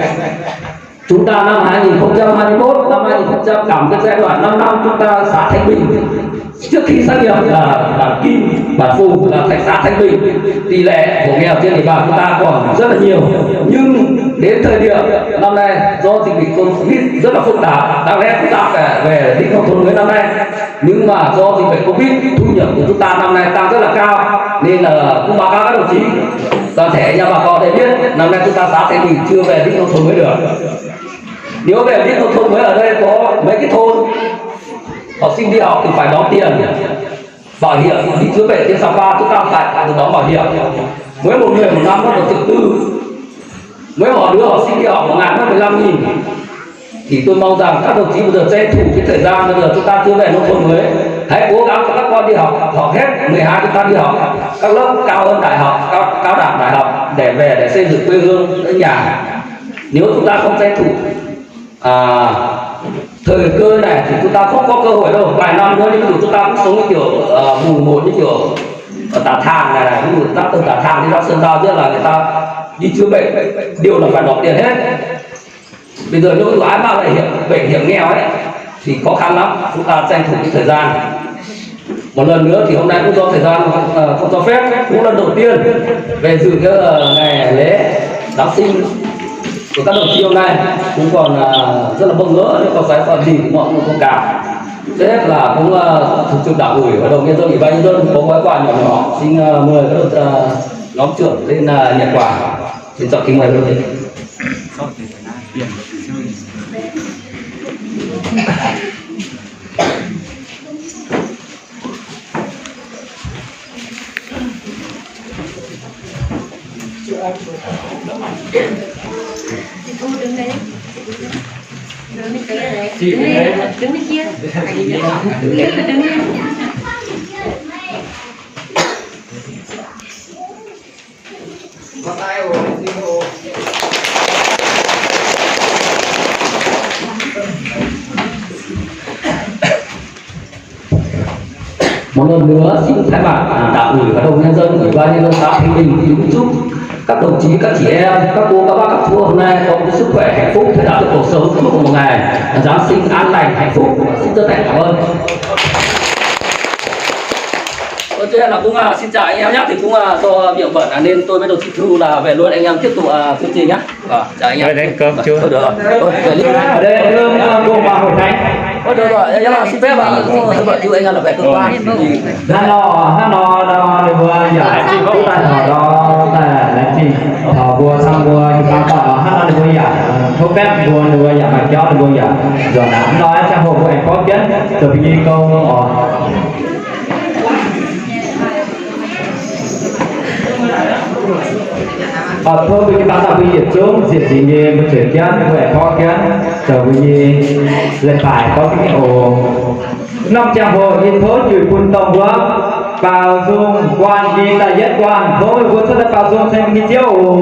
Chúng ta năm hai nghìn không trăm hai mươi mốt, năm hai nghìn không trăm, cả một cái giai đoạn năm năm chúng ta xã Thanh Bình, trước khi sáp nhập là bản Kim, bản Phùng, là thành xã Thanh Bình, tỷ lệ hộ nghèo trên địa bàn chúng ta còn rất là nhiều. Nhưng đến thời điểm năm nay, do dịch bệnh Covid rất là phức tạp, đáng lẽ chúng ta phải về đích nông thôn mới năm nay, nhưng mà do dịch bệnh Covid, thu nhập của chúng ta năm nay tăng rất là cao, nên là cũng báo cáo các đồng chí, toàn thể anh em bà con để biết, năm nay chúng ta xã Thanh Bình chưa về đích nông thôn mới được. Nếu về đích nông thôn mới, ở đây có mấy cái thôn học sinh đi học thì phải đóng tiền bảo hiểm, đi chữa bệnh trên Sapa chúng ta phải tự đóng bảo hiểm. Mỗi một người một năm mất một triệu tư. Mỗi một đứa học sinh đi học một ngày mất mười lăm nghìn. Thì tôi mong rằng các đồng chí bây giờ tranh thủ cái thời gian bây giờ chúng ta chưa về nông thôn mới, hãy cố gắng cho các con đi học, học hết mười hai chúng ta đi học, các lớp cao hơn đại học, cao, cao đẳng đại học để về để xây dựng quê hương nước nhà. Nếu chúng ta không tranh thủ, à, thời cơ này thì chúng ta không có cơ hội đâu. Vài năm nữa, ví dụ chúng ta cũng sống như kiểu, à, mùng một như kiểu ở Tả Thàng này, này, ví dụ ta từ Tả Thàng đi ra Sơn Tao, tức là người ta đi chữa bệnh, đều là phải nộp tiền hết. Bây giờ nếu ví dụ ai mắc bệnh hiểm, bệnh hiểm nghèo ấy, thì khó khăn lắm. Chúng ta tranh thủ cái thời gian. Một lần nữa thì hôm nay cũng do thời gian, ờ, không cho phép, cũng lần đầu tiên về dự cái, ờ, ngày lễ Giáng sinh của các đồng chí hôm nay, cũng còn, ờ, rất là bỡ ngỡ, nếu có sai sót gì thì mọi người thông cảm. Trước hết là cũng, ờ, Thường trực Đảng ủy, Hội đồng Nhân dân, Ủy ban Nhân dân có gói quà nhỏ nhỏ, xin, ờ, mời các đồng, ờ, nhóm trưởng lên, ờ, nhận quà. Xin chọn kính mời các đồng chí. Chị Thu đứng đấy. Chị đứng đấy. Đứng bên kia. Đứng bên kia. Đứng bên kia. Một lần nữa xin thay mặt, à, Đảng ủy, Hội đồng Nhân dân, Ủy ban Nhân dân xã Thanh Bình kính chúc các đồng chí, các chị em, các cô, các bác, các chú hôm nay có một cái sức khỏe, hạnh phúc, thành đạt được cuộc sống, chúc một ngày Giáng sinh an lành, hạnh phúc. Xin chân thành cảm ơn. Ơ, thế là cũng, à, xin chào anh em nhé. Thì cũng, à, do việc bận, à, nên tôi với đồng chí Thu là về luôn, anh em tiếp tục, à, chương trình nhé. Ờ, chào anh em. Đây, đây, cơm chưa? Thôi, được rồi. Thôi, về đi. Ở đây, thưa, ờ, gồm bà hội thánh. Thôi, được rồi, em xin phép, à, thôi, bận chứ anh em là về cơ quan. Hnangv nor, hnangv nor, nor, ninh mbuo yaac duqv daaih taux nor, daaih laengz zingh taux mbuo camv mbuo jiu-baang dauh nor, hnangv nor ninh mbuo yaac tov baeqv mbuo, ninh mbuo yaac maaih jauv, ninh mbuo yaac nzuonx aqv. Hnangv nor aeqv, ziangh hoc mbuo aengx gorngv jienv zoux bun yie gong oc. Oc, tov mbuo jiu-baang dauh bun yietc zungv nzieqc nzingc nyei mbuo zueiz jienv, mbuo aengx gorngv jienv zoux bun yie leiz-baaix gorngv jienv oc. Norm ziangh hoc yie tov juix bun dorh mbuo baaux nzung guanh nyei da'yietv guanh, tov meih mbuo cuotv daaih baaux nzung ceng bun nyei Ziouv oc.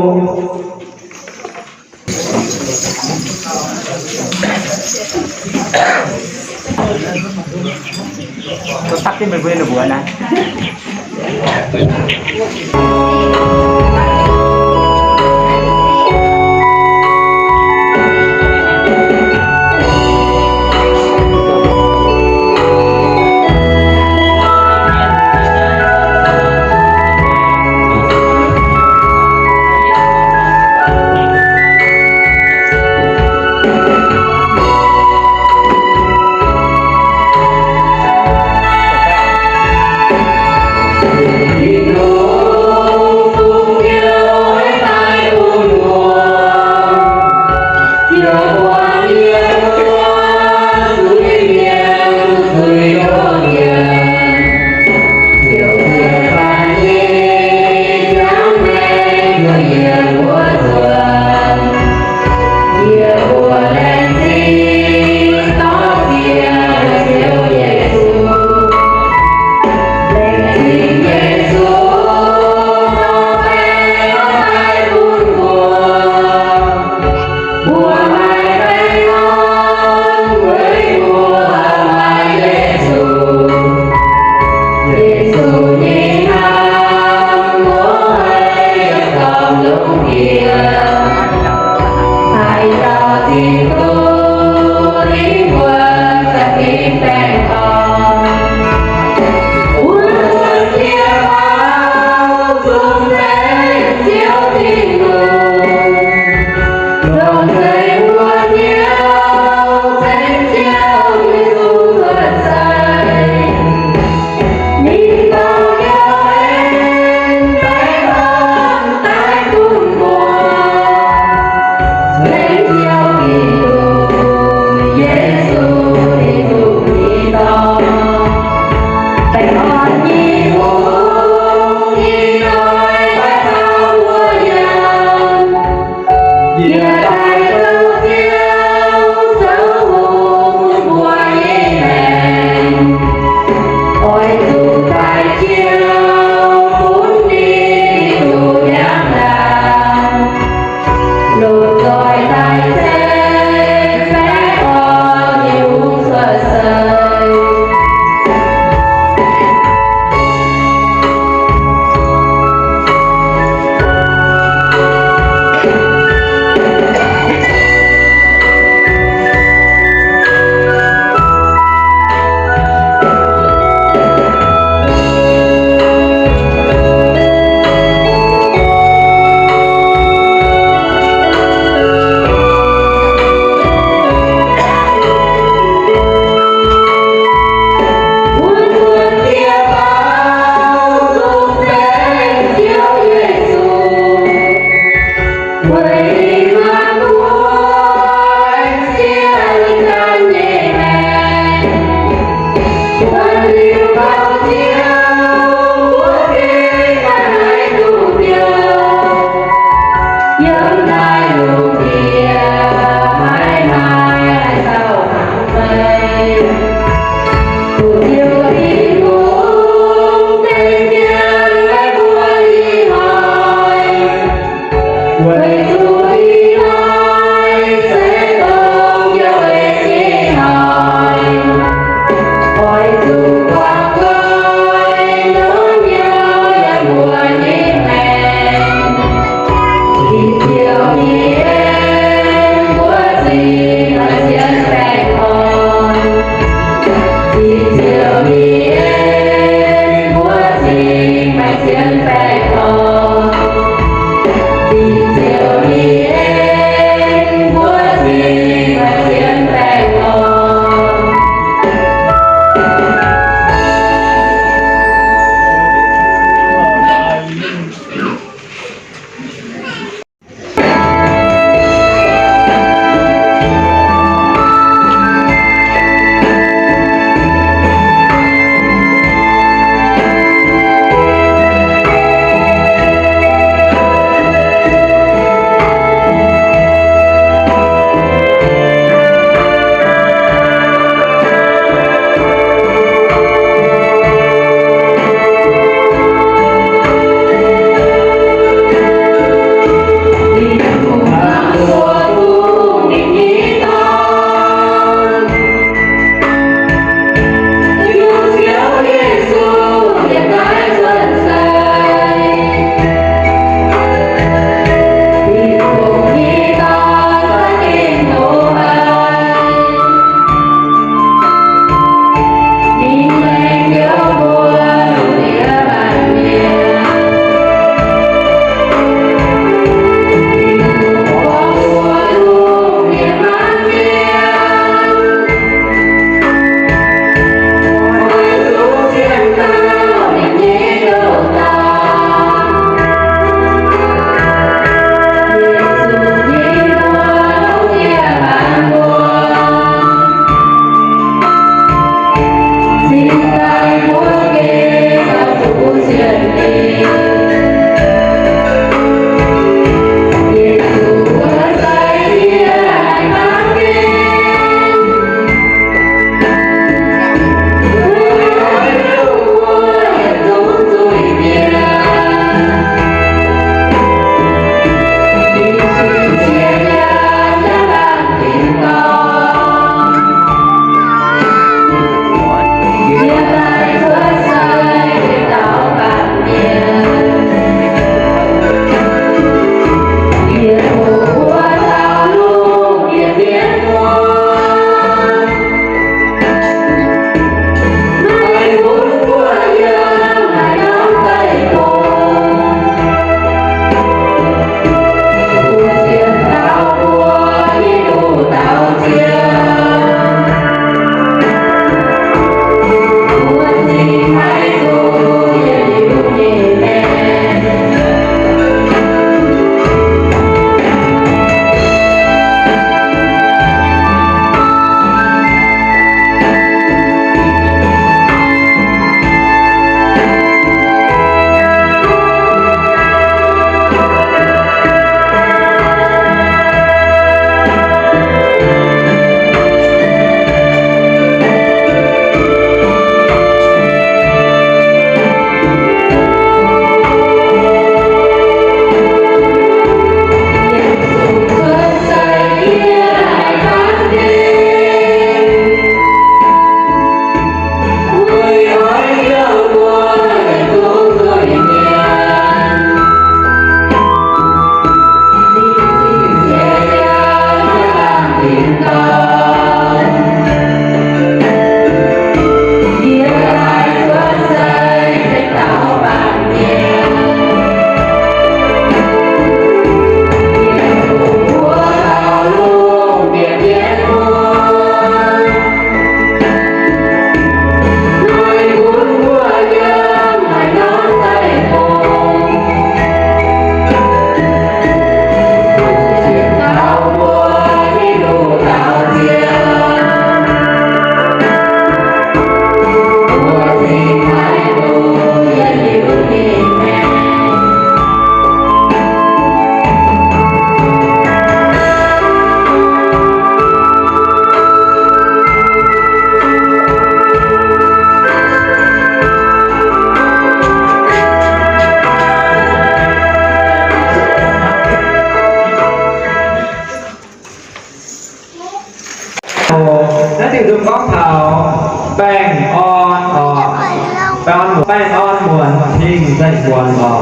Baengh orn muonc, baengh orn muonc, cing-nzengc muonc oc.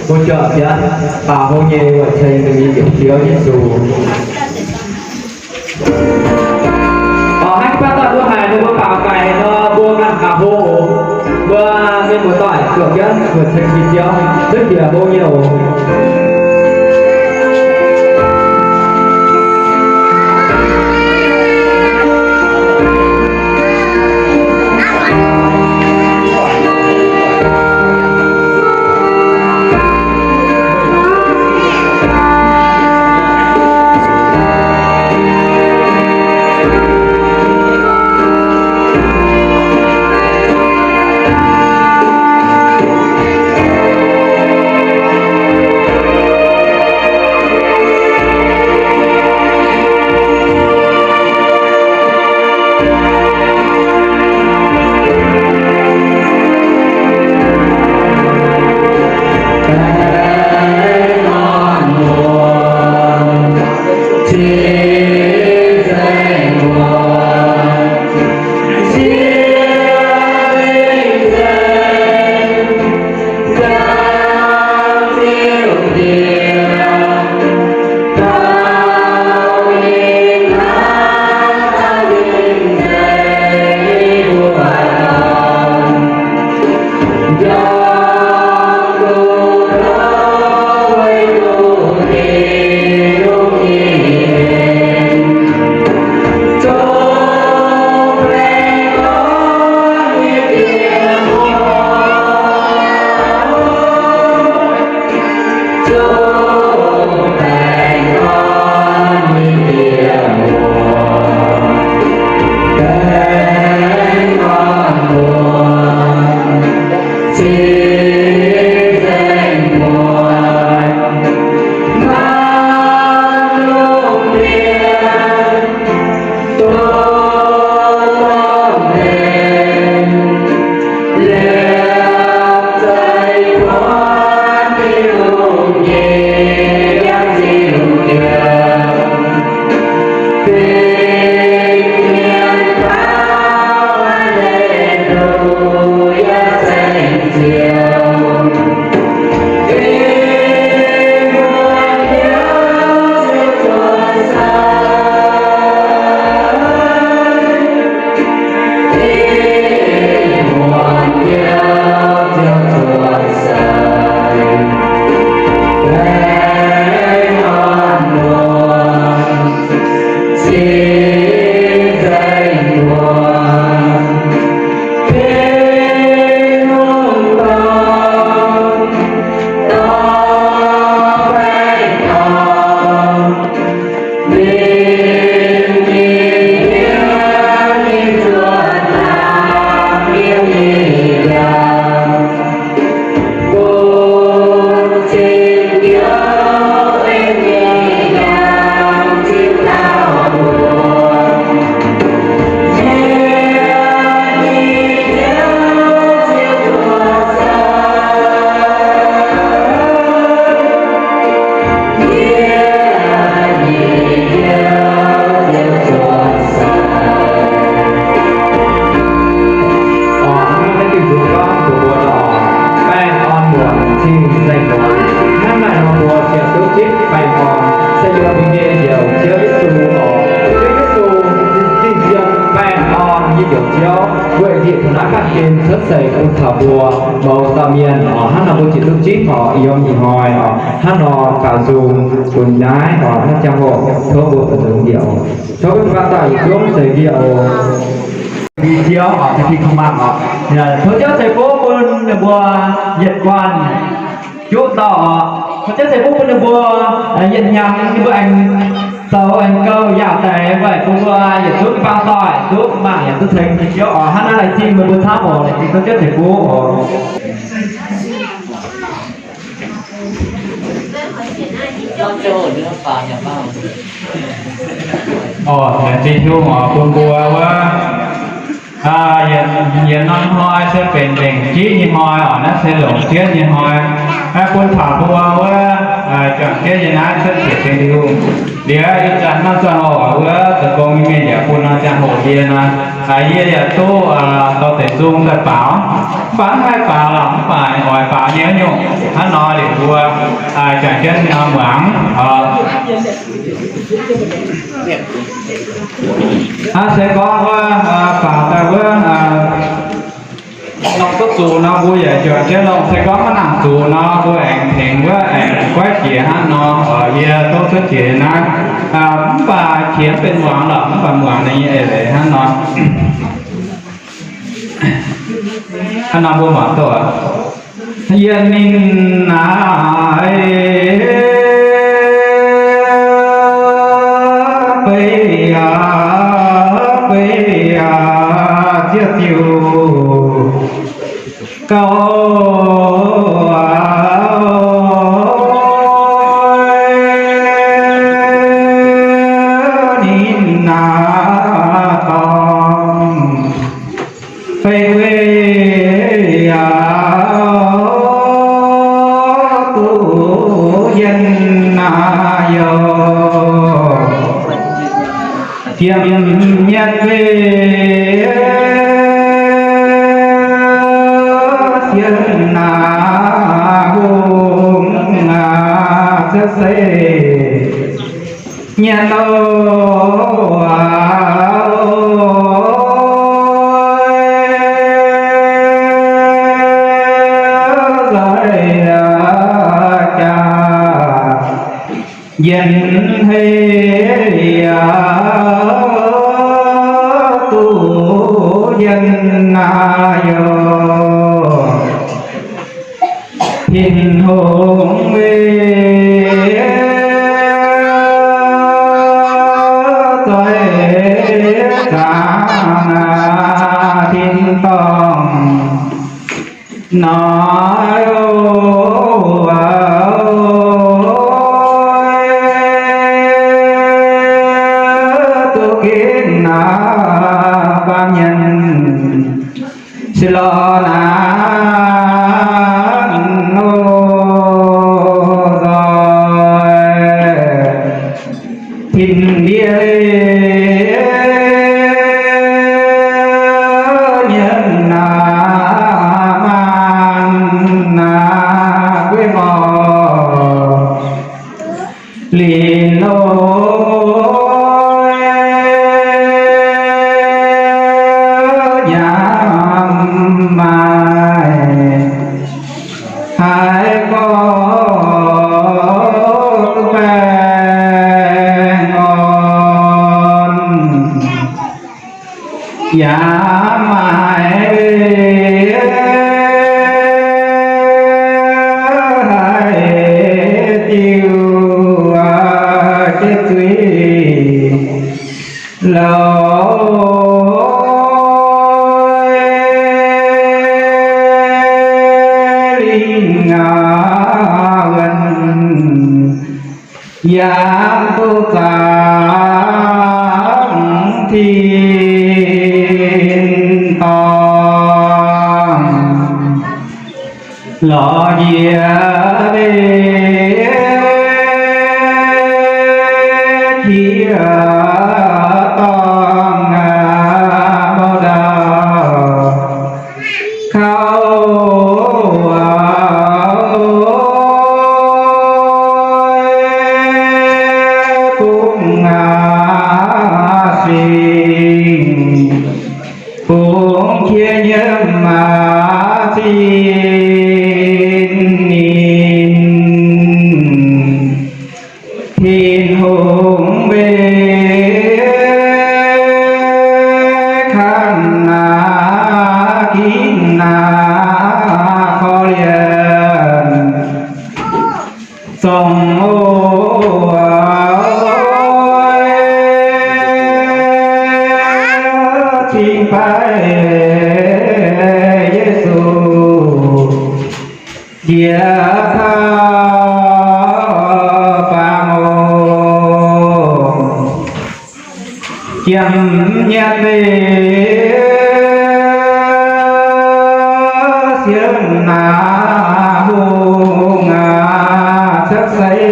Mbuo juangc jienv baaux hlo nyei weic ceng da'nyeic njoux Ziouv Yesu. Oc, hnangv jienv baav daaih mbuo haiz ninh mbuo baaux gaax nor, mbuo ganh baaux hlo oc. Mbuo mienh muoz-doic zuotc jienv weic ceng da'nyeic Ziouv, zungv bieqc hlo nyei oc. Baengh orn muonc, cing-nzengc muonc. Hnangv naaic nor mbuo ziouc duqv zipv baengh orn, se yiem mbuo nyei Njoux Ziouv Yesu oc. Ziouv Yesu, ninh zienh baengh orn nyei Njoux Ziouv, weic nzipc taux naaiv baamh gen cuotv seix bun taux mbuo mouz dauh mienh oc. Hnangv nor mbuo ziouc duqv zipv oc, yiem ih hnoi oc. Hnangv nor gaux nzung bun naaiv oc, naaiv ziangh hoc tov mbuo bun nzung njoux. Tov mbuo baac daaih yietc zungv zeix njoux. Bun Ziouv oc, bun Tin-Hungh mangc oc. Tov Ziouv ceix fuqv bun ninh mbuo yietc guanh juqv dauh oc. Tov Ziouv ceix fuqv bun ninh mbuo yietc hnyangx ninh mbuo aengx zoux aengx gouh yaac daic weic bun mbuo yietc zungv baang doic duqv mangc yaac duqv ceng Ziouv oc. Hnangv naaiv laengz zingh meih mbuo camv oc, laengz zingh tov Ziouv ceix fuqv oc. Oc, laengz zingh Tin-Hungh oc, bun mbuo wuov, yietc norm hnoi se benx lengc jeiv nyei hnoi oc, naaiv se longc jienv nyei hnoi. Bun taux mbuo wuov, Juangc jienv yie naaiv cuotv qiex tengx Tin-Hungh. Liuz ih zanc norm ziangh hoc wuov zoux gong nyei mienh yaac bun norm ziangh hoc yie nor, yie yaac duqv dorh deix nzung daaih baaux. Mv baac mv haih baaux lorqc, mv baac oix baaux nyei nyungc hnangv nor liuz mbuo juangc jienv nor muangx. Aa, se gorngv wuov baaux daaih wuov longc duqv zuqc nor, mbuo yaac juangc jienv longc. Se gorngv maiv nangc zuqc nor, mbuo aengx tengx wuov aengx goiv jiex hnangv nor. Yie tov cuotv jiex naaiv, mv baac qiex mv benx muangx lorqc, mv baac muangx ninh nyei eix leiz hnangv nor. Hnangv nor mbuo muangx duqv. Yie ninh naaiv, beiv aac, beiv aac, ziouc ziouc gauh ninh naaiv dorngx. Fei guei yaac duqv yienh naaiv youh, ziepc nyeic guei yienh naaiv hungh aac, cuotv seix nyienh oc. Nzoih jaax yienh hei yaac duqv yienh naaiv youh. Tin-Hungh mbuo zoih zaangc tin-dorngh nor, duqv ginv naaiv baamh mienh se lorz naaiv oc. Nzoih tin-ndiev nyienh naaiv maanh naaiv gueiv mor lingc loh nyaam maaih haiz gorngv duqv baengh orn, yaac maaih haiz diuh jiex zuiz louc lingh wuonh. Yaac duqv zaangc tin-dorngh lorz njiec leiz qiex dorngh aqv, mbuo dauh kauv bungx aqv, singx bungx qiex nyiemv aqv, cin ninh Tin-Hungh mbuo kangv naaiv ginv naaiv korv-lienh zongx oc. Cingx baaix Yesu njiec taux baamh orn. Jiem nyei leiz siemv naaiv hungh aac, cuotv seix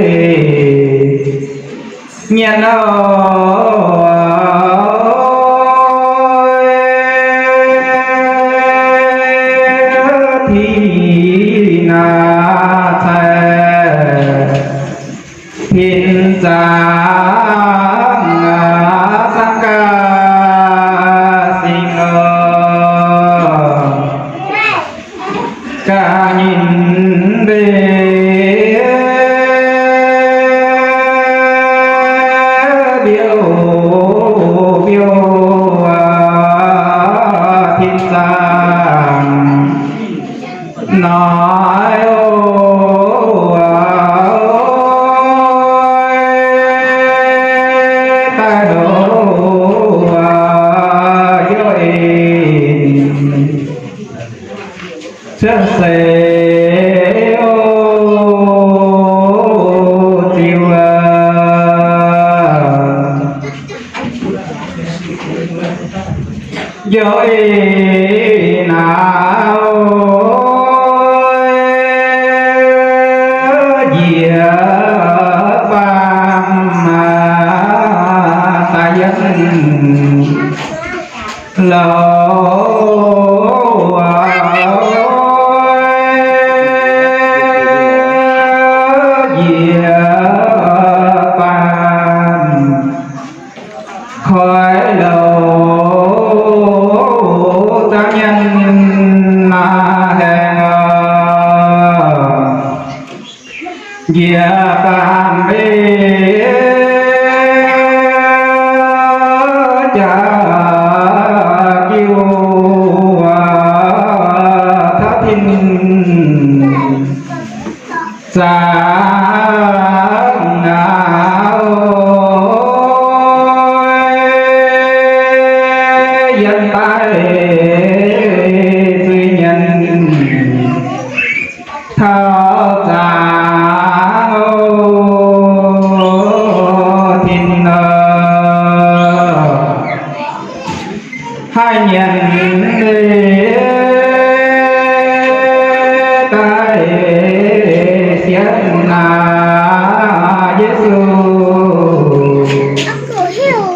Mienh oc, Tin-Hungh cai tin zaangc, zaangc gaax singx oc. Gaax nyei mbe biouv, biouv tin zaangc noic oc, daaih loz yie en cuotv seix oc, ziux aqv. Yie en naaiv njiec baamh daaih yiem louh, njiec baamh koiv louh, zaangc mienh maaih haengh oc. Njiec baamh mbe jaax jiu taux tin zaangc oc, yiem daaih zuiz nyanc taux zaangc oc, tin oc. Haiz mienh daaih sienx naaic Yesu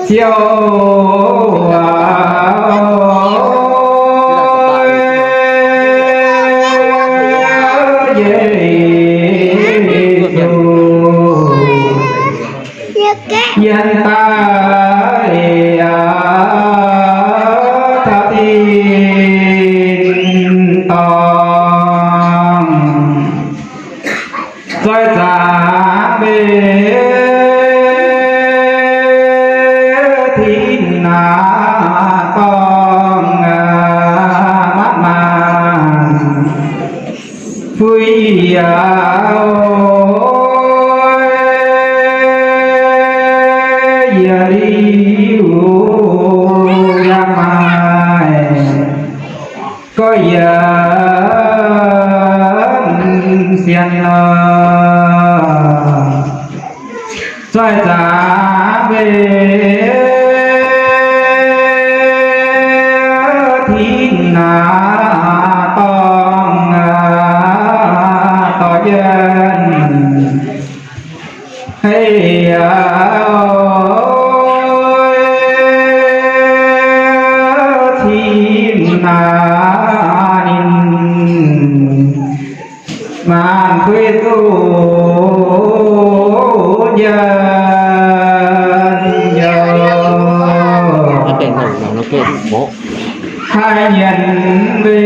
Ziouv aac, Yesu yiem daaih taux tin-dorngh, zoih zaangc mbe tin-dorngh maanc maanc fuiv yaac oix, yie liuz yaac maaih gorx-youz sienx nor, zoih zaangc mbe tin-dorngh dorh jienv hei yaac oix, cin naaic ninh maanc kuiv zuqc njien-youh. Haiz mienh mbe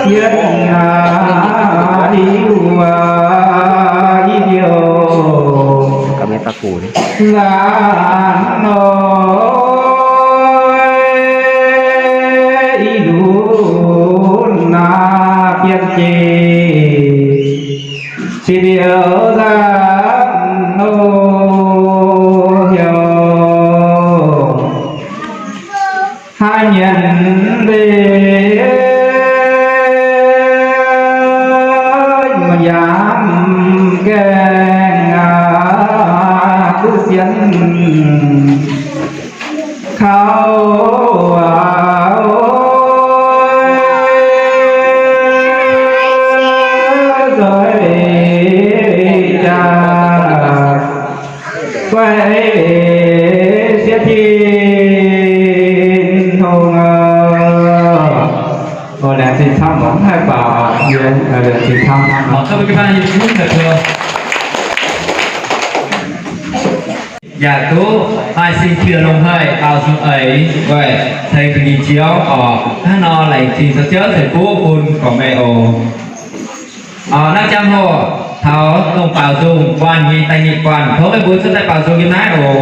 sienx naaic liuz aac, i diuh laanh nor, i lunx naaic bienh jiex se biouv nzangc nor heuc haiz mienh mbe yaac mv gaengh aac duqv sienx kaux aac, zoih Yaac duqv maaih sin-piex longx haic, baaux nzung eix weic ceng ba'nyiec jauv oc. Hnangv nor laengz zingh zoux Ziouv ceix fuqv bun gorqv-meih oc. Naaiv ziangh hoc taux dongh baaux nzung buatc nyei da'nyeic buatc, tov meih mbuo cuotv daaih baaux nzung yiem naaiv oc.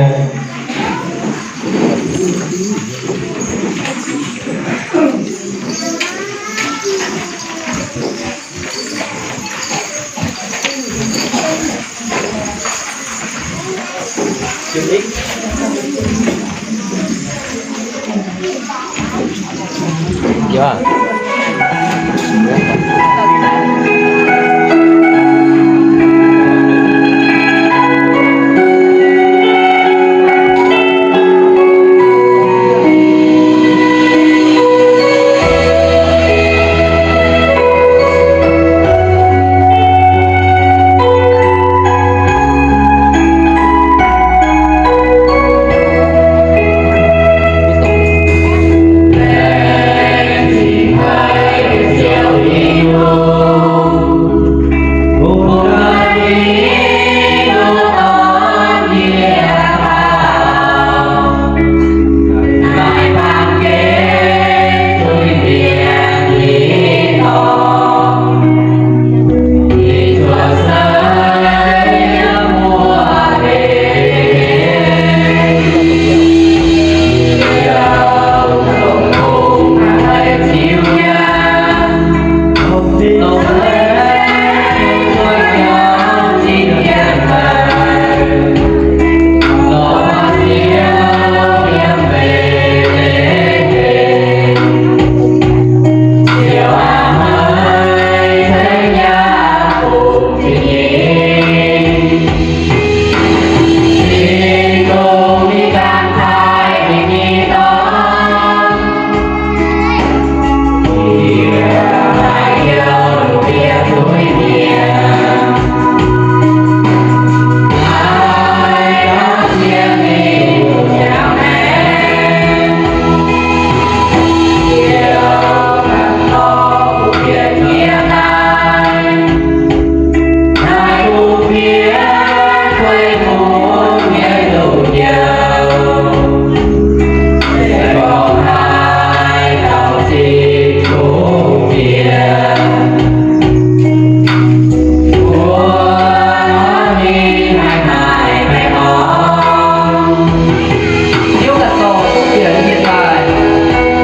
Ziouv ganh dorh kuv fienx yiem daaih.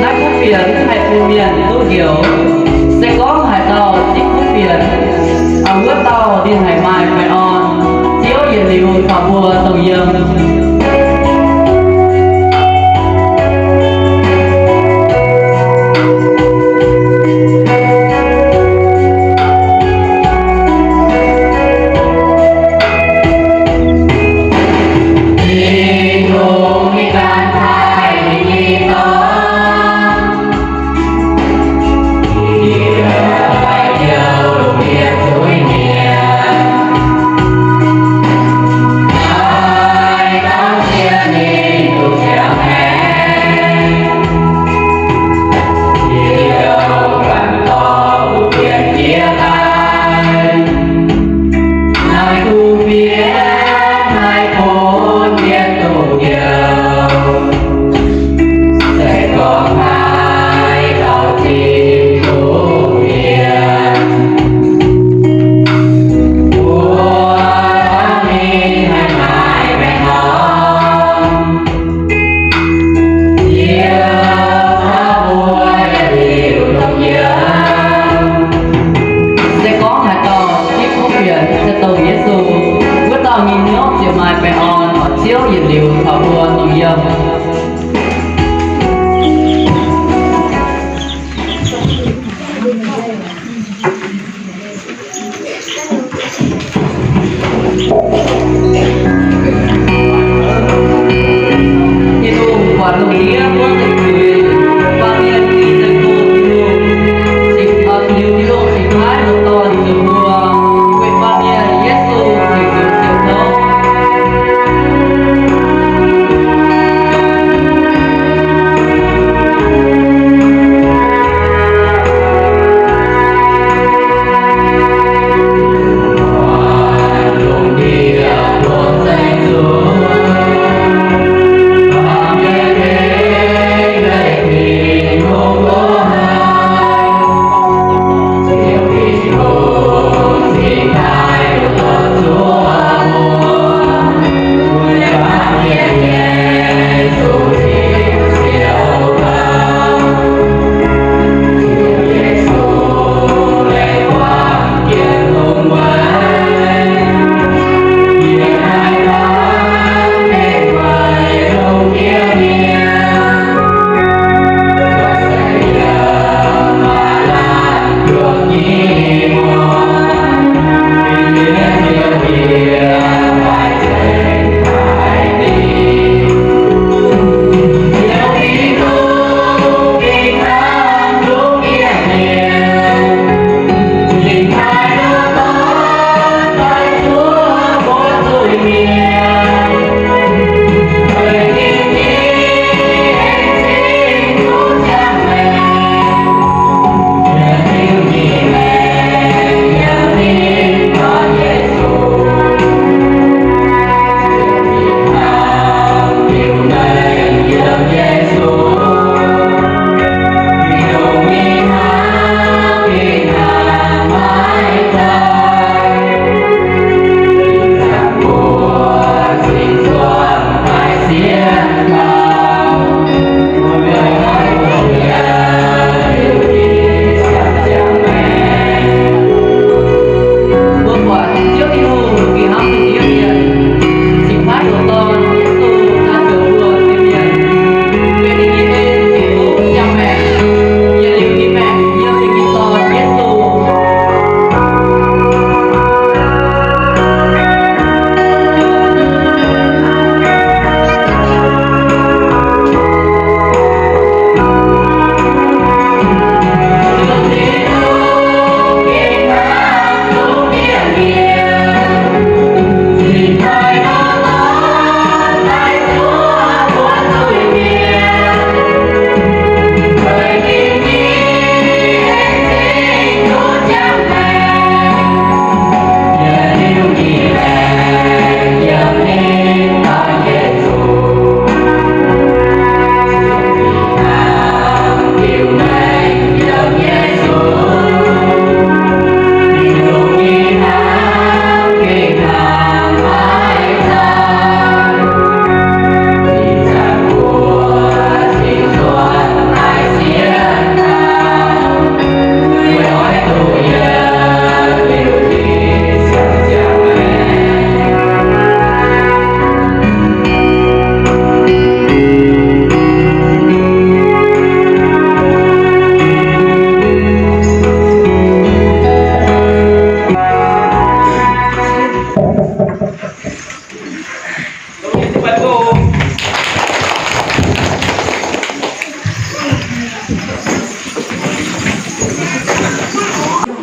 Naaiv kuv fienx haih bun mienh duqv njoux. Se gorngv haaix dauh zipv kuv fienx, wuov dauh ninh haih maaih baengh orn. Ziouv yietc liuz caux mbuo dongh yiem.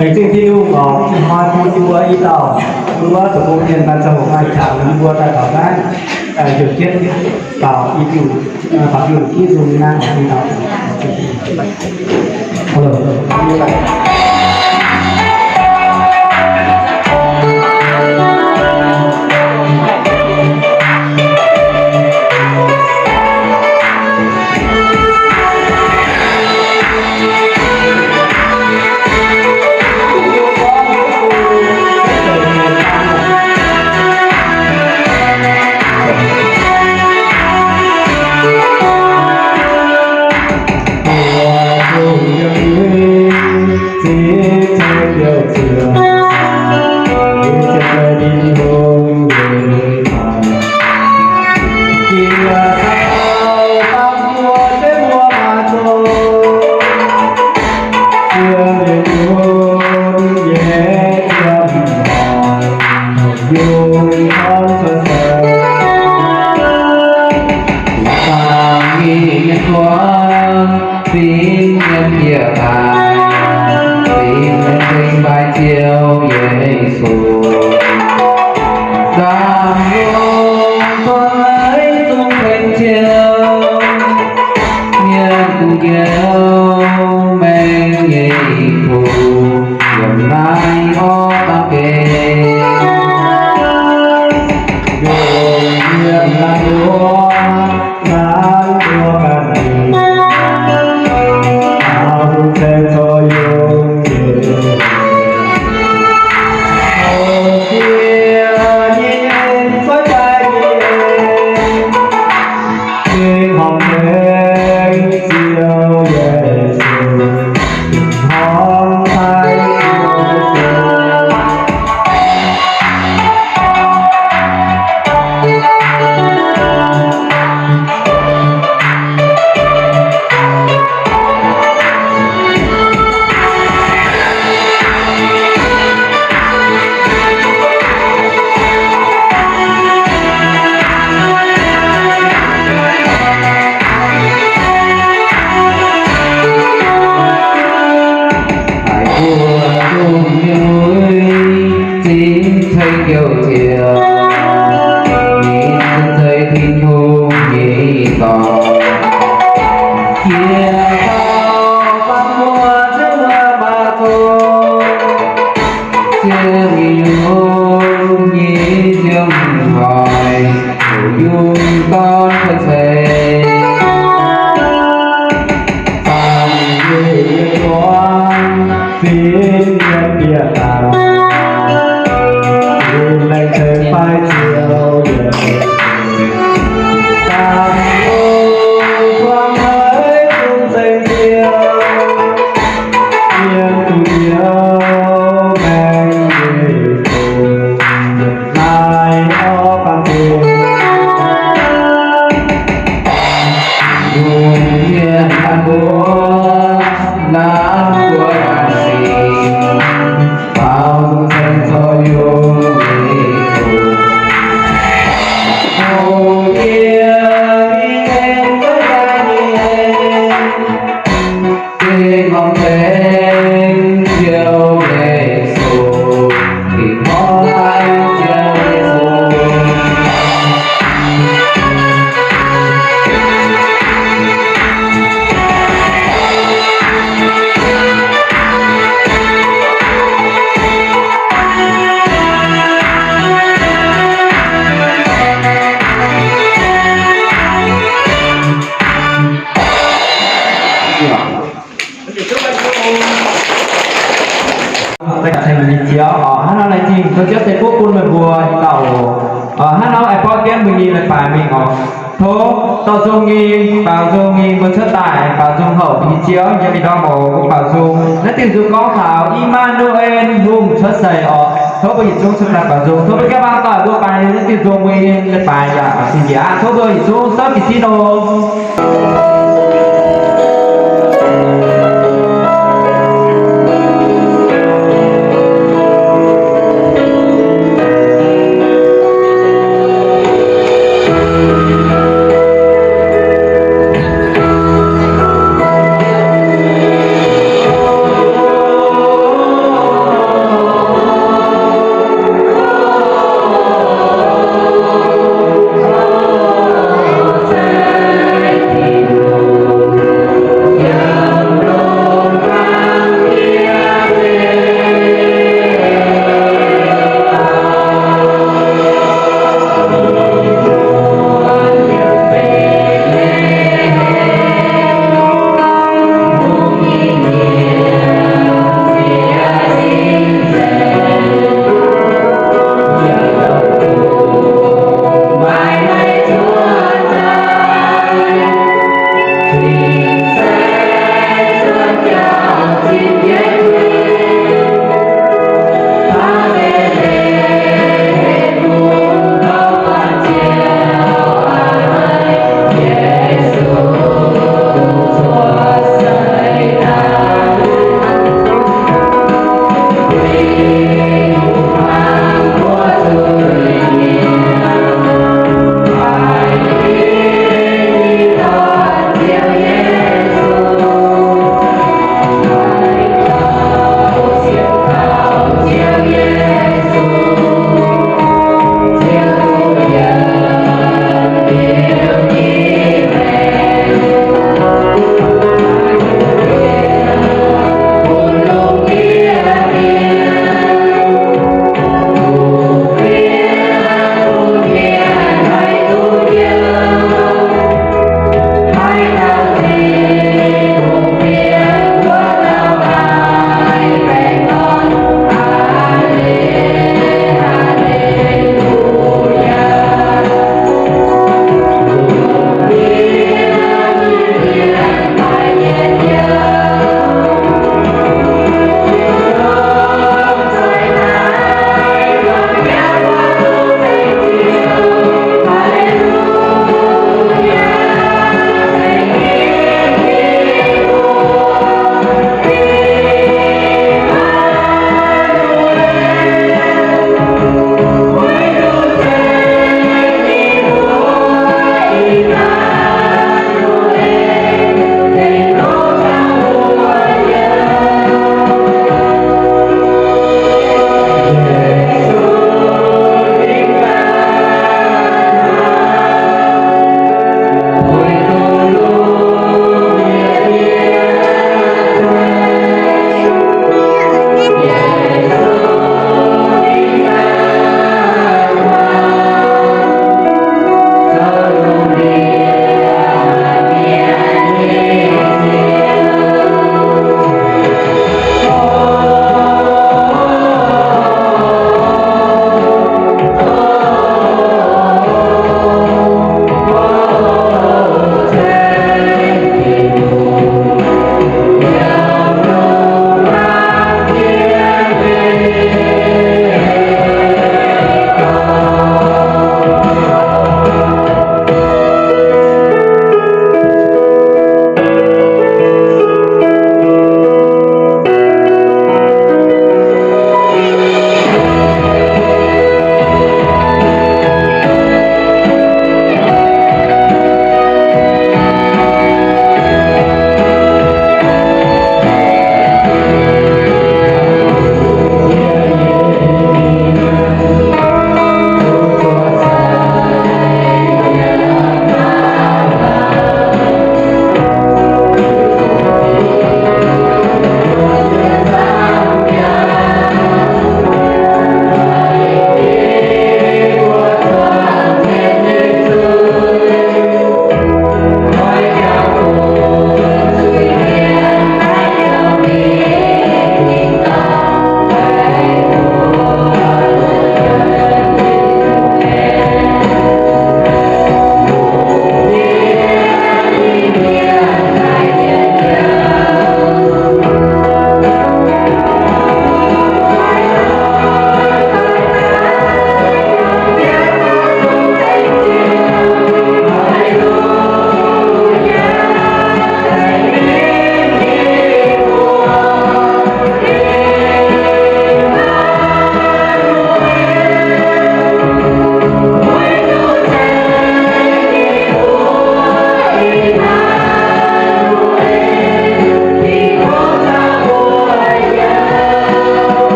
Laengz zingh Tin-Hungh oc, ih hnoi bun yie mbuo i dauh wuov zoux gong mienh daaih ziangh hoc maaih qangx yie mbuo daaih taux naaiv, njoux jienv taux i diuh, baac diuh Yesu nyei naaiv oc, i dauh. Fingx mienh bieqc daaih, fingx mienh ceng mbaih Ziouv Yesu. Nzangc lungh duqv maiv zungv tengx Ziouv, mienh gu'nyuoz mengh nyei kuh, yiem naaiv orqv dangh gengh. Yungz mienh naaiv mbuo, naaiv mbuo ganh mingh, taux zungv ceng zoux yungz nyei. Oix diex nyei en, zoih daaih nyei en, gengh horpc tengx Ziouv Yesu. Haiz mbuo zungh nyei lui, zingv ceng Njoux Ziouv, ninh zinh zeiz Tin-Hungh nyei dorngx. Jiex dauh baav mbuo Ziouv wuov mbu'zorng, Ziouv nyei yungz nyei nziouv hnoi, houc yungz dorn ceix. Dangh yie yiem zuangx fingx mienh bieqc daaih, fingx laengz ceix faix Ziouv Yesu. Dangh yie zuangx maiv zungv ceng Ziouv, mienh gu'nyuoz mengh nyei kuh, naaiv orqv dangh gengh. Yungz mienh daaih mbuo, naaiv mbuo ganh mingh, faaux nzung ceng zoux yungz nyei kuh. Hungh diex mingh tengx duqv daaih nyei, gengh horpc tengx Ziouv Yesu, gengh horpc tengx Ziouv Yesu. Deix gaax ceng ninh Ziouv oc. Hnangv nor laengz zingh tov Ziouv ceix fuqv bun meih mbuo ih dauh oc. Hnangv nor aengx borqv jienv mbuo nyei leiz-baaix mingh oc. Tov dorh nzung nyei, baaux nzung nyei mbuo cuotv daaih, baaux nzung houc mbuo nyei Ziouv yiem ih ndorm oc. Mbuo baaux nzung, naaiv diuh nzung gorngv taux I^maa^nu^en, Hungh cuotv seix oc. Tov mbuo yietc zungv cuotv daaih baaux nzung. Tov mbuo jienv mangc doic mbuo baaux naaiv diuh nzung mbuo nyei leiz-baaix yaac cingx njiec aqv. Tov mbuo yietc zungv souv jiez sin oc.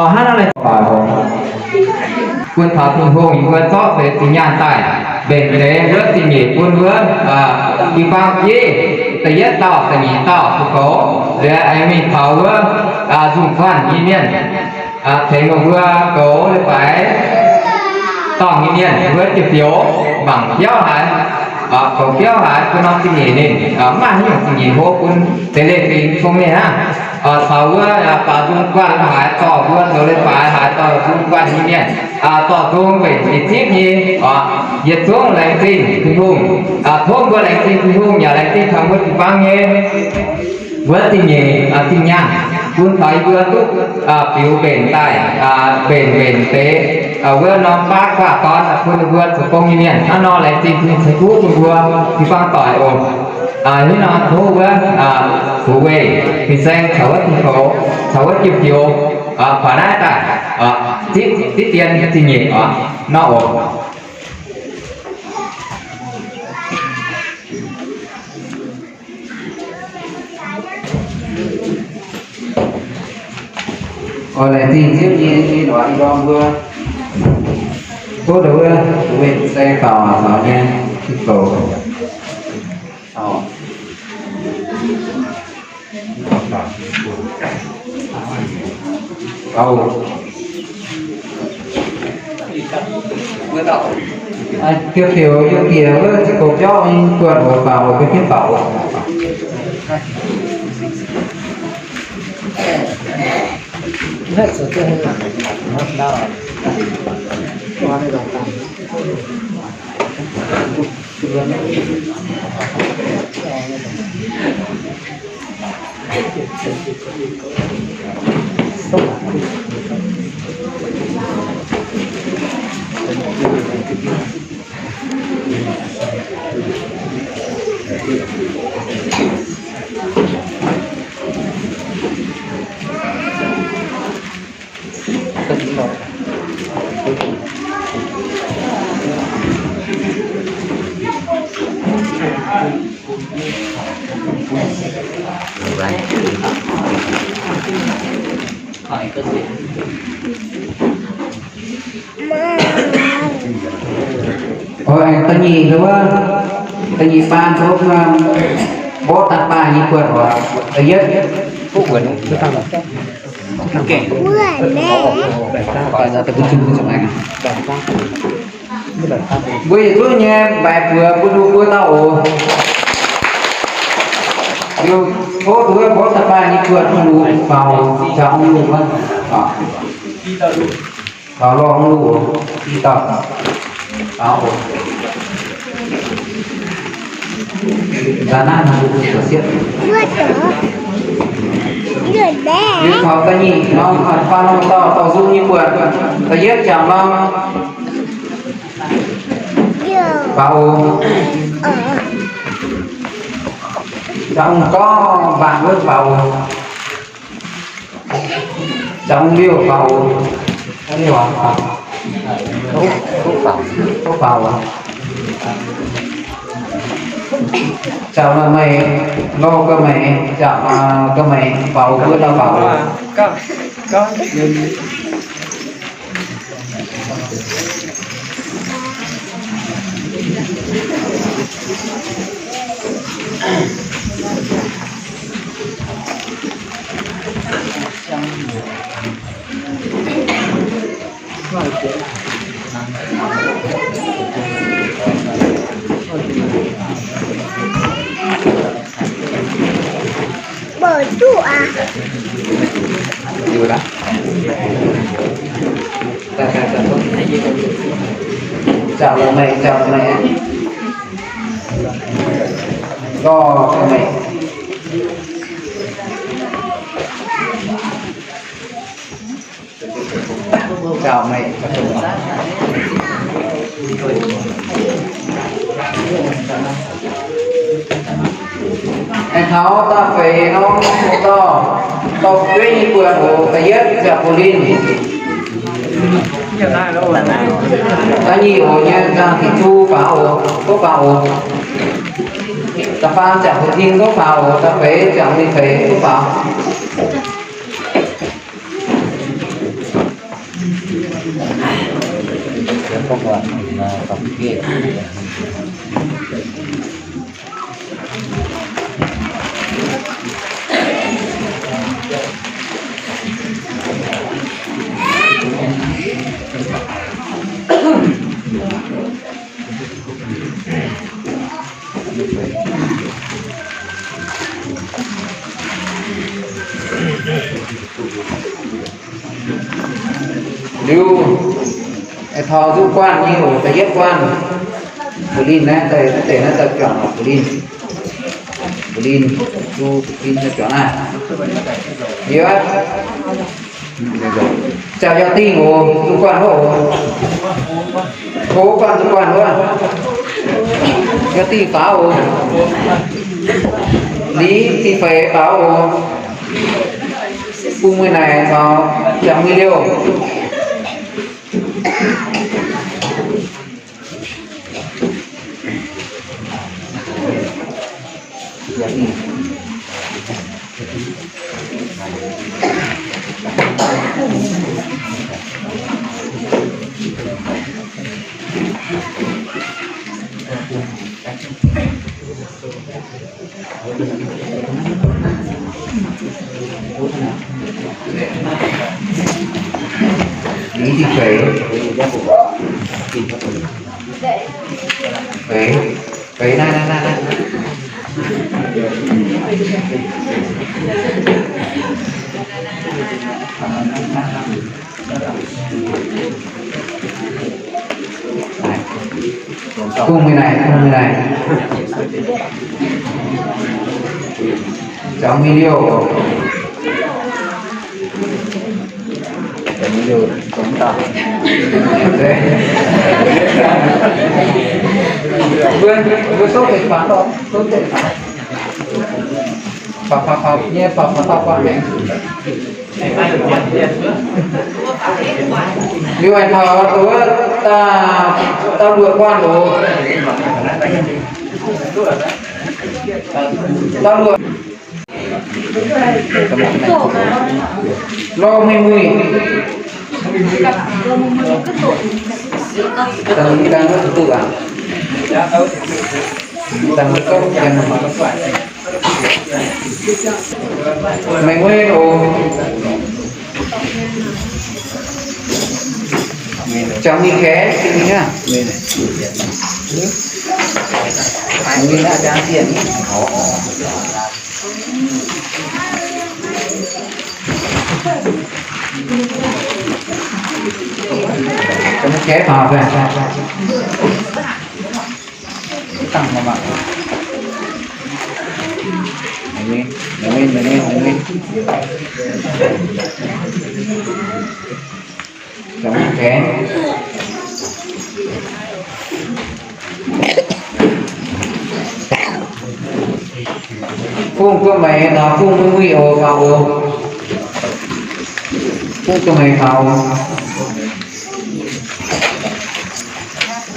Hnangv naaiv, bun taux Tin-Hungh yie mbuo zorqv deix zinh nyaanh daaih mbenc deix wuov zingh nyeic bun wuov jiu-baang bieiv, da'yietv dauh, da'nyeic dauh, ziepc goux, liuz aengx mingh taux wuov nzungh guanh nyei mienh, tengx meih mbuo goux leiz-baaix dorngh nyei mienh, wuov jiex bioux mangc biauv haaix, goux biauv haaix bun norm zingh nyeic ninh, mv maaih haaix nyungc zingh nyeic hlo bun deix leiz-fingx cong-mengh hnangv. Taux wuov baaux nzung guanh haaix dorh mbuo zoux leiz-baaix haaix dorh nzung guanh nyei mienh, dorh nzung mbenc diqc zipv nyei, yietc zungv laengz zingh Tin-Hungh. Tov mbuo laengz zingh Tin-Hungh yaac laengz zingh taux mbuo jiu-baang nyei wuov zingh nyeic zinh nyaanh, bun taux yie mbuo duqv biux mbenc daaih, mbenc mbenc deix wuov norm baav guaax dorn bun ninh mbuo zoux gong nyei mienh. Hnangv nor laengz zingh Tin-Hungh ceix fuqv bun mbuo jiu-baang doic oc. Hnangv nor tov wuov fu'jueiv fin-saeng caux wuov tin-goux caux wuov jiex bioux faaux naaiv daaih zipv, zipv dien zingh nyeic oc nor oc. Oix laengz zingh Ziouv nyei, nyei lorz i ndorm mbuo. Tov ndau wuov fu'jueiv fin-saeng faaux, faaux nyei tin-goux. Jiex bioux yiem bieqc wuov ziqc goux biauv nyei buonc oc, faaux oc, bun jienv faaux oc. Oix da'nyeic wuov, da'nyeic baan tov mborqv daaih baaih nyei buonc oc. Da'yietv. Mbuo yietc zungv nyei mbaix buoz bun ninh mbuo dauh oc. Liuz tov wuov mborqv daaih baaih nyei buonc bun ninh faaux, jangx wuov, faaux lorh wuov, i dauh. Faaux oc. Nzanc naaiv mbuo zoux siepv. Liuz taux da'nyeic norm, faaux norm dauh, dauh nzung nyei buonc. Da'yietv jangx norm faaux oc. Jangx gorngv mbaanh wuov faaux oc. Jangx liouh faaux oc. Liouh faaux. Tov faaux oc. Jangx meih, lorh ga'maeqc, jangx ga'maeqc faaux wuov dauh faaux oc. Mbuo duqv aqv. Jangx la'maeqc, jangx la'maeqc. Lorh ga'maeqc. Jangx maengc. Aengx taux da'feix norm dorh, dorh fu'jueiv nyei buonc oc, da'yietv Jaax Bun Linh. Da'nyeic oc nyei Nzangc Tin-Chu faaux oc, tov faaux oc. Da'faam Jaax Bun Tin tov faaux oc, da'feix Jaax Mingh Feix tov faaux. Liuz, taux nzuqc guanh nyei oc, da'yietv guanh. Ba'lin naaiv, deix naaiv daaih juangc ba'lin. Ba'lin, zuqc ba'lin daaih juangc naaiv. Liuz aqv. Ziouc yaac dingh oc, nzuqc guanh wuov oc. Tov guanh nzuqc guanh wuov. Yaac dingh faaux oc. Liuz dingh feix faaux oc. Bung mui naaic caux jangx mui liouh. Liuz dingh feix. Feix. Feix naaiv, naaiv, naaiv, naaiv. Bung mui naaic, bung mui naaic. Jangx mui liouh. Mbuo, mbuo souv deix faaux, souv deix faaux. Faaux, faaux, faaux nyei, faaux, faaux, faaux, faaux maengx. Liuz haiz taux wuov da'luoqc guanh oc. Da'luoqc. Lorh mengh muic. Dangh ganh duqv aqv. Dangh ganh duqv aqv. Mengh muic oc. Jangx mingh kaeqv, jangx mingh aqv. Jangx mingh kaeqv faaux daaih. Dangh mangc mangc. Mengh muic, mengh muic, mengh muic, mengh muic. Jangx mingh kaeqv. Fungx duqv meih taux fungx muic muic oc, faaux oc. Fungx duqv meih faaux oc.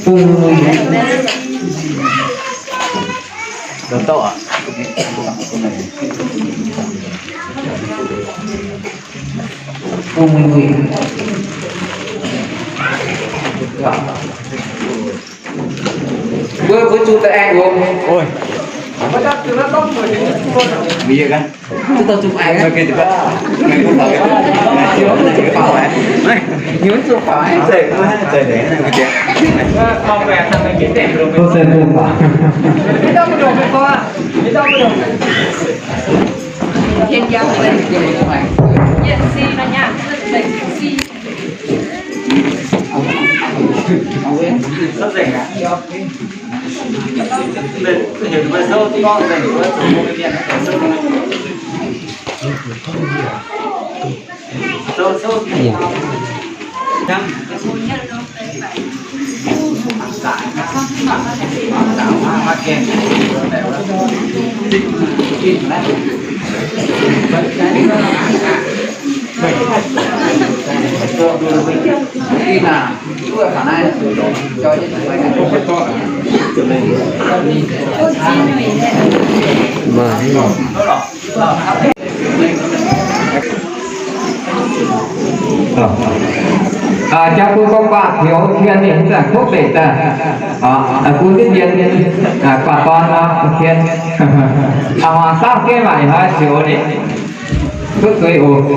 Fungx muic muic. Fungx muic muic. Mbuo, mbuo zuqc daaih aengx oc. Oi. Mbuo zuqc aengx. Jauv gunv gorngv guaav tioux kien ninh zanc kuv deic daaih, gunv diqv mienh guaav dorn nor kien. Aa, hmuangx saauv jienv maaih ih hnoi tioux ninh duqv zuiz oc.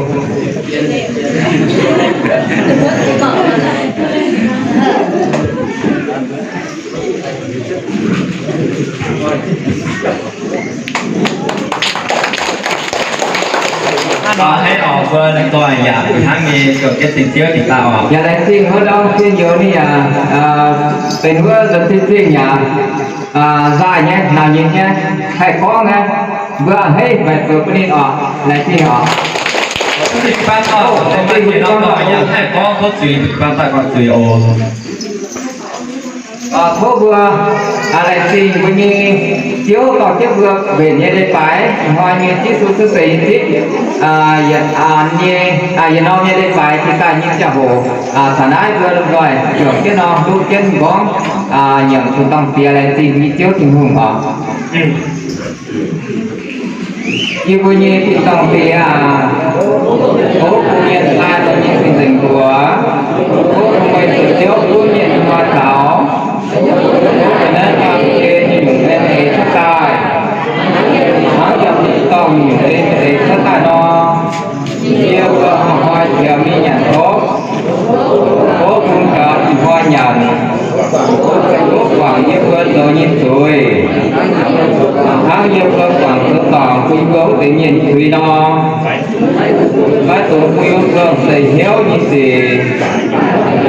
Hnangv nor, mbuo ninh doic yaac hnangv nyei, zuqc jienv ceng Ziouv dingc daaih oc. Yaac laengz zingh wuov ndorm zinh youz ninh yaac benx wuov nzuonx zinh zingh yaac nzaaih nyei, nauc nyei nyei, haih gorngv nyei. Mbuo a'hneiv haic zuqc bun ninh oc. Laengz zingh oc. Laengz zingh bun ninh oc. Tov mbuo laengz zingh mbuo nyei Ziouv dorh jienv mbuo mbenc nyei leiz-baaix, ih hnoi nyei Yesu cuotv seix nyei zipv, yietc norm nyei leiz-baaix jiex daaih nyei ziangh hoc, taux naaiv mbuo lomh nzoih juangc jienv nor, nduqv jienv m'nqorngv, nyiemc tin-dorngh diex laengz zingh nyei Ziouv Tin-Hungh oc. Yie mbuo nyei tin-dorngh diex aac, tov bun mienh daaih lorz nyei cing-nzengc mbuox, tov bun meih zuqc Ziouv gunv mienh nyei hnoi taux, tov naaiv nqaang gen nyungc mienh eix cuotv daaih, hnangv yiem tin-dorngh nyungc gen mienh eix cuotv daaih nor. Yie mbuo hnoi-hnoi qiemx mingh nyanc tov, tov bun gaux ih hnoi nyanc, tov guangc yie mbuo zoux nyei zuiz, hnangv yie mbuo guangc zoux dorngc bun yie mbuo wuov deix mienh zuiz nor. Maiv dungx bun yie mbuo seix hnyouv nyei sic,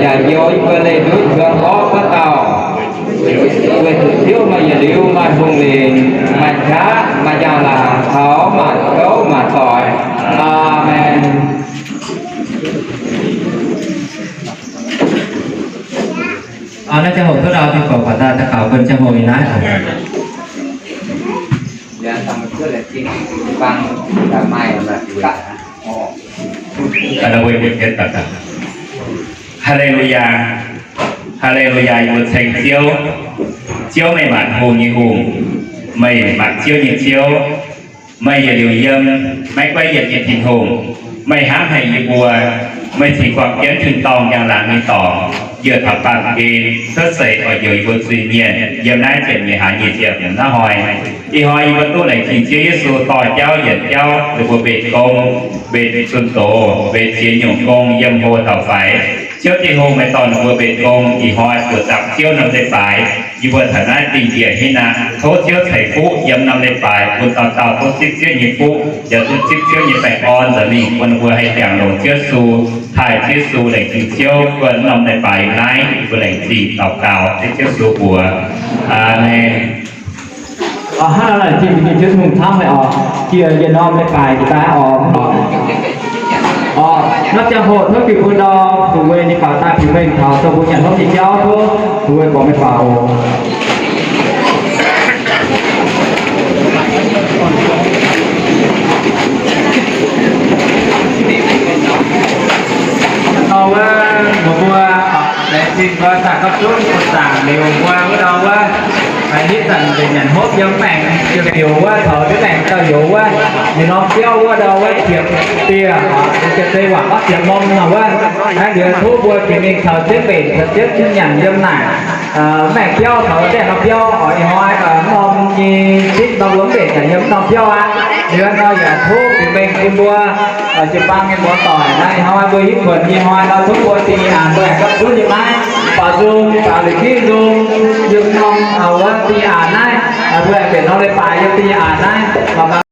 yaac njoux yie mbuo leih nduov hiuang orqv wuov dauh. Weic zuqc Ziouv maaih yietc liuz maaih hungh lingc, maaih qaqv maaih njang-laangc taux maanc gouv maanc doic. Aamen. Naaiv ziangh hoc duqv ndau, daux gaux bun ziangh hoc ih naaiv. Haa^le^lu^yaa, haa^le^lu^yaa, yie mbuo ceng Ziouv. Ziouv, meih maanc hungh nyei Hungh, meih maanc ziouv nyei Ziouv. Meih yietc liuz yiem, maiv guaiv yienc nyei Tin-Hungh. Meih hnamv haic yie mbuo. Meih cingx guangc jienv tin-dorngh njang-laangc nyei dorngx, yiem taux baamh gen cuotv seix oix njoux yie mbuo zuiz-mienh yiem naaiv ziepc nyeic hlaax nyic ziepc hmz naaiv hnoi. Ih hnoi yie mbuo duqv laengz zingh Ziouv Yesu dorh jauv yienc jauv ninh mbuo mbenc gong, mbenc zunh doz, mbenc ziex nyungc gong yiem hlo taux faix. Ziouv Tin-Hungh, meih dorh ninh mbuo mbenc gong ih hnoi buoz-zaux Ziouv norm leiz-baaix. Yie mbuo taux naaiv dingh njiec hnangv naaic, tov Ziouv ceix fuqv yiem norm leiz-baaix bun dauh dauh duqv zipv Ziouv nyei fuqv, yaac duqv zipv Ziouv nyei baengh orn nza'hmien bun ninh mbuo haih jangx longx Ziouv Yesu, taaih Ziouv Yesu, laengz zingh Ziouv guon norm leiz-baaix naaiv. Yie mbuo laengz zingh daux gaux dengv Ziouv Yesu mbuox. Aamen. Hnangv naaic laengz zingh Tin-Hungh camv haic oc. Jiex yietc norm leiz-baaix daaih oc. Oc, naaiv ziangh hoc tov juix bun ndau, fu'jueiv ninh faaux daaih bieqc mengh taux zoux mbuo nyanc hopv nyei jauv, tov fu'jueiv borngc mengh faaux oc. Ndau wuov, mbuo mbuo laengz zingh mbuo daaih gapv zunv bun zaangc liuz mbuo wuov ndau wuov, hitv zanc mbenc nyanc hopv yiem maengc youz wuov, taux ndiev maengc dauh youz wuov, ninh norm biauv wuov ndau wuov ziepc dieh, ninh ziepc zei waac gorngv ziepc norm nor wuov. Naaiv liuz tov mbuo bieqc mingh taux jienv mbenc, taux jienv nyanc yiem naaic maengc biauv taux deix norm biauv oc. Ih hnoi norm nyei zipv norm lomv mbenc yaac yiem norm biauv aqv. Liuz nor yaac tov bieqc mengh bun mbuo jiu-baang nyei muoz-doic naaiv, ih hnoi mbuo hitv kuonx nyei hnoi nor tov mbuo dingh nyei aanx mbuo aengx gapv zunv yiem naaiv, baaux nzung, baaux la'kiv nzung, yiem norm wuov dingh nyei aanx naaiv, mbuo aengx mbenc norm leiz-baaix yiem dingh nyei aanx naaiv.